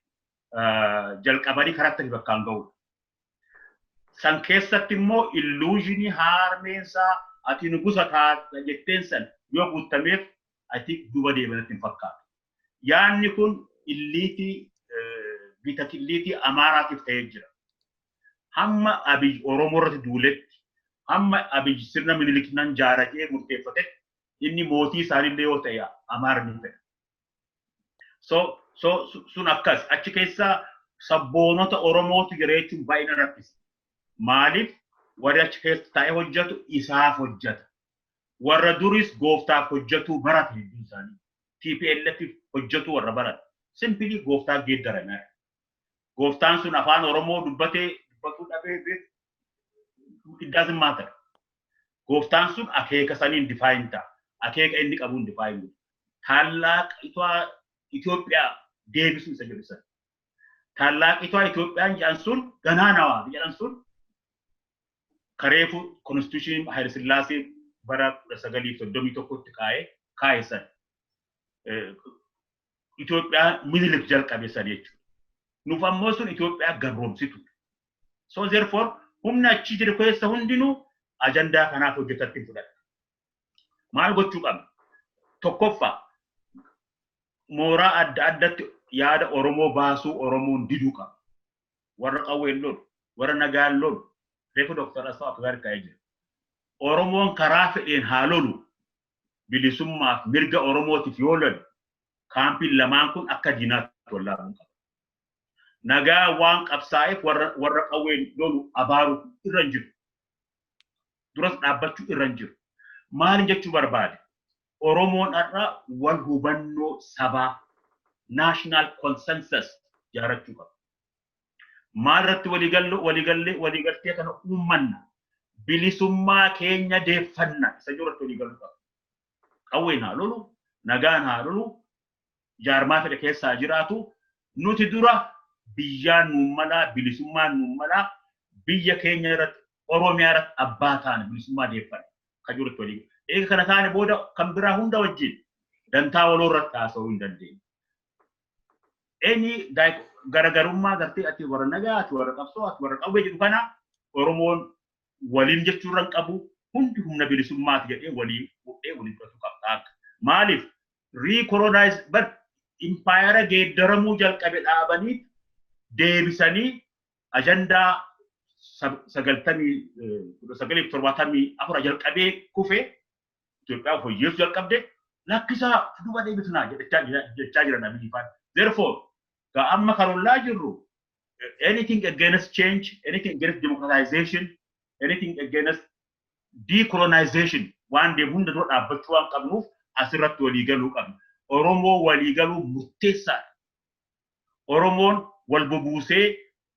jalqabanii karatti bakkaan ga'udha. San keessatti immoo illusion ii harmeensaa ati nugusa taata jetteen san yoo guutameef ati duuba deemanatti hin fakkaatu. Yaanni kun elite ii bita elite ii Amaaraatiif ta'ee jira. Hamma Abiy Oromoo irratti duuletti, hamma Abiy sirna Minilik nan jaaratee murteeffate, inni mootii isaaniillee yoo ta'e Amaarni fedha. So sun akkas achi keessa sabboonota Oromootu jira jechuun baay'ina rakkisa. Maaliif? Warri achi keessa taa'ee hojjetu isaaf hojjeta. Warra duris gooftaaf hojjetuu barate hedduun isaanii. TPLF hojjetuu warra barate. Simply gooftaa geeddarame. Gooftaan sun afaan Oromoo dubbatee dubbatuu dhabee, it doesn't matter. Gooftaan sun akeeka saniin define ta'a. Akeeka inni qabuun define godha. ታላቂቷ Itoophiyaa deebisuu isa jedhu sana. ታላቂቷ Itoophiyaan jedhan sun ganaanawaa jedhan sun kareefu constitution Hayila Sillaasee bara 1931tti kaa'e san. Itoophiyaa Minilik jalqabe san jechuudha. Nuuf ammoo sun Itoophiyaa gabroomsitu. So therefore humna achi jiru keessa hundinuu ajandaa kanaaf hojjetatti fudhata. Maal gochuu qabna? Tokkoffaa, mooraa adda addatti yaada Oromoo baasuu Oromoon diduu qaba. Warra qawween lolu, warra nagaan lolu, reefu Dr. Asfaa akka gaarii kaa'ee jira. Oromoon karaa fedheen haa lolu, bilisummaaf mirga Oromootiif yoo lolu, kaampiin lamaan kun akka diinaatti wallaaluu qaba. Nagaa waan qabsaa'eef warra qawween lolu abaaruu irra hin jiru. Duras dhaabbachuu irra hin jiru. Maal jechuu barbaade? Oromoon har'a wal hubannoo sabaa, national consensus, jaarachuu qaba. Maal irratti waliigallee waliigaltee kana uummanna? Bilisummaa keenya deeffanna isa jiru irratti waliigaluu qaba. Qawween haa lolu, nagaan haa lolu, jaarmaa fedhe keessaa jiraatu, nuti dura biyyaan nuun malaa, bilisummaan nuun malaa, biyya keenya irratti, Oromiyaa irratti abbaa taane, bilisummaa deeffanna kan jiru irratti waliigalu. Eega kana taane booda kan biraa hunda wajjin dantaa waloo irratti haasa'uu hin dandeenye. Eenyi garagarummaa gartee ati warra nagaa, ati warra qabsoo, ati warra qawwee jedhu kana Oromoon waliin jechuu irra hin qabu, hundi humna bilisummaati jedhee walii fuudhee walii fudhachuu qaba. Maaliif recolonize bar impaayara geeddaramuu jalqabe dhaabanii deebisanii ajandaa 1974 jalqabee kufe Itoophiyaa fooyyessuu jalqabde lakkisaa duuba deebisnaa jechaa jiran Abiyyi faan. Therefore, gaa amma karollaa jirru anything against change, anything against democratization, anything against decolonization waan deemu hunda dura dhaabbachuu waan qabnuuf asirratti walii galuu qabna. Oromoo walii galuu murteessaadha. Oromoon wal bubuusee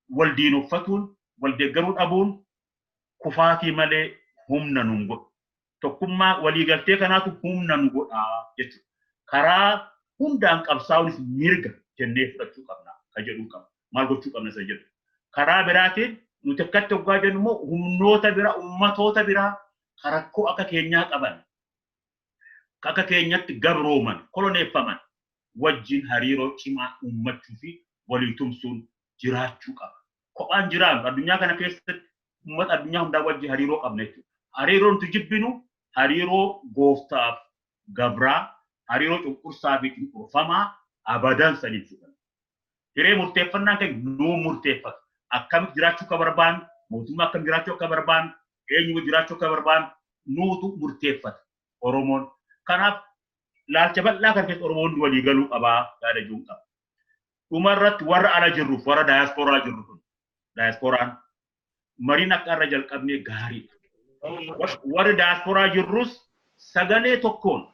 wal diinoffatuun wal deeggaruu dhabuun kufaatii malee humna nun godhu. Tokkummaa waliigaltee kanaatu humna nu godhaa jechuudha. Karaa hundaan qabsaa'uunis mirga jennee fudhachuu qabna kan jedhuu qabna. Maal gochuu qabna isa jedhu. Karaa biraatiin nuti akkatti hoggaa jennu immoo humnoota biraa, ummatoota biraa rakkoo akka keenyaa qaban, akka keenyatti gabrooman, koloneeffaman wajjin hariiroo cimaa uummachuu fi walii tumsuun jiraachuu qaba. Kophaan jiraannu addunyaa kana keessatti uummata addunyaa hundaa wajjin hariiroo qabna jechuudha. Hariiroo nuti jibbinu hariiroo gooftaaf gabraa, hariiroo cunqursaa fi cunqurfamaa abadan saniif fudhanna. Hiree murteeffannaan keenya nuu murteeffata. Akkamitti jiraachuu akka barbaannu, mootummaa akkam jiraachuu akka barbaannu, eenyu jiraachuu akka barbaannu nuutu murteeffata Oromoon. Kanaaf laalcha bal'aa kan keessa Oromoon walii galuu qabaa yaada jiru qaba. Dhumarratti warra ala jirruuf, warra daayaspooraa jirru kun, daayasporaan mariin akka irra jalqabnee gaariidha. Warri daayasporaa jirrus sagalee tokkoon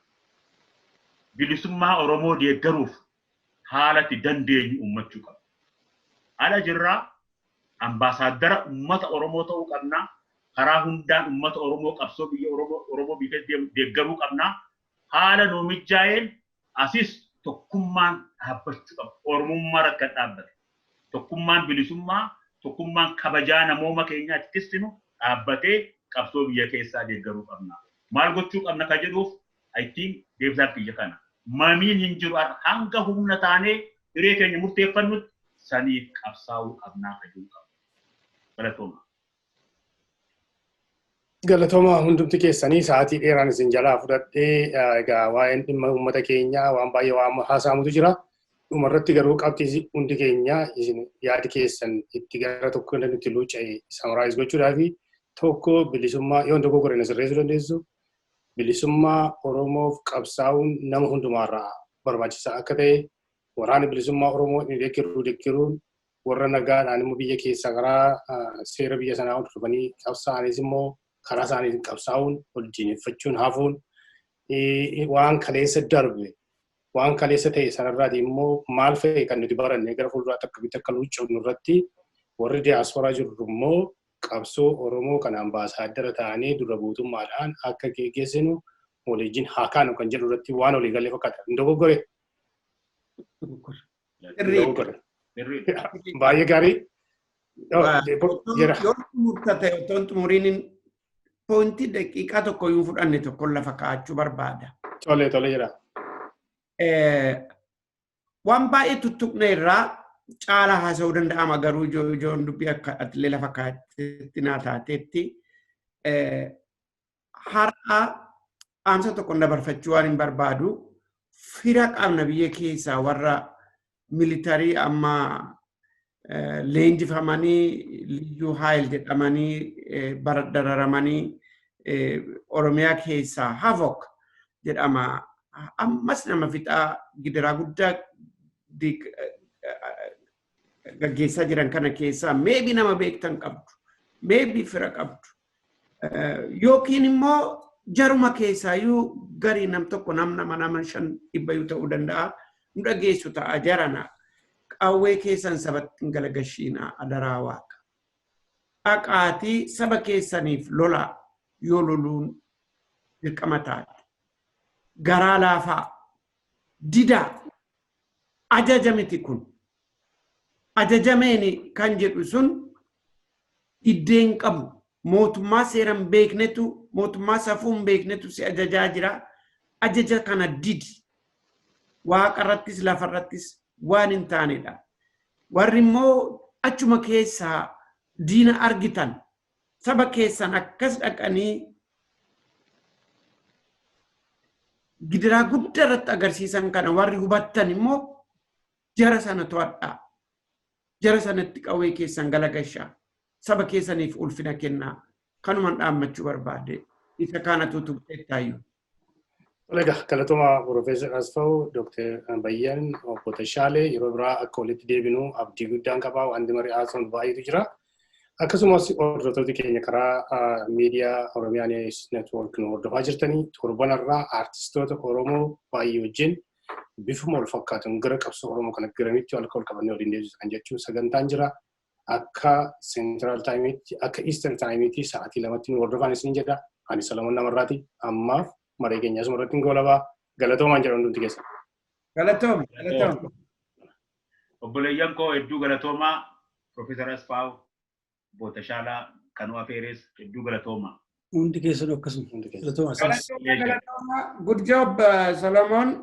bilisummaa Oromoo deeggaruuf haala itti dandeenyu uummachuu qabna. Ala jirraa ambaasaaddara uummata Oromoo ta'uu qabna. Karaa hundaan uummata Oromoo, qabsoo biyya Oromoo biyya deeggaruu qabna. Haala nuu mijaa'een asis tokkummaan dhaabbachuu qaba. Oromummaa irratti kan dhaabbate. Tokkummaan bilisummaa, tokkummaan kabajaa namooma keenyaa itti tissinu dhaabbatee qabsoo biyya keessaa deeggaruu qabna. Maal gochuu qabna ka jedhuuf, I think deebisaan biyya kana. Mamiin hin jiru, hanga humna taanee hiree keenya murteeffannutti saniif qabsaa'uu qabnaa ka jedhu qabna. Galatooma. Galatooma hundumti keessanii. Sa'aatii dheeraan isin jalaa fudhadhee, egaa waa'een dhimma uummata keenyaa waan baay'ee waan haasa'amutu jira. Dhumarratti garuu qabxii hundi keenya isin yaadi keessan itti gara tokko nutti luuca'e summarize gochuudhaa fi tokko, bilisummaa, yoon tokko godhe sirreessuu dandeessu, bilisummaa Oromoof qabsaa'uun nama hundumaarraa barbaachisaa akka ta'e, waraana bilisummaa Oromoo inni deeggaruun, warra nagaadhaan immoo biyya keessaa karaa seera biyya sanaa hordofanii qabsaa'anis immoo karaa isaaniitiin qabsaa'uun wal diineffachuun hafuun, waan kaleessa darbe, waan kaleessa ta'e sanarraati immoo maal fa'i kan nuti baranne, gara fuulduraatti akkamitti akka luuccofnu irratti, warri diyaasporaa jirru immoo qabsoo Oromoo kan ambaasaaddara ta'anii dura buutummaadhaan akka geggeessinu waliin haa kaanu kan jedhu irratti waan walii galee fakkaata. Hin dogoggore? Dogoggore. Baay'ee gaarii. Yoo murtate otoo xumuriin pointii daqiiqaa tokko yoo fudhanne tokko lafa kaa'achuu barbaada. Tole jedha. Waan baay'ee tuttuqne irraa caalaa haasa'uu danda'ama, garuu ijoon dubbii akka atillee lafa kaa'atetti naa taatetti har'a dhaamsa tokko dabarfachuu waan hin barbaadu. Fira qabna biyya keessaa, warra military amma leenjifamanii Liyyuu Haayil jedhamanii bara dararamanii Oromiyaa keessaa Havoc jedhama. Ammas nama fixaa gidiraa guddaa gaggeessaa jiran kana keessaa maybe nama beektan qabdu, maybe fira qabdu. Yookiin immoo jaruma keessaayyuu garii nam tokko, nam nama, nama shan, dhibbayyuu ta'uu danda'a. Nu dhageessu ta'a jarana. Qawwee keessan sabatti hin galagashiinaa, adaraa waaqa. Dhaqaatii saba keessaniif lola yoo loluun dirqama taate. Garaa laafaa. Didaa. Ajaja miti kun. Ajajameeni kan jedhu sun iddeen qabu. Mootummaa seera hin beeknetu, mootummaa safuu hin beeknetu si ajajaa jira. Ajaja kana didi. Waaqa irrattis lafa irrattis waan hin taanedha. Warri immoo achuma keessaa diina argitan saba keessan akkas dhaqanii gidiraa guddaa irratti agarsiisan kana warri hubattan immoo jara sana to'adhaa. Jara sanatti qawwee keessan galagashaa. Saba keessaniif ulfina kennaa. Kanuman dhaammachuu barbaade. Isa kaanatu tuqxeettaayyuu. Egaa galatooma Profeesar Asfaw, Dooktar Bayyan, Obbo Tashaalee, yeroo biraa akka walitti deebinu abdii guddaan qabaa, wanti marii haasa'uun baay'eetu jira. Akkasumas hordoftoota keenya karaa miidiyaa Oromiyaa News Network nu hordofaa jirtanii, torbanarraa aartistoota Oromoo baay'ee wajjin bifuma wal fakkaatuun gara qabsoo Oromoo kana garamitti wal qabannee waliin deebisu kan jechuun sagantaan jira. Akka Central Timeitti, akka Eastern Timeitti sa'aatii 2tti nu hordofaan isin jedha. Ani Salamoon Namarraati. Ammaaf maree keenya asuma irratti hin goolabaa. Galatoomaan jedha hundumti keessa. Galatoom, galatoom. Obboleeyyan koo, hedduu galatoomaa. Profeesar Asfaaw, Obbo Tashaalaa, Kanuu Afeeres, hedduu galatoomaa. Hundi keessanuu akkasuma. Hundi keessan. Galatoomaa. Galatooma, galatooma. Good job, Solomon.